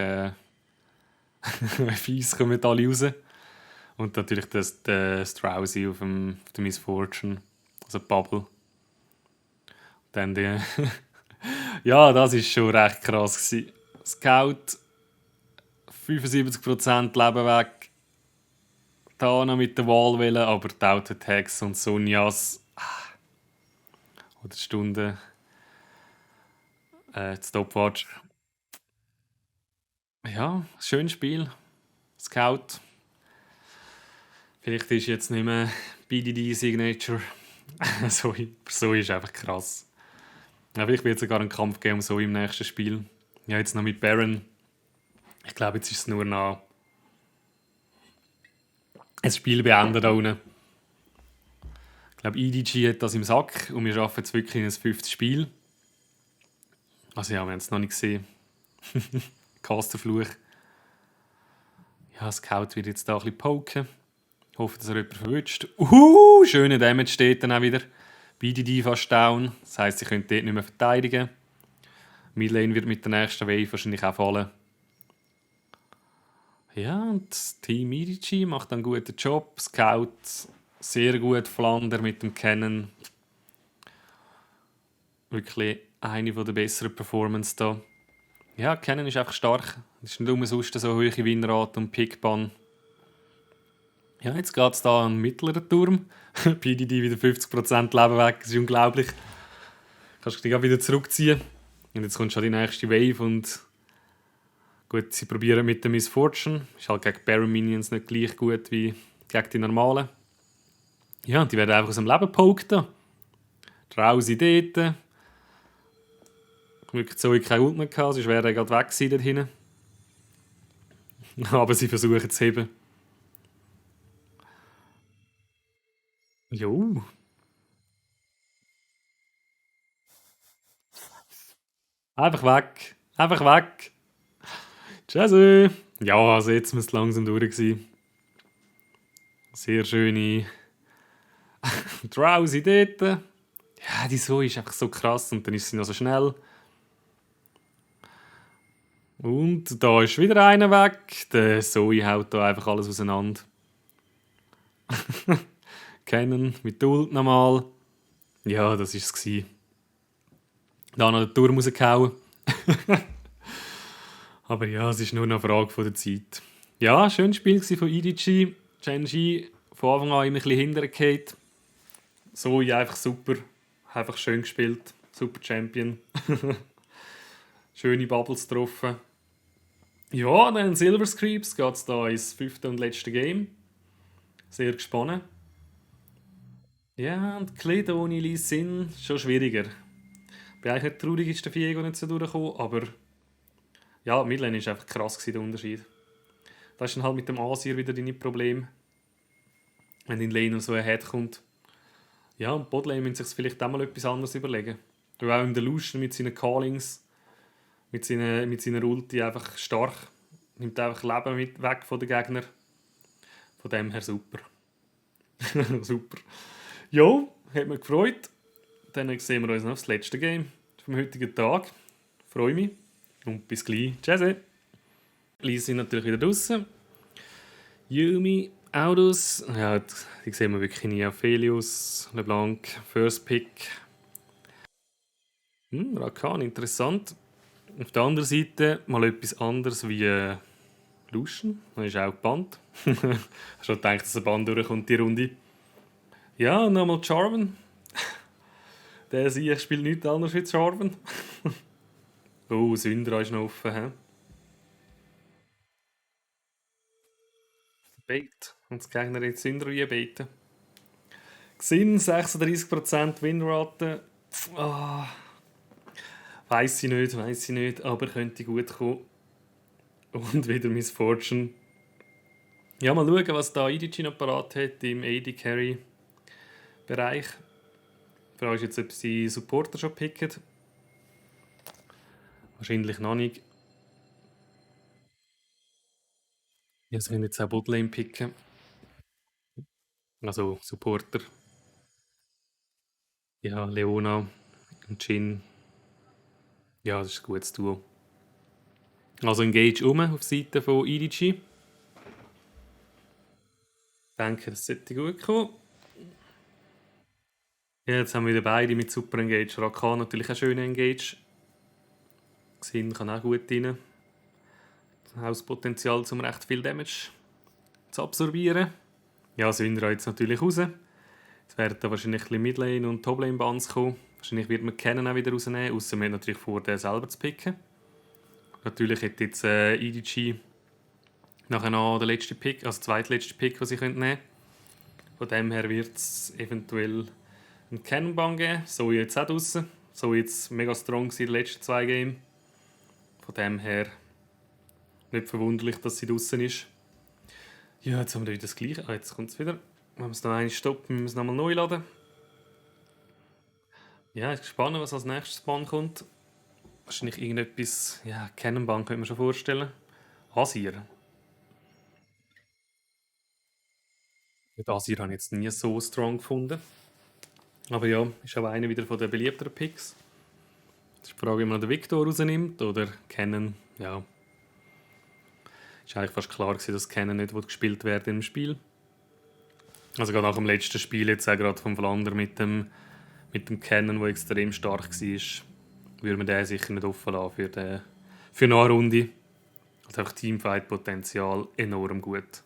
fies, kommen alle raus. Und natürlich der Straussy auf der Miss Fortune, also Bubble. Dann die... Ja, das war schon recht krass gewesen. Scout, 75% Leben weg. Da noch mit der Wall wählen, aber die Auto-Attacks und Sonjas. Oder Stunde. Stopwatch. Ja, schönes Spiel. Scout. Vielleicht ist jetzt nicht mehr BDD Signature. so ist einfach krass. Ja, vielleicht wird es sogar einen Kampf geben so im nächsten Spiel. Ja, jetzt noch mit Baron. Ich glaube, jetzt ist es nur noch ein Spiel beenden da unten. Ich glaube, EDG hat das im Sack und wir schaffen jetzt wirklich in ein 5. Spiel. Also ja, wir haben es noch nicht gesehen. Casterfluch. Ja, Scout wird jetzt da ein bisschen poken. Ich hoffe, dass er jemanden verwünscht. Schöner Damage steht dann auch wieder. BDD fast down. Das heisst, sie können dort nicht mehr verteidigen. Midlane wird mit der nächsten Wave wahrscheinlich auch fallen. Ja, und das Team EDG macht einen guten Job. Scout sehr gut. Flander mit dem Cannon. Wirklich eine der besseren Performances da. Ja, Cannon ist einfach stark. Es ist nicht umsonst so hohe Winrate und Pickban. Ja, jetzt geht es da an den mittleren Turm. PDD wieder 50% Leben weg. Das ist unglaublich. Kannst dich wieder zurückziehen. Und jetzt kommt schon die nächste Wave. Und gut, sie probieren mit der Miss Fortune. Ist halt gegen Baron Minions nicht gleich gut wie gegen die normalen. Ja, und die werden einfach aus dem Leben gepoked. Draußen dort. Glück Zoe keine Ult mehr gehabt, sonst wäre er gerade weg gewesen dort hinten. Aber sie versuchen zu heben. Jo. Einfach weg. Einfach weg. Tschüssi. Ja, also jetzt muss es langsam durch sein. Sehr schöne Drowsy dort. Ja, die Zoe ist einfach so krass und dann ist sie noch so schnell. Und da ist wieder einer weg. Der Zoe haut da einfach alles auseinander. Kennen mit der Ult nochmal. Ja, das war es. Da noch den Turm rausgehauen. Aber ja, es ist nur noch eine Frage der Zeit. Ja, schönes Spiel von EDG. Gen-G von Anfang an immer ein bisschen hintergefallen. Zoe einfach super. Einfach schön gespielt. Super Champion. Schöne Bubbles getroffen. Ja, dann Silver Screeps geht es da ins 5. und letzte Game. Sehr gespannt. Ja, und Kled ohne Lee Sin schon schwieriger. Bin eigentlich nicht traurig, ist der Viego nicht so durchgekommen, aber ja, Midlane ist einfach krass gewesen, der Unterschied. Da ist dann halt mit dem Asir wieder deine Problem, wenn in Lane so ein Head kommt. Ja, und Botlane müssen sich vielleicht auch mal etwas anderes überlegen. Du auch im Delusion mit seinen Callings, mit seiner Ulti einfach stark. Nimmt einfach Leben weg von den Gegnern. Von dem her super. Super. Jo, hat mich gefreut. Dann sehen wir uns noch aufs letzte Game vom heutigen Tag. Freue mich. Und bis gleich. Tschüss. Lise sind natürlich wieder draußen. Yumi, Autos. Ja, die sehen wir wirklich nie. Aphelios, LeBlanc, First Pick. Rakan, interessant. Auf der anderen Seite mal etwas anderes wie Lucian. Da ist auch gebannt. Ich habe schon gedacht, dass ein Band durchkommt, die Runde. Ja, und nochmal Jarvan. Der Sieg spielt nichts anderes wie Jarvan. Oh, Syndra ist noch offen. He? Bait. Und das Gegner jetzt Syndra wie baiten. Xin, 36% Winrate. Weiss ich nicht, aber könnte gut kommen. Und wieder Miss Fortune. Ja, mal schauen, was da IDG noch parat hat im AD-Carry-Bereich. Die Frage ist jetzt, ob sie Supporter schon picken. Wahrscheinlich noch nicht. Ja, sie werden jetzt auch Botlane picken. Also Supporter. Ja, Leona und Jhin. Ja, das ist ein gutes Duo. Also Engage auf Seite von EDG. Ich denke, das sollte gut kommen. Ja, jetzt haben wir wieder beide mit Super Engage. Rakan natürlich auch schöner Engage. Xin kann auch gut rein. Auch das Potenzial, um recht viel Damage zu absorbieren. Ja, Syndra jetzt natürlich raus. Jetzt werden da wahrscheinlich ein bisschen Midlane und Toplane-Bans kommen. Wahrscheinlich wird man Kennen auch wieder rausnehmen, außer man hat natürlich vor, den selber zu picken. Natürlich hat jetzt EDG nachher noch den letzten Pick, also den zweitletzten Pick, den sie nehmen können. Von dem her wird es eventuell einen Cannon-Ban geben. So jetzt auch draussen. So jetzt mega strong in den letzten 2 Games. Von dem her nicht verwunderlich, dass sie draussen ist. Ja, jetzt haben wir wieder das Gleiche. Jetzt kommt es wieder. Wenn wir es noch einmal stoppen, müssen wir es nochmal neu laden. Ja, ich bin gespannt, was als nächstes Ban kommt. Wahrscheinlich irgendetwas, ja, Cannon-Ban könnte man schon vorstellen. Asir. Mit Asir habe ich jetzt nie so strong gefunden. Aber ja, ist auch einer wieder von den beliebteren Picks. Das ist die Frage, ob man den Victor rausnimmt oder Cannon. Ja. Ist eigentlich fast klar gewesen, dass Cannon nicht gespielt werden im Spiel. Also gerade nach dem letzten Spiel, jetzt auch gerade vom Vlander mit dem Cannon, der extrem stark war, würde man den sicher nicht offen lassen für eine Runde. Also einfach Teamfight-Potenzial enorm gut.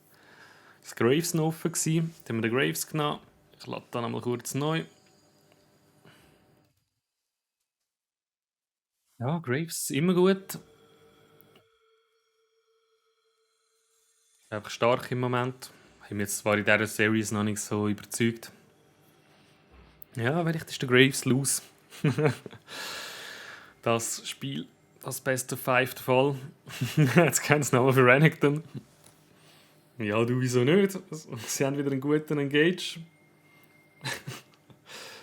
Das Graves noch offen gewesen. Dann haben wir den Graves genommen. Ich lade dann einmal kurz neu. Ja, Graves immer gut. Einfach stark im Moment. Ich mich jetzt zwar in dieser Series noch nicht so überzeugt. Ja, vielleicht ist der Graves los. Das Spiel, das Best of 5 der Fall. Jetzt kennen sie nochmal für Renekton. Ja, du, wieso nicht? Sie haben wieder einen guten Engage.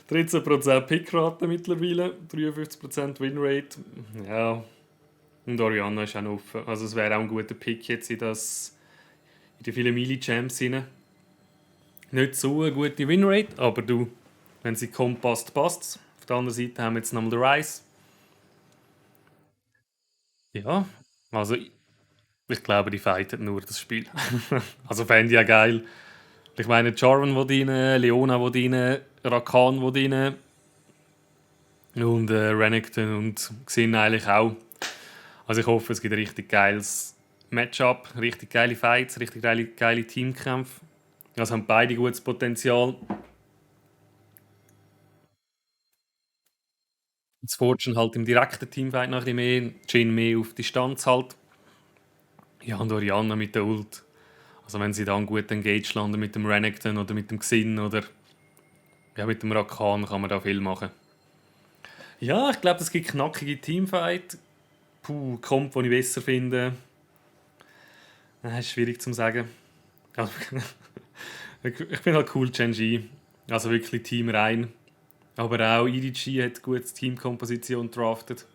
13% Pickrate mittlerweile, 53% Winrate. Ja, und Orianna ist auch noch offen. Also es wäre auch ein guter Pick jetzt in die vielen Melee-Champs rein. Nicht so eine gute Winrate, aber du, wenn sie kommt, passt es. Auf der anderen Seite haben wir jetzt nochmal den Ryze. Ja, also ich glaube, die fighten nur das Spiel. Also fände ich ja geil. Ich meine, Jarvan will rein, Leona will rein, Rakan will rein. Und Renekton und Xin eigentlich auch. Also ich hoffe, es gibt ein richtig geiles Matchup, richtig geile Fights, richtig geile Teamkämpfe. Also haben beide gutes Potenzial. Das Fortune halt im direkten Teamfight noch ein bisschen mehr, Jhin mehr auf Distanz halt. Ja, und Orianna mit der Ult. Also wenn sie dann gut engaged landen mit dem Renekton oder mit dem Xin oder ja, mit dem Rakan, kann man da viel machen. Ja, ich glaube, es gibt knackige Teamfight. Kommt, wo ich besser finde. Ist schwierig zu sagen. Also, ich finde halt cool Gen.G. Also wirklich Team rein. Aber auch EDG hat gute Teamkomposition draftet.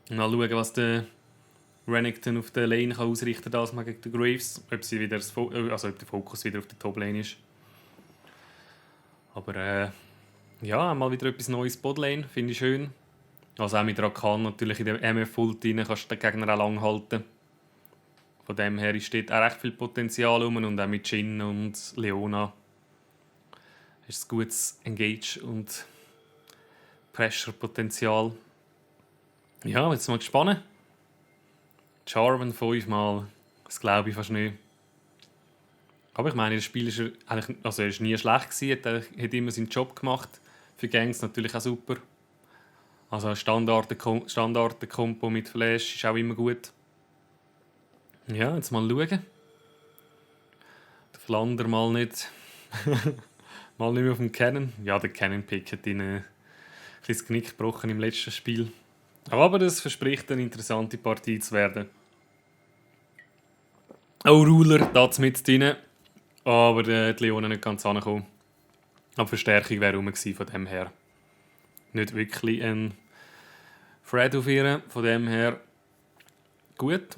Mal schauen, was der Renekton auf der Lane kann ausrichten kann gegen den Graves. Ob, sie wieder ob der Fokus wieder auf der Top-Lane ist. Aber ja, mal wieder etwas Neues Botlane, finde ich schön. Also auch mit Rakan natürlich in der MF-Ult rein, kannst du den Gegner auch lang halten. Von dem her steht auch recht viel Potenzial rum und auch mit Jhin und Leona ist es gutes Engage und Pressure-Potenzial. Ja, jetzt mal gespannt. Jarvan 5-mal, das glaube ich fast nicht. Aber ich meine, das Spiel ist er ist nie schlecht gewesen, er hat immer seinen Job gemacht. Für Gangs natürlich auch super. Also ein Standard-Kompo mit Flash ist auch immer gut. Ja, jetzt mal schauen. Der Flander mal nicht. Mal nicht mehr auf dem Cannon. Ja, der Cannon-Pick hat ihn ein bisschen das Knick gebrochen im letzten Spiel. Aber das verspricht eine interessante Partie zu werden. Auch Ruler, da mit drin. Aber die Leona nicht ganz angekommen. Aber Verstärkung wäre rum gewesen, von dem her. Nicht wirklich ein Fred auf ihr, von dem her gut.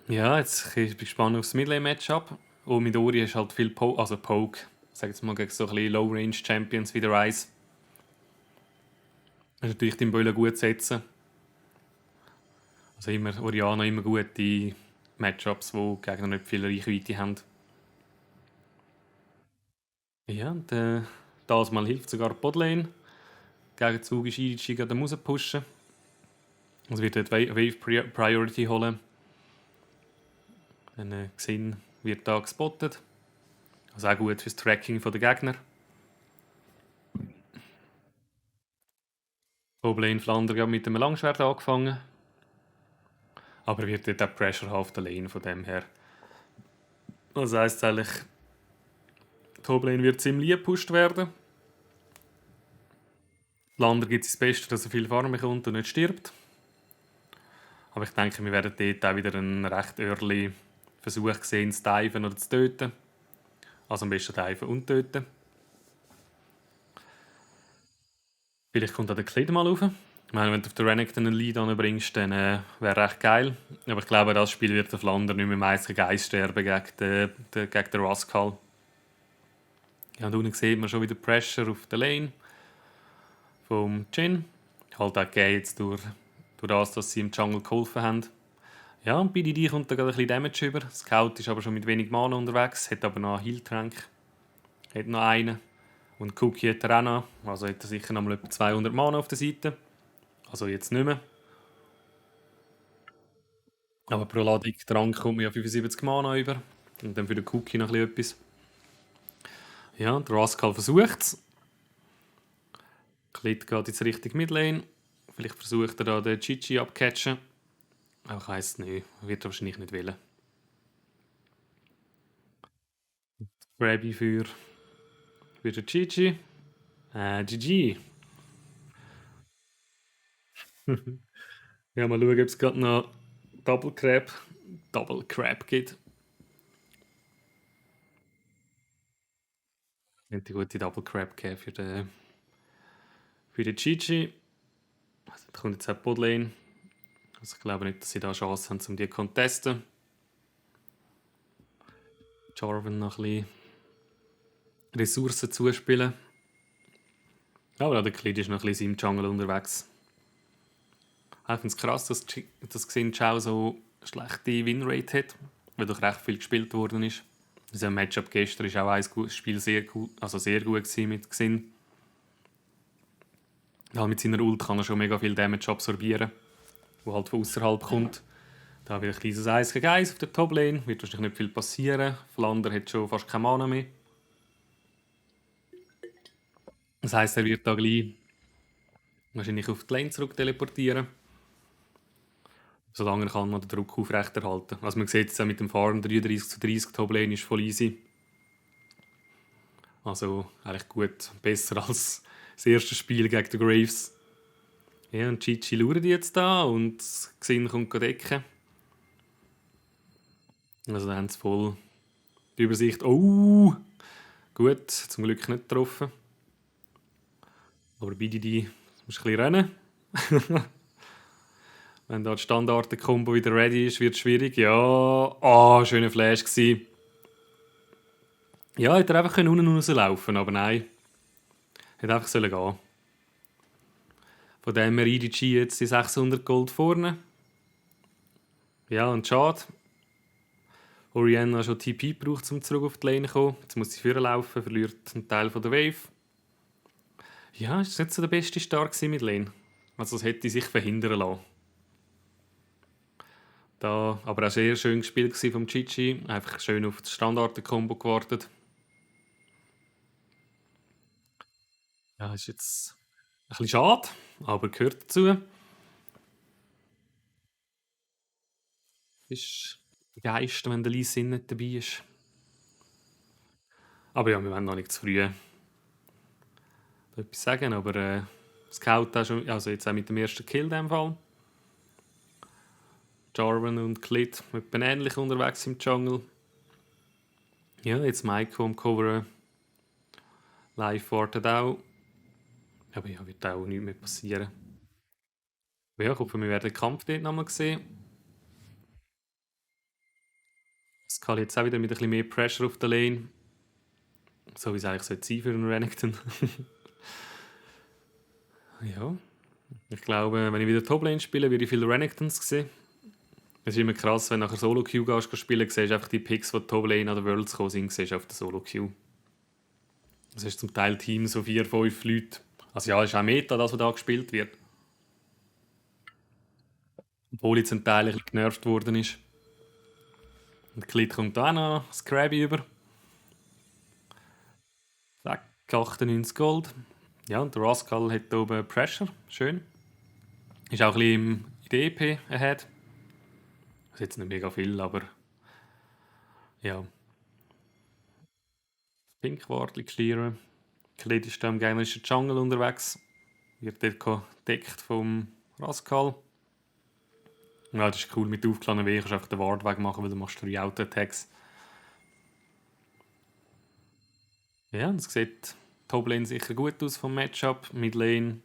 Ja, jetzt bin ich gespannt aufs Midlane-Matchup. Und mit Ori ist halt viel Poke. Sag jetzt mal gegen so ein bisschen Low-Range-Champions wie der Ryze. Das ist natürlich den Böllen gut setzen. Also immer Orianna immer gute Matchups, wo die Gegner nicht viel Reichweite haben. Ja, und das mal hilft sogar die Botlane. Gegenzug ist EDG gerade rauspushen. Also wird dort Wave Priority holen. Dann Xin wird da gespottet. Also auch gut fürs Tracking der Gegner. Botlane Flander mit einem Langschwert angefangen. Aber wird dort auch Pressure haben auf der Lane von dem her. Das heisst eigentlich, die Toplane wird ziemlich gepusht werden. Lander gibt es das Beste, dass er viel Farm bekommt und nicht stirbt. Aber ich denke, wir werden dort auch wieder einen recht early Versuch sehen, zu diven oder zu töten. Also am besten diven und töten. Vielleicht kommt auch der Klid mal rauf. Ich meine, wenn du auf der Renekton einen Lead anbringst, dann wäre recht geil. Aber ich glaube, das Spiel wird der Flander nicht mehr meist Geist sterben gegen den Rascal. Ja, und unten sieht man schon wieder Pressure auf der Lane vom Jhin. Halt auch gegeben jetzt durch das, dass sie im Jungle geholfen haben. Ja, und BDD kommt da gerade ein bisschen Damage über. Scout ist aber schon mit wenig Mana unterwegs, hat aber noch einen Heal-Trank. Hat noch einen. Und Cookie hat er auch noch. Also hat er sicher noch mal etwa 200 Mana auf der Seite. Also jetzt nicht mehr. Aber pro Ladung Trank kommt mir ja 75 Mana über. Und dann für den Cookie noch ein bisschen etwas. Ja, der Rascal versucht es. Klid geht jetzt Richtung Midlane. Vielleicht versucht er da den Chichi abcatchen. Aber ich weiss es nicht. Wird er wahrscheinlich nicht wollen. Grabby für den Chichi. GG. Ja, mal schauen, ob es gerade noch Double Crab gibt. Nicht die gute Double Crab gegeben für den Chichi. Also, da kommt jetzt auch die Botlane. Also ich glaube nicht, dass sie da Chance haben, um die zu contesten. Jarvan noch ein bisschen Ressourcen zuspielen. Aber der Klid ist noch ein bisschen im Jungle unterwegs. Ich finde es krass, dass Xin so schlechte Winrate hat, weil doch recht viel gespielt worden ist. Also im Matchup gestern war auch ein Spiel sehr gut mit Xin. Ja, mit seiner Ult kann er schon mega viel Damage absorbieren, wo halt von außerhalb kommt. Da wird ein kleines 1 gegen 1 auf der Toplane, wird wahrscheinlich nicht viel passieren. Flander hat schon fast keine Mana mehr. Das heisst, er wird da gleich wahrscheinlich auf die Lane zurück teleportieren. solange er kann, noch den Druck aufrechterhalten. Also man sieht es auch mit dem Fahren 33:30, Toplane ist voll easy. Also eigentlich gut, besser als das erste Spiel gegen die Graves. Ja, und Chichi schauen die jetzt da und Xin kommt decken. Also da haben sie voll die Übersicht. Oh! Gut, zum Glück nicht getroffen. Aber BDD muss ein bisschen rennen. Wenn da die Standard-Kombo wieder ready ist, wird es schwierig. Ja, schöner Flash gewesen. Ja, hätte er einfach unten rauslaufen, aber nein. Hätte einfach gehen sollen. Von dem her EDG jetzt die 600 Gold vorne. Ja, und schade. Orianna schon TP gebraucht, um zurück auf die Lane zu kommen. Jetzt muss sie vorlaufen, verliert einen Teil von der Wave. Ja, ist nicht so der beste Start mit Lane. Also das hätte sich verhindern lassen. Da, aber auch sehr schön gespielt vom Chichi. Einfach schön auf das Standard-Kombo gewartet. Ja, ist jetzt ein bisschen schade, aber gehört dazu. Ist begeistert, wenn der Lee Sin nicht dabei ist. Aber ja, wir wollen noch nicht zu früh etwas sagen, aber Scout auch schon, also jetzt auch mit dem ersten Kill in dem Fall. Jarvan und Clit etwa ähnlich unterwegs im Jungle. Ja, jetzt Maiko am Coveren. Live wartet auch. Aber ja, wird auch nichts mehr passieren. Aber ja, ich hoffe, wir werden den Kampf dort nochmal sehen. Es kann jetzt auch wieder mit ein bisschen mehr Pressure auf der Lane. So wie es eigentlich sein sollte für einen Renekton. Ja. Ich glaube, wenn ich wieder Toplane spiele, werde ich viele Renektons sehen. Es ist immer krass, wenn du nachher Solo-Queue gehst spielen, siehst du einfach die Picks, die Toplane an der Worlds gekommen sind, siehst du auf der Solo-Queue. Das ist zum Teil Team so 4, 5 Leute. Also ja, es ist auch Meta, das, was da gespielt wird. Obwohl jetzt ein Teil ein bisschen genervt worden ist. Und Clit kommt da auch noch Scrabby über. Zack, 98 Gold. Ja, und der Rascal hat hier oben Pressure. Schön. Ist auch ein bisschen in der EP ahead. Das ist jetzt nicht mega viel, aber ja. Pinkwartli clearen. Clit ist da im gegnerischen Jungle unterwegs. Wird dort gedeckt vom Rascal. Ja, das ist cool mit aufgeladenen Wegen. Du kannst einfach den Ward wegmachen, weil du machst 3 Auto-Attacks. Ja, das sieht Toplane sicher gut aus vom Matchup. Midlane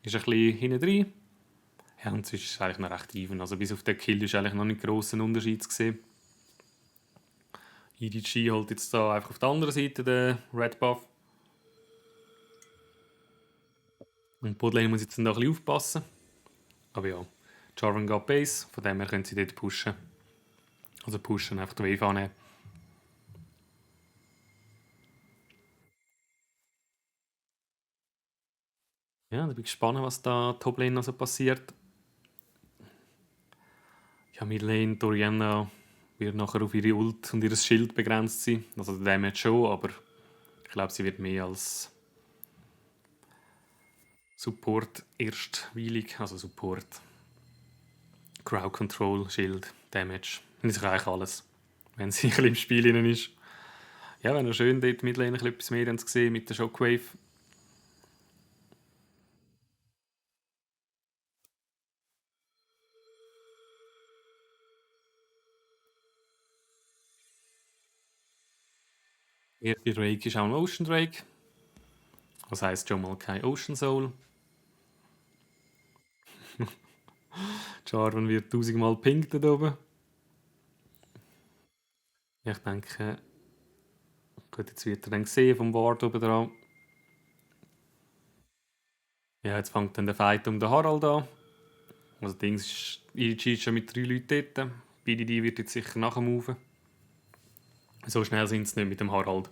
ist ein bisschen hinten drin. Ja, und sonst ist es eigentlich noch recht even. Also bis auf den Kill ist eigentlich noch nicht grossen Unterschied zu sehen. EDG holt jetzt da einfach auf der anderen Seite den Red Buff. Und Botlane muss jetzt dann da ein bisschen aufpassen. Aber ja, Jarvan geht Base, von dem her können sie dort pushen. Also pushen, einfach die Wave annehmen. Ja, da bin ich gespannt, was da Toplane noch so passiert. Ja, Midlane, Orianna wird nachher auf ihre Ult und ihr Schild begrenzt sein. Also der Damage schon, aber ich glaube, sie wird mehr als Support erstweilig. Also Support, Crowd Control, Schild, Damage. Das ist eigentlich alles, wenn sie ein bisschen im Spiel drin ist. Ja, wenn er schön dort Midlane etwas mehr gesehen mit der Shockwave. Der Drake ist auch ein Ocean Drake. Das heisst schon mal kein Ocean Soul. Jarvan wird 1000-mal pinkt da oben. Ja, ich denke, gut, jetzt wird er dann gesehen vom Ward oben dran. Ja, jetzt fängt dann der Fight um den Harald an. Also Dings ist EG schon mit 3 Leuten dort. BDD wird jetzt sicher nachher moven. So schnell sind sie nicht mit dem Harald.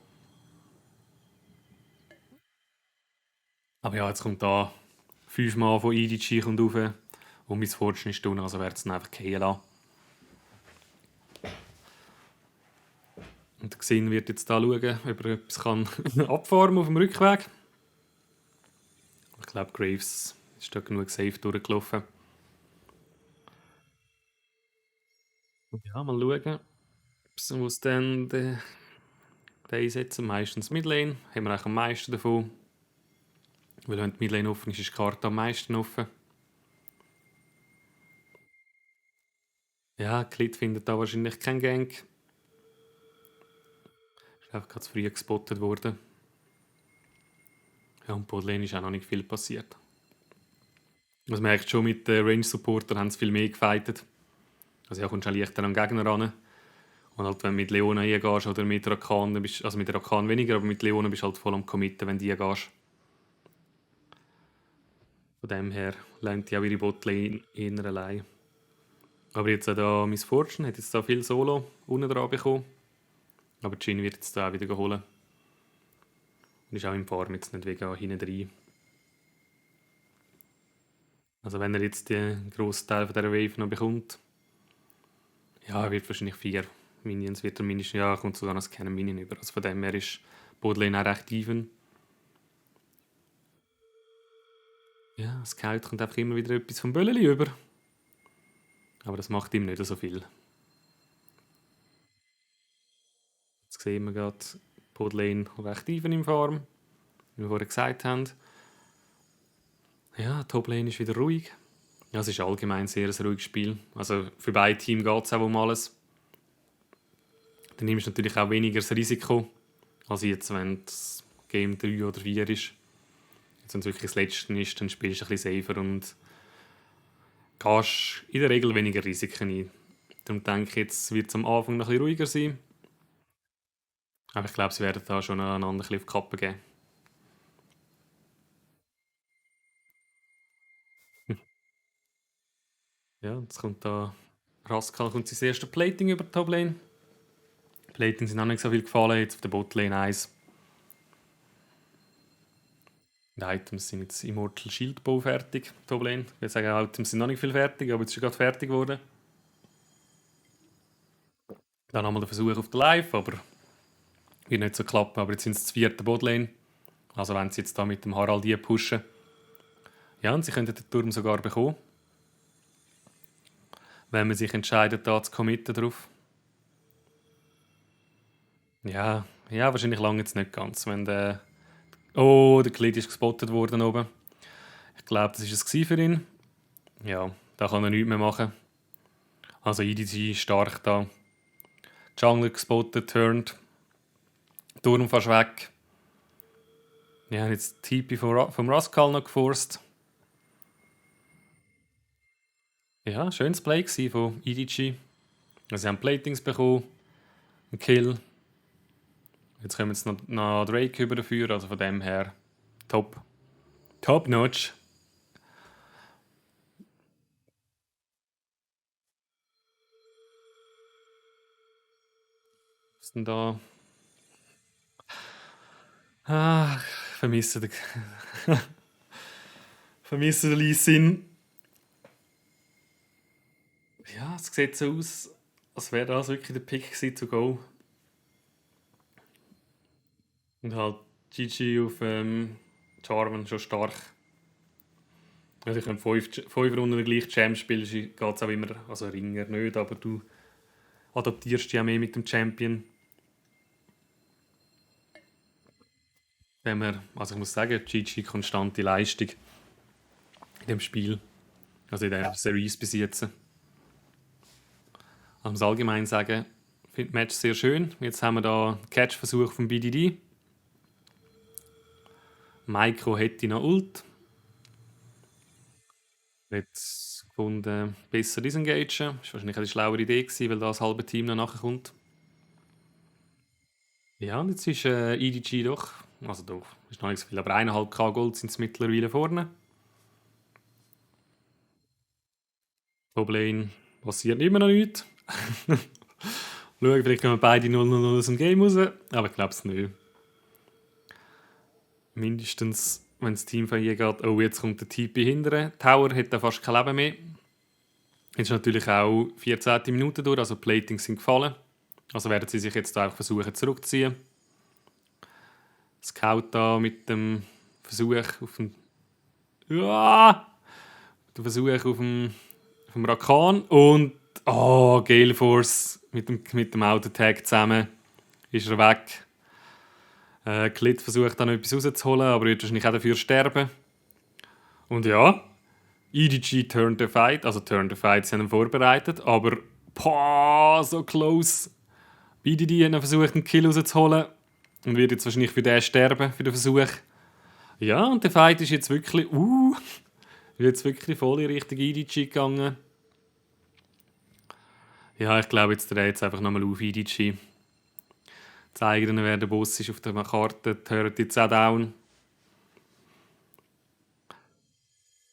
Aber ja, jetzt kommt da 5 Mal von EDG kommt rauf. Und mein Fortune ist tun, also wird es dann einfach gehen lassen. Und der Xin wird jetzt da schauen, ob er etwas kann abfarmen auf dem Rückweg. Ich glaube, Graves ist da genug safe durchgelaufen. Ja, mal schauen, was dann der einsetzen. Meistens Midlane, haben wir eigentlich am meisten davon. Weil wenn die Midlane offen ist, ist die Karte am meisten offen. Ja, Klit findet da wahrscheinlich keinen Gank. Ist einfach gerade zu früh gespottet worden. Ja, und Botlane ist auch noch nicht viel passiert. Man merkt schon, mit den Range-Supportern haben sie viel mehr gefightet. Also ja, kommst du auch leichter an den Gegner ran. Und halt, wenn du mit Leona gehst oder mit Rakan, dann bist, also mit Rakan weniger, aber mit Leona bist du halt voll am Committen, wenn du gehst. Von dem her lernt die auch ihre Botlane eher allein. Aber jetzt auch da Miss Fortune hat jetzt da viel Solo unten dran bekommen. Aber Jin wird jetzt da auch wieder holen. Und ist auch im Farm jetzt nicht wegen hinten rein. Also wenn er jetzt den grossen Teil von dieser Wave noch bekommt, ja, er wird wahrscheinlich 4 Minions, wird er mindestens, ja, kommt sogar noch das Cannon Minion über. Also von dem her ist Botlane auch recht even. Ja, Scout kommt einfach immer wieder etwas vom Bölleli über. Aber das macht ihm nicht so viel. Jetzt sehen wir gerade Botlane recht even im Farm, wie wir vorher gesagt haben. Ja, Toplane ist wieder ruhig. Ja, es ist allgemein sehr ein ruhiges Spiel. Also für beide Teams geht es auch um alles. Dann nimmst du natürlich auch weniger das Risiko, als jetzt, wenn es Game 3 oder 4 ist. Jetzt, wenn es wirklich das Letzte ist, dann spielst du ein bisschen safer und gehst in der Regel weniger Risiken ein. Darum denke ich, jetzt wird es am Anfang noch ein bisschen ruhiger sein. Aber ich glaube, sie werden da schon einander ein bisschen auf die Kappe geben. Ja, jetzt kommt da Rascal kommt sein erstes Plating über die Toplane. Plating sind auch nicht so viel gefallen, jetzt auf der Botlane 1. Die Items sind jetzt Immortal Shield Bow fertig, Toplane. Ich würde sagen, Items sind noch nicht viel fertig, aber jetzt ist gerade fertig geworden. Dann nochmal der Versuch auf der Live, aber wird nicht so klappen. Aber jetzt sind es das 4. Botlane. Also wenn sie jetzt da mit dem Harald die pushen. Ja, und sie könnten den Turm sogar bekommen. Wenn man sich entscheidet, da zu committen drauf. Ja, wahrscheinlich lange jetzt nicht ganz. Wenn der Klit ist gespottet worden oben. Ich glaube, das war es für ihn. Ja, da kann er nichts mehr machen. Also EDG stark da. Jungle gespottet, turned. Turm fast weg. Ja, jetzt TP vom Rascal noch geforst. Ja, schönes Play von EDG. Also sie haben Platings bekommen. Ein Kill. Jetzt können wir jetzt noch Drake überführen, also von dem her top. Top notch. Was ist denn da? Ich vermisse den. vermisse den Lee Sin. Ja, es sieht so aus, als wäre das wirklich der Pick gewesen to go. Und halt GG auf Jarvan schon stark. Also ich kann 5 Runden gleich Champ spielen, geht es auch immer, also Ringer nicht, aber du adaptierst dich ja mehr mit dem Champion. Also ich muss sagen, GG konstante Leistung in dem Spiel. Also in der Series bis jetzt. Ich muss allgemein sagen, ich finde das Match sehr schön. Jetzt haben wir da einen Catch-Versuch vom BDD. Micro hätte noch Ult. Jetzt gefunden, besser disengagen. Das war wahrscheinlich eine schlauere Idee gewesen, weil da das halbe Team noch nachher kommt. Ja, und jetzt ist EDG doch, ist noch nicht so viel, aber 1,5k Gold sind es mittlerweile vorne. Toplane passiert immer noch nichts. Schauen, vielleicht kommen beide 0-0 aus dem Game raus, aber ich glaube es nicht. Mindestens, wenn das Team von je geht, oh, jetzt kommt der TP hinterher. Tower hat da fast kein Leben mehr. Jetzt ist natürlich auch 14. Minute durch, also Platings sind gefallen. Also werden sie sich jetzt auch versuchen zurückzuziehen. Scout da mit dem Versuch auf den... Ja! Der Versuch auf dem Rakan und Oh, Gale Force mit dem Autotag zusammen. Ist er weg. Klit versucht dann noch etwas rauszuholen, aber wird wahrscheinlich auch dafür sterben. Und ja, EDG turned the fight. Also turned the fight, sie haben ihn vorbereitet, aber so close. BDD hat noch versucht, einen Kill rauszuholen und wird jetzt wahrscheinlich für den sterben, für den Versuch. Ja, und der Fight ist jetzt wirklich, jetzt wirklich voll in Richtung EDG gegangen. Ja, ich glaube, jetzt dreht es einfach nochmal auf EDG. Zeigen ihnen, wer der Boss ist auf der Karte. Die hören jetzt auch down.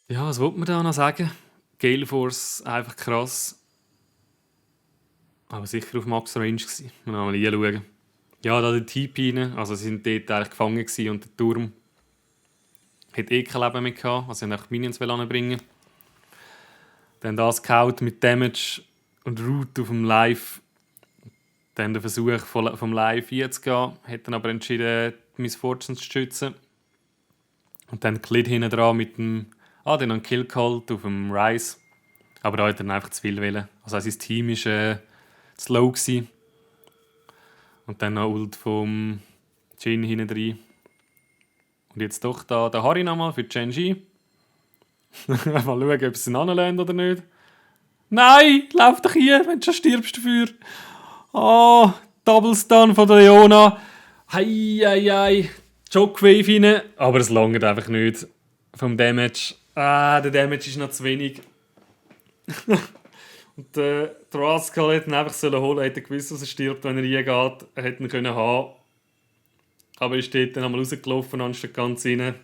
Ja, was wollte man da noch sagen? Gale Force, einfach krass. Aber sicher auf Max Range gewesen. Wir mal reinschauen. Ja, da die TP rein. Also sie sind dort eigentlich gefangen gewesen und der Turm hat kein Leben mehr gehabt. Also sie haben auch Minions anbringen. Dann das Scout mit Damage und Root auf dem Live. Dann der Versuch vom Live hier zu gehen. Hat dann aber entschieden, die Miss Fortunes zu schützen. Und dann Klid hinten dran mit dem... dann einen Kill geholt auf dem Rise. Aber da hat er dann einfach zu viel wollen. Also sein Team war zu low gewesen. Und dann noch Ult vom Jin hinten rein. Und jetzt doch da der Harry nochmal für Genji. Mal schauen, ob es ihn anlernt oder nicht. Nein, lauf doch hier, wenn du schon stirbst dafür. Double Stun von der Leona. Hei. Shockwave rein. Aber es langt einfach nicht vom Damage. Der Damage ist noch zu wenig. Und der Rascal hätte ihn einfach holen sollen. Hätte gewusst, dass er stirbt, wenn er reingeht. Er hätte ihn können haben. Aber er ist dort dann einmal rausgelaufen, anstatt ganz rein.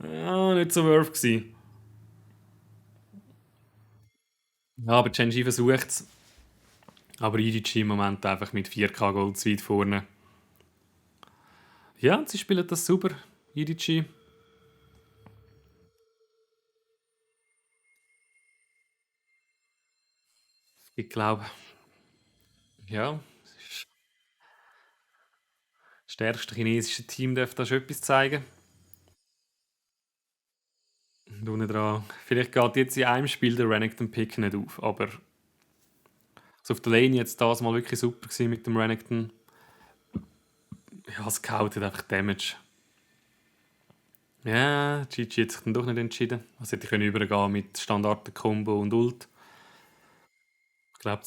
Ja, nicht so worth gewesen. Ja, aber Genji versucht es. Aber EDG im Moment einfach mit 4K Gold zu weit vorne. Ja, sie spielen das super, EDG. Ich glaube, ja, das stärkste chinesische Team darf da schon etwas zeigen. Und unten dran, vielleicht geht jetzt in einem Spiel der Renekton-Pick nicht auf, aber also auf der Lane jetzt das mal wirklich super gewesen mit dem Renekton. Ja, Scout hat einfach Damage. Ja, GG hat sich dann doch nicht entschieden. Also hätte ich übergehen mit Standard-Combo und Ult. Ich glaube,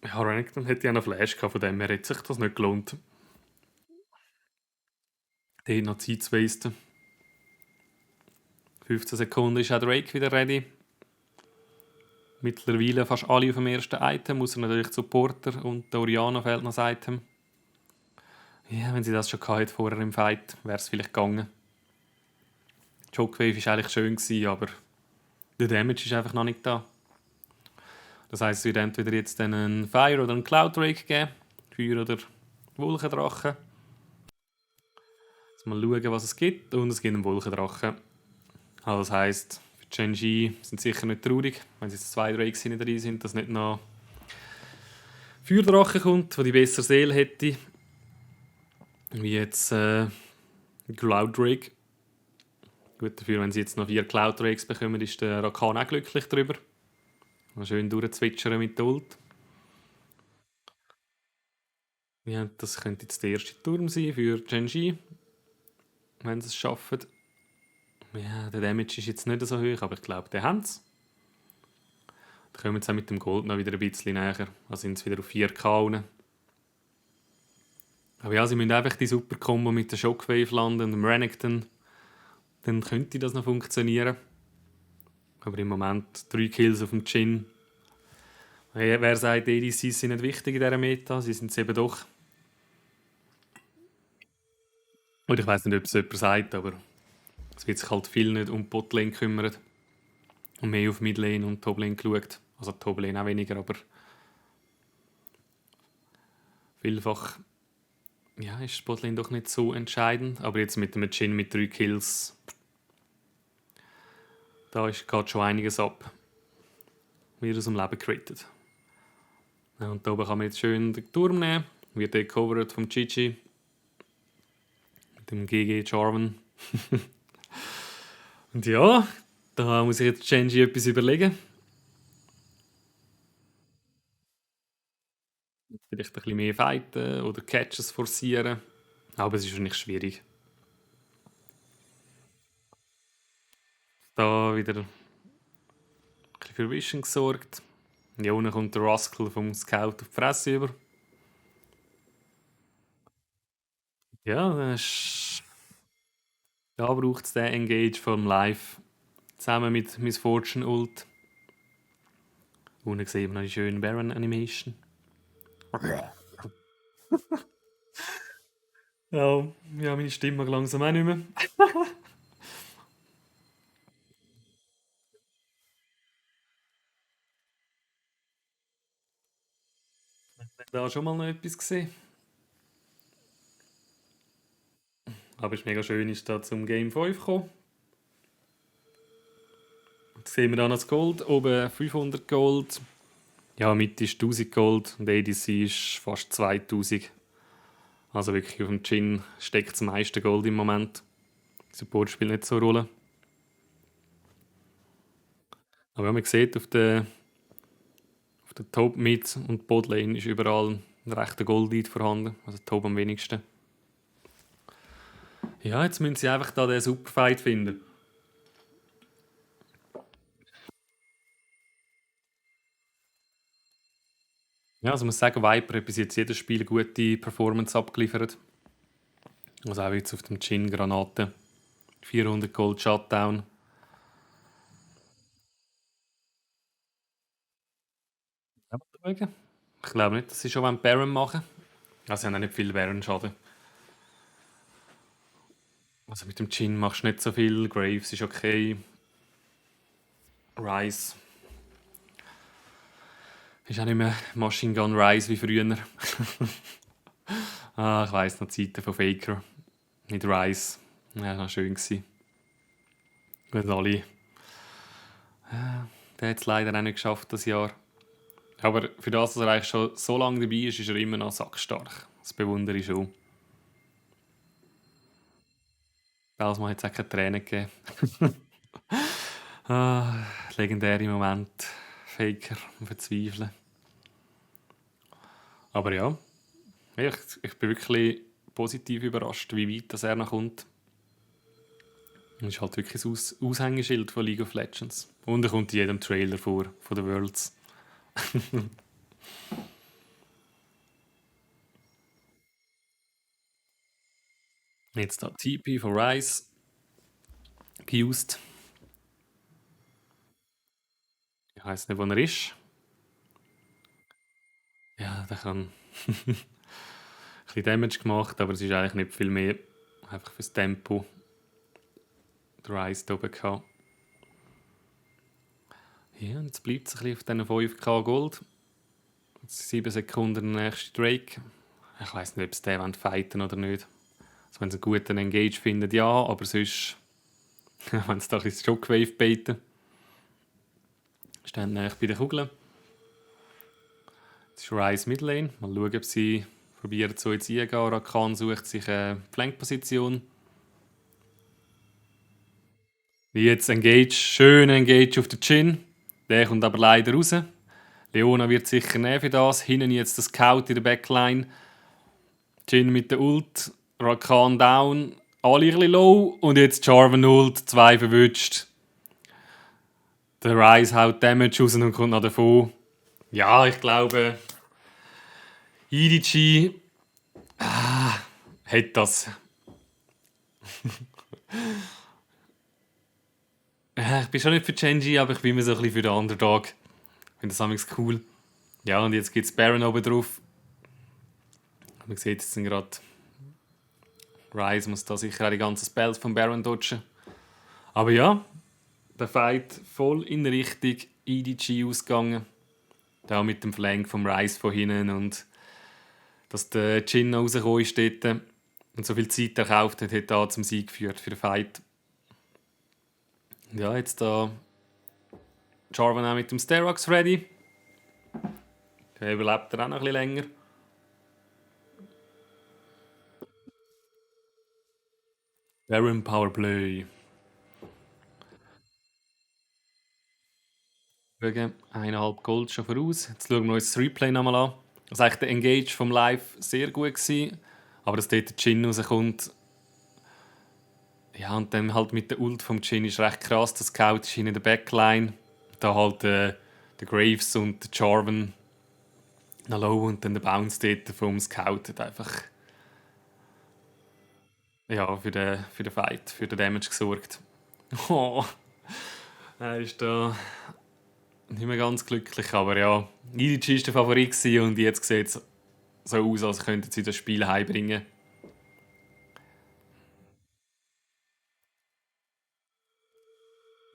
ja, Renekton hätte ja noch Flash gehabt, von dem her hätte sich das nicht gelohnt. Der hat noch Zeit zu wasten. 15 Sekunden ist auch Drake wieder ready. Mittlerweile fast alle auf dem ersten Item, außer natürlich Supporter und der Oriana fehlt noch das Item. Ja, wenn sie das schon gehabt vorher im Fight, wäre es vielleicht gegangen. Shockwave war eigentlich schön gewesen, aber der Damage ist einfach noch nicht da. Das heisst, es wird entweder jetzt einen Fire oder einen Cloud Drake geben. Feuer oder Wolkendrache. Jetzt mal schauen, was es gibt. Und es gibt einen Wolkendrache. Also das heisst, für Genji sind sicher nicht traurig, wenn jetzt 2 Drakes hinten drin sind, dass nicht noch Feuerdrache kommt, der die bessere Seele hätte. Wie jetzt Cloud Drake. Gut dafür, wenn sie jetzt noch 4 Cloud Drakes bekommen, ist der Rakan auch glücklich drüber. Mal schön durchzwitschern mit der Ult. Ja, das könnte jetzt der erste Turm sein für Genji, wenn sie es schaffen. Ja, der Damage ist jetzt nicht so hoch, aber ich glaube, den haben sie. Da kommen sie auch mit dem Gold noch wieder ein bisschen näher. Also sind sie wieder auf 4K unten. Aber ja, sie müssen einfach die super Kombo mit der Shockwave landen und dem Renekton. Dann könnte das noch funktionieren. Aber im Moment 3 Kills auf dem Jhin. Wer sagt, ADCs sind nicht wichtig in dieser Meta? Sie sind es eben doch. Und ich weiß nicht, ob es jemand sagt, aber es wird sich halt viel nicht um Botlane gekümmert. Und mehr auf Midlane und Toplane geschaut. Also Toplane auch weniger, aber vielfach ja, ist Botlane doch nicht so entscheidend. Aber jetzt mit dem Jhin mit 3 Kills, da geht schon einiges ab. Wird aus dem Leben gecrittet. Ja, und da oben kann man jetzt schön den Turm nehmen. Wird gecovert vom Gigi. Mit dem GG Jarvan. Und ja, da muss ich jetzt Genji etwas überlegen. Vielleicht ein bisschen mehr fighten oder Catches forcieren. Aber es ist wahrscheinlich schwierig. Da wieder ein bisschen für Vision gesorgt. Und hier unten kommt der Rascal vom Scout auf die Fresse über. Ja, da braucht es den Engage vom Live. Zusammen mit Miss Fortune Ult. Unten sehen wir noch eine schöne Baron Animation. Ja, meine Stimme langsam auch nicht mehr. Da schon mal noch etwas gesehen. Aber es ist mega schön, ist da zum Game 5 gekommen. Jetzt sehen wir da noch das Gold. Oben 500 Gold. Ja, Mitte ist 1000 Gold und ADC ist fast 2000. Also wirklich auf dem Chin steckt das meiste Gold im Moment. Support spielt nicht so eine Rolle. Aber ja, man sieht, auf der Top Mid und Botlane ist überall ein rechter Gold-Lead vorhanden. Also Top am wenigsten. Ja, jetzt müssen sie einfach da den Superfight finden. Ja, also ich muss sagen, Viper hat bis jetzt jedes Spiel eine gute Performance abgeliefert. Also auch jetzt auf dem Chin Granate. 400 Gold Shutdown. Ja, mal schauen. Ich glaube nicht, dass sie schon Baron machen wollen. Also sie haben auch nicht viel Baron-Schaden. Also mit dem Chin machst du nicht so viel. Graves ist okay. Ryze ist auch nicht mehr Machine Gun Ryze wie früher. Ich weiss noch die Zeiten von Faker. Nicht Ryze. Ja, das war schön gewesen. Gut, alle. Der hat es leider auch nicht geschafft, das Jahr. Aber für das, dass er eigentlich schon so lange dabei ist, ist er immer noch sackstark. Das bewundere ich schon. Damals hat es auch keine Tränen gegeben. Legendäre Moment. Faker, verzweifeln. Aber ja, ich bin wirklich positiv überrascht, wie weit das er noch kommt. Das ist halt wirklich das Aushängeschild von League of Legends. Und er kommt in jedem Trailer vor, von den Worlds. Jetzt da TP von Ryze. Geused. Ich weiß nicht, wo er ist. Ja, der kann ein bisschen Damage gemacht, aber es ist eigentlich nicht viel mehr. Einfach fürs Tempo. Der Ryze da oben gehabt. Ja, und jetzt bleibt es ein bisschen auf diesen 5k Gold. Jetzt 7 Sekunden der nächste Drake. Ich weiß nicht, ob sie den fighten oder nicht. Also wenn sie einen guten Engage finden, ja, aber sonst, wenn sie da ein bisschen Shockwave baiten. Stehen näher bei den Kugeln. Jetzt ist Ryze Midlane. Mal schauen, ob sie probieren so jetzt eingehen. Rakan sucht sich eine Flankposition. Jetzt Engage, schön Engage auf den Chin. Der kommt aber leider raus. Leona wird sicher nehmen für das. Hinten jetzt der Scout in der Backline. Chin mit der Ult. Rakan down. Alle ein bisschen low. Und jetzt Jarvan Ult. 2 verwünscht. Der Ryze haut Damage raus und kommt noch davon. Ja, ich glaube, EDG hat das. Ich bin schon nicht für Genji, aber ich bin mir so ein bisschen für den Underdog. Ich finde das amigs cool. Ja, und jetzt gibt es Baron oben drauf. Man sieht jetzt gerade, Ryze muss da sicher auch die ganzen Spells von Baron dodgen. Aber ja, der Fight voll in Richtung EDG ausgegangen. Da mit dem Flank vom Ryze von hinten und dass der Jhin rausgekommen ist dort und so viel Zeit erkauft hat, hat da zum Sieg geführt für den Fight. Ja, jetzt da Jarvan auch mit dem Sterox ready. Der überlebt er auch noch ein bisschen länger. Baron Powerplay. Schauen, 1,5 Gold schon voraus. Jetzt schauen wir uns das Replay nochmal an. Also eigentlich der Engage vom Live sehr gut gewesen, aber dass dort der Jhin rauskommt, ja, und dann halt mit der Ult vom Jhin ist recht krass. Der Scout ist in der Backline, da halt der Graves und der Jarvan noch low und dann der Bounce dort vom Scout hat einfach ja, für den Fight, für den Damage gesorgt. Oh, er ist da nicht mehr ganz glücklich, aber ja, EDG war der Favorit gewesen und jetzt sieht es so aus, als könnten sie das Spiel heimbringen.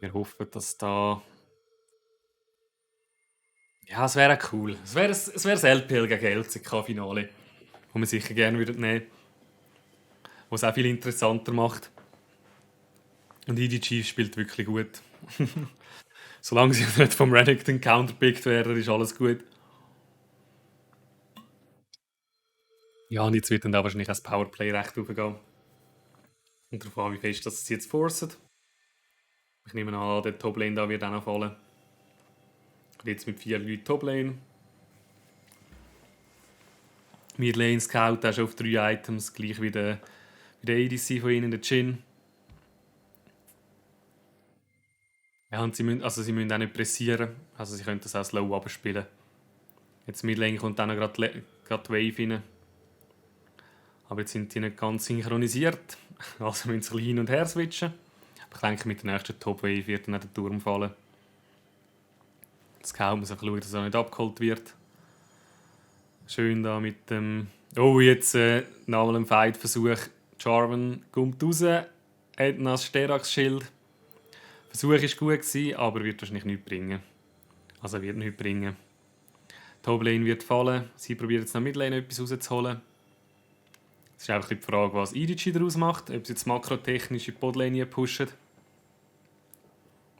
Wir hoffen, dass da... Ja, es wäre cool. Es wäre das LPL gegen LCK-Finale, das wir sicher gerne nehmen würden, was es auch viel interessanter macht. Und EDG spielt wirklich gut. Solange sie nicht vom Renekton counterpickt werden, ist alles gut. Ja, und jetzt wird dann da wahrscheinlich auch das Powerplay recht aufgehen. Und darauf an, wie fest das sie jetzt forcen. Ich nehme an, der Toplane da wird auch noch fallen. Und jetzt mit 4 Leuten Toplane. Midlane Scout auch schon auf 3 Items, gleich wie der ADC von ihnen, der Jhin. Ja, und sie müssen auch nicht pressieren. Also sie können das auch slow abspielen. Jetzt Midlane kommt dann gerade Wave rein. Aber jetzt sind die nicht ganz synchronisiert. Also müssen sie ein bisschen hin und her switchen. Aber ich denke, mit der nächsten Top-Wave wird dann auch der Turm fallen. Das Scout muss auch schauen, dass er nicht abgeholt wird. Schön da mit dem... Oh, jetzt nochmal ein Fight-Versuch. Jarvan kommt raus, hat noch ein Sterax-Schild. Der Versuch war gut, aber wird wahrscheinlich nichts bringen. Also wird nichts bringen. Toplane wird fallen. Sie probiert jetzt noch Midlane etwas rauszuholen. Es ist einfach die Frage, was EDG daraus macht. Ob sie jetzt makrotechnisch in die Botlane pushen.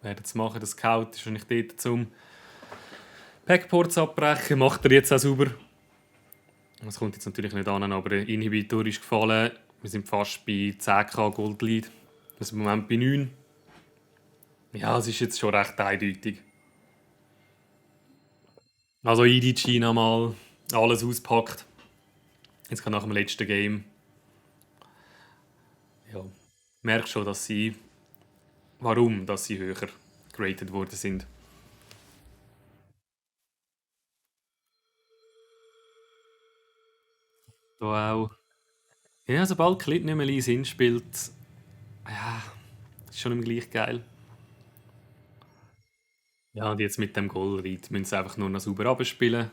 Werden es machen. Der Scout ist wahrscheinlich dort zum Packports abbrechen. Macht er jetzt auch sauber. Das kommt jetzt natürlich nicht an, aber Inhibitor ist gefallen. Wir sind fast bei 10k Gold-Lead. Das ist im Moment bei 9. Ja, es ist jetzt schon recht eindeutig. Also EDG nochmal alles auspackt. Jetzt kann nach dem letzten Game. Ja, merke schon, dass sie höher geratet worden sind. Da auch. Ja, sobald Klit nicht mehr Sinn spielt, ja, ist schon immer gleich geil. Ja, und jetzt mit dem Goal-Read müssen sie einfach nur noch sauber abspielen.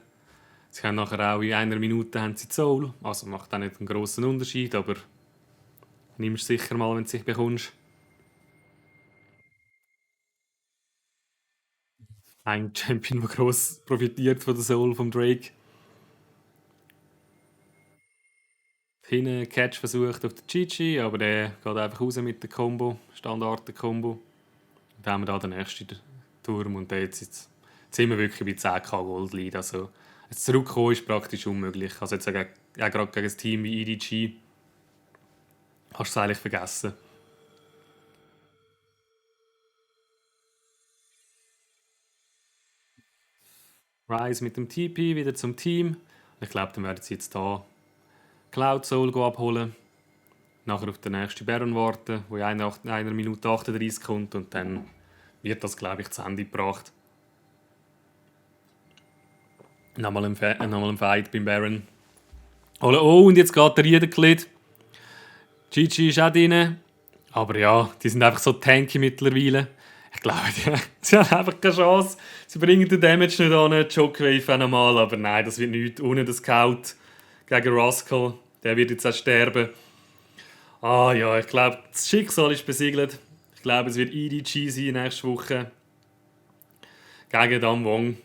Sie haben nachher auch in einer Minute haben sie Soul. Also macht auch nicht einen grossen Unterschied, aber nimmst sicher mal, wenn du dich bekommst. Ein Champion, der gross profitiert von der Soul vom Drake. Hinten Catch versucht auf den Chichi, aber der geht einfach raus mit der Combo, Standard-Combo. Dann haben wir da den nächsten Turm und jetzt sind wir wirklich bei 10k Gold Lead. Also jetzt zurückkommen ist praktisch unmöglich. Also jetzt auch gerade gegen ein Team wie EDG hast du es eigentlich vergessen. Rise mit dem TP wieder zum Team. Ich glaube, dann werden sie jetzt hier Cloud Soul abholen. Nachher auf den nächsten Baron warten, der in einer Minute 38 kommt und dann wird das, glaube ich, zu Ende gebracht. Nochmal ein Fight beim Baron. Oh, und jetzt geht der Riederklit. GG ist auch drin. Aber ja, die sind einfach so tanky mittlerweile. Ich glaube, sie haben einfach keine Chance. Sie bringen den Damage nicht an, Shockwave auch nochmal. Aber nein, das wird nichts. Ohne den Scout gegen Rascal. Der wird jetzt auch sterben. Ah ja, ich glaube, das Schicksal ist besiegelt. Ich glaube, es wird EDG sein nächste Woche. Gegen Dan Wong.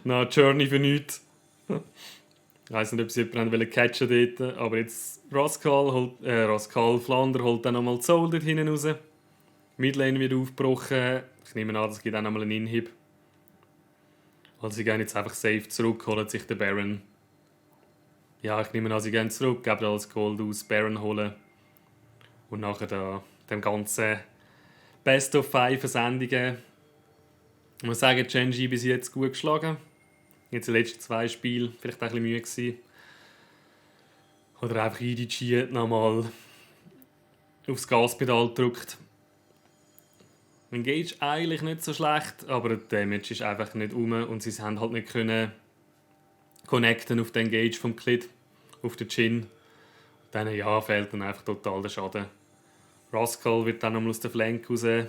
Na, Journey für nichts. Ich weiss nicht, ob sie jemanden catchen dort. Aber jetzt Rascal Flander holt dann nochmal die Soul dort hinten raus. Midlane wird aufgebrochen. Ich nehme an, das gibt auch nochmal einen Inhib. Also sie gehen jetzt einfach safe zurück, holen sich den Baron. Ja, ich nehme an, sie gehen zurück, geben alles Gold aus, Baron holen. Und nachher da dem ganzen Best of 5 Sendungen. Ich muss sagen, Gen G bis jetzt gut geschlagen. Jetzt in den letzten 2 Spielen vielleicht auch ein bisschen müde gewesen. Oder einfach EDG hat nochmal aufs Gaspedal gedrückt. Engage eigentlich nicht so schlecht, aber der Damage ist einfach nicht rum und sie haben halt nicht können connecten auf den Engage vom Klid, auf den Chin. Dann ja, fehlt dann einfach total der Schaden. Rascal wird dann nochmal aus der Flank raus. Also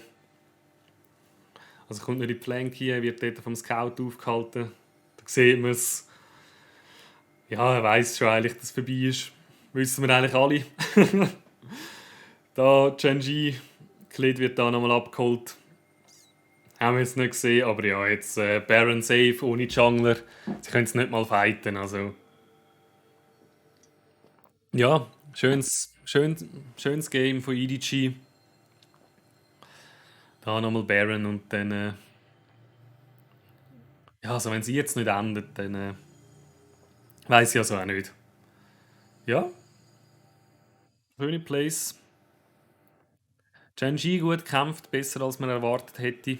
kommt nicht in die Flank hier, wird dort vom Scout aufgehalten. Da sieht man es. Ja, er weiss schon eigentlich, dass es vorbei ist. Wissen wir eigentlich alle. Da Genji, Klid wird da nochmal abgeholt. Haben wir jetzt nicht gesehen, aber ja, jetzt Baron safe, ohne Jungler. Sie können es nicht mal fighten, also... Ja, schönes Game von EDG. Da nochmal Baron und dann... ja, also wenn sie jetzt nicht endet, dann... weiss ich also auch nicht. Ja. Schöne Plays. Genji gut gekämpft, besser als man erwartet hätte.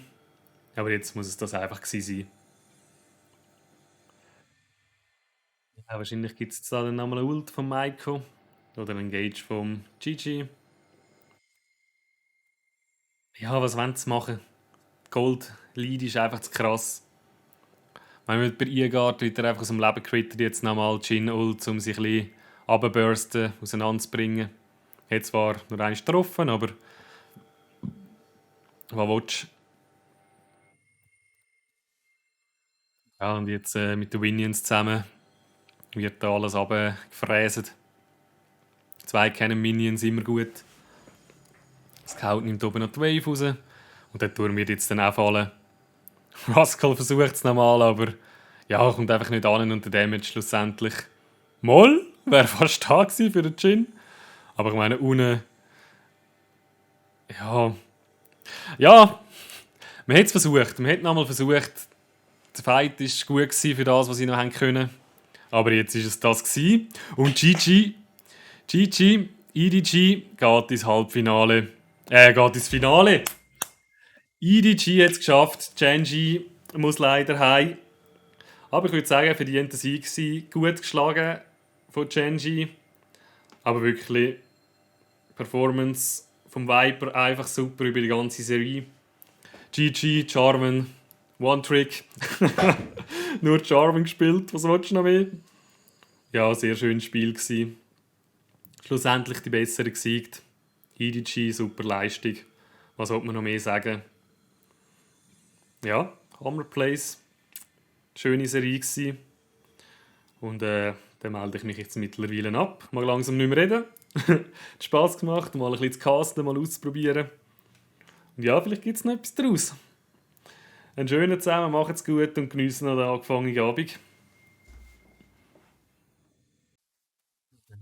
Aber jetzt muss es das einfach gewesen sein. Ja, wahrscheinlich gibt es da dann nochmal eine Ult von Maiko. Oder ein Engage vom Gigi. Ja, was wollen sie machen? Gold Lead ist einfach zu krass. Wenn man bei Iagard wieder einfach aus dem Leben crittert, jetzt nochmal Jhin-Ult, um sich ein bisschen runterbursten, auseinanderzubringen. Hat zwar nur eins getroffen, aber was willst du? Ja, und jetzt mit den Minions zusammen wird da alles runtergefräset. 2 kennen Minions immer gut. Scout nimmt oben noch die Wave raus. Und der Turm wird jetzt dann auch fallen. Rascal versucht es nochmal, aber ja, kommt einfach nicht an und der Damage schlussendlich. Moll, wäre fast da gewesen für den Jhin. Aber ich meine, unten. Ja, man hat es versucht. Man hat nochmal versucht. Der Fight war gut gewesen für das, was sie noch haben können. Aber jetzt ist es das gewesen. Und GG, EDG geht ins Halbfinale. Geht ins Finale. EDG hat es geschafft. Genji muss leider heim. Aber ich würde sagen, verdienter Sieg gewesen. Gut geschlagen von Genji. Aber wirklich Performance vom Viper einfach super über die ganze Serie. GG, Jarvan, One-Trick. Nur Jarvan gespielt. Was willst du noch mehr? Ja, sehr schönes Spiel gewesen. Schlussendlich die Bessere gesiegt. EDG, super Leistung. Was sollte man noch mehr sagen? Ja, Hammer Plays. Schöne Serie gewesen. Und dann melde ich mich jetzt mittlerweile ab. Mag langsam nicht mehr reden. Hat Spass gemacht, mal ein bisschen zu casten, mal auszuprobieren. Und ja, vielleicht gibt es noch etwas daraus. Einen schönen zusammen, macht's gut und geniessen noch den angefangenen Abend.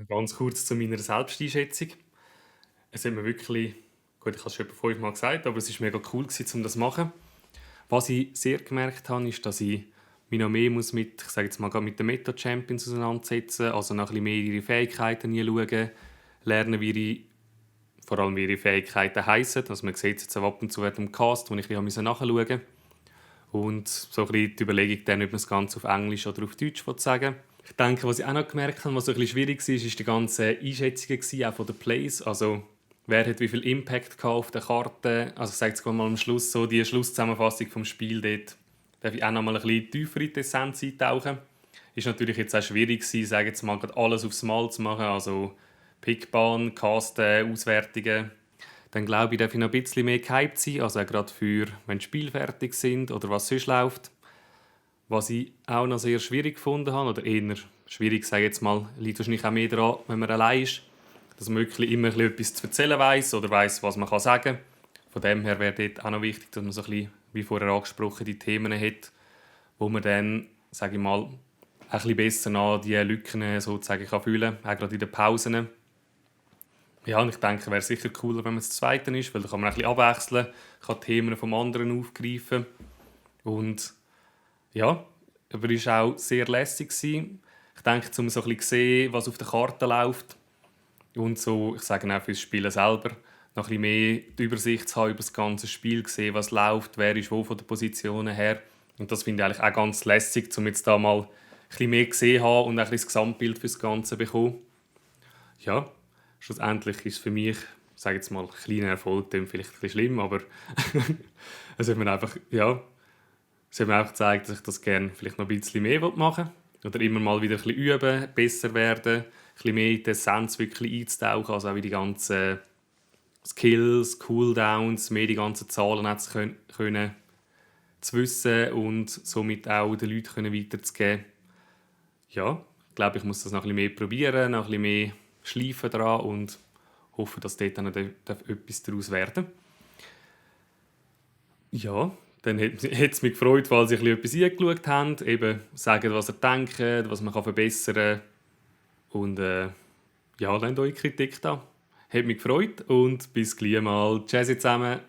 Ganz kurz zu meiner Selbsteinschätzung. Es hat mir wirklich, gut, ich habe es schon etwa 5 Mal gesagt, aber es war mega cool, um das zu machen. Was ich sehr gemerkt habe, ist, dass ich mich noch mehr muss mit, ich sage jetzt mal, mit den Meta-Champions auseinandersetzen, also noch ein bisschen mehr ihre Fähigkeiten hinschauen, lernen, vor allem wie ihre Fähigkeiten heissen. Also man sieht es jetzt ab und zu im Cast, wo ich ein bisschen nachschauen musste. Und so ein bisschen die Überlegung, dann, ob man das Ganze auf Englisch oder auf Deutsch sagen will. Ich denke, was ich auch noch gemerkt habe, was so ein bisschen schwierig war, ist die ganze Einschätzung auch von den Plays. Also wer hat wie viel Impact auf der Karte. Also ich sage jetzt mal am Schluss so die Schlusszusammenfassung vom Spiel dort. Darf ich auch noch mal ein bisschen tiefer in die Essenz eintauchen. Ist natürlich jetzt auch schwierig gewesen, sage jetzt mal, alles aufs Mal zu machen. Also Pickbahn, Casten, Auswertungen. Dann glaube ich, darf ich noch ein bisschen mehr gehypt sein. Also auch gerade für, wenn die Spiele fertig sind oder was sonst läuft. Was ich auch noch sehr schwierig gefunden habe, oder eher schwierig, sage ich jetzt mal, liegt wahrscheinlich auch mehr daran, wenn man allein ist. Dass man wirklich immer etwas zu erzählen weiss oder weiss, was man sagen kann. Von dem her wäre dort auch noch wichtig, dass man so ein bisschen, wie vorher angesprochen, die Themen hat, wo man dann, sage ich mal, ein bisschen besser nach die Lücken sozusagen fühlen kann, auch gerade in den Pausen. Ja, und ich denke, es wäre sicher cooler, wenn man das Zweite ist, weil da kann man ein bisschen abwechseln, kann Themen vom anderen aufgreifen. Und ja, aber es war auch sehr lässig. Ich denke, um so ein bisschen zu sehen, was auf der Karte läuft und so, ich sage auch fürs Spielen selber, noch ein bisschen mehr die Übersicht zu haben über das ganze Spiel, sehen, was läuft, wer ist wo von den Positionen her, Und das finde ich eigentlich auch ganz lässig, um jetzt da mal ein bisschen mehr gesehen haben und ein bisschen das Gesamtbild für das Ganze bekommen. Ja, schlussendlich ist es für mich, ich sage jetzt mal, ein kleiner Erfolg, dem vielleicht ein bisschen schlimm, aber es hat mir einfach, ja, es hat mir einfach gezeigt, dass ich das gerne vielleicht noch ein bisschen mehr machen will. Oder immer mal wieder ein bisschen üben, besser werden, ein bisschen mehr in die Essenz wirklich einzutauchen, also auch wie die ganzen Skills, Cooldowns, mehr die ganzen Zahlen auch können zu wissen und somit auch den Leuten weiterzugeben. Ja, ich glaube, ich muss das noch ein bisschen mehr probieren, noch ein bisschen mehr schleifen dran und hoffe, dass dort dann etwas daraus werden. Ja, dann hätte es mich gefreut, falls ihr etwas eingeschaut habt. Eben sagen, was ihr denkt, was man verbessern kann. Und ja, lasst eure Kritik da. Hat mich gefreut und bis gleich mal. Tschüss zusammen.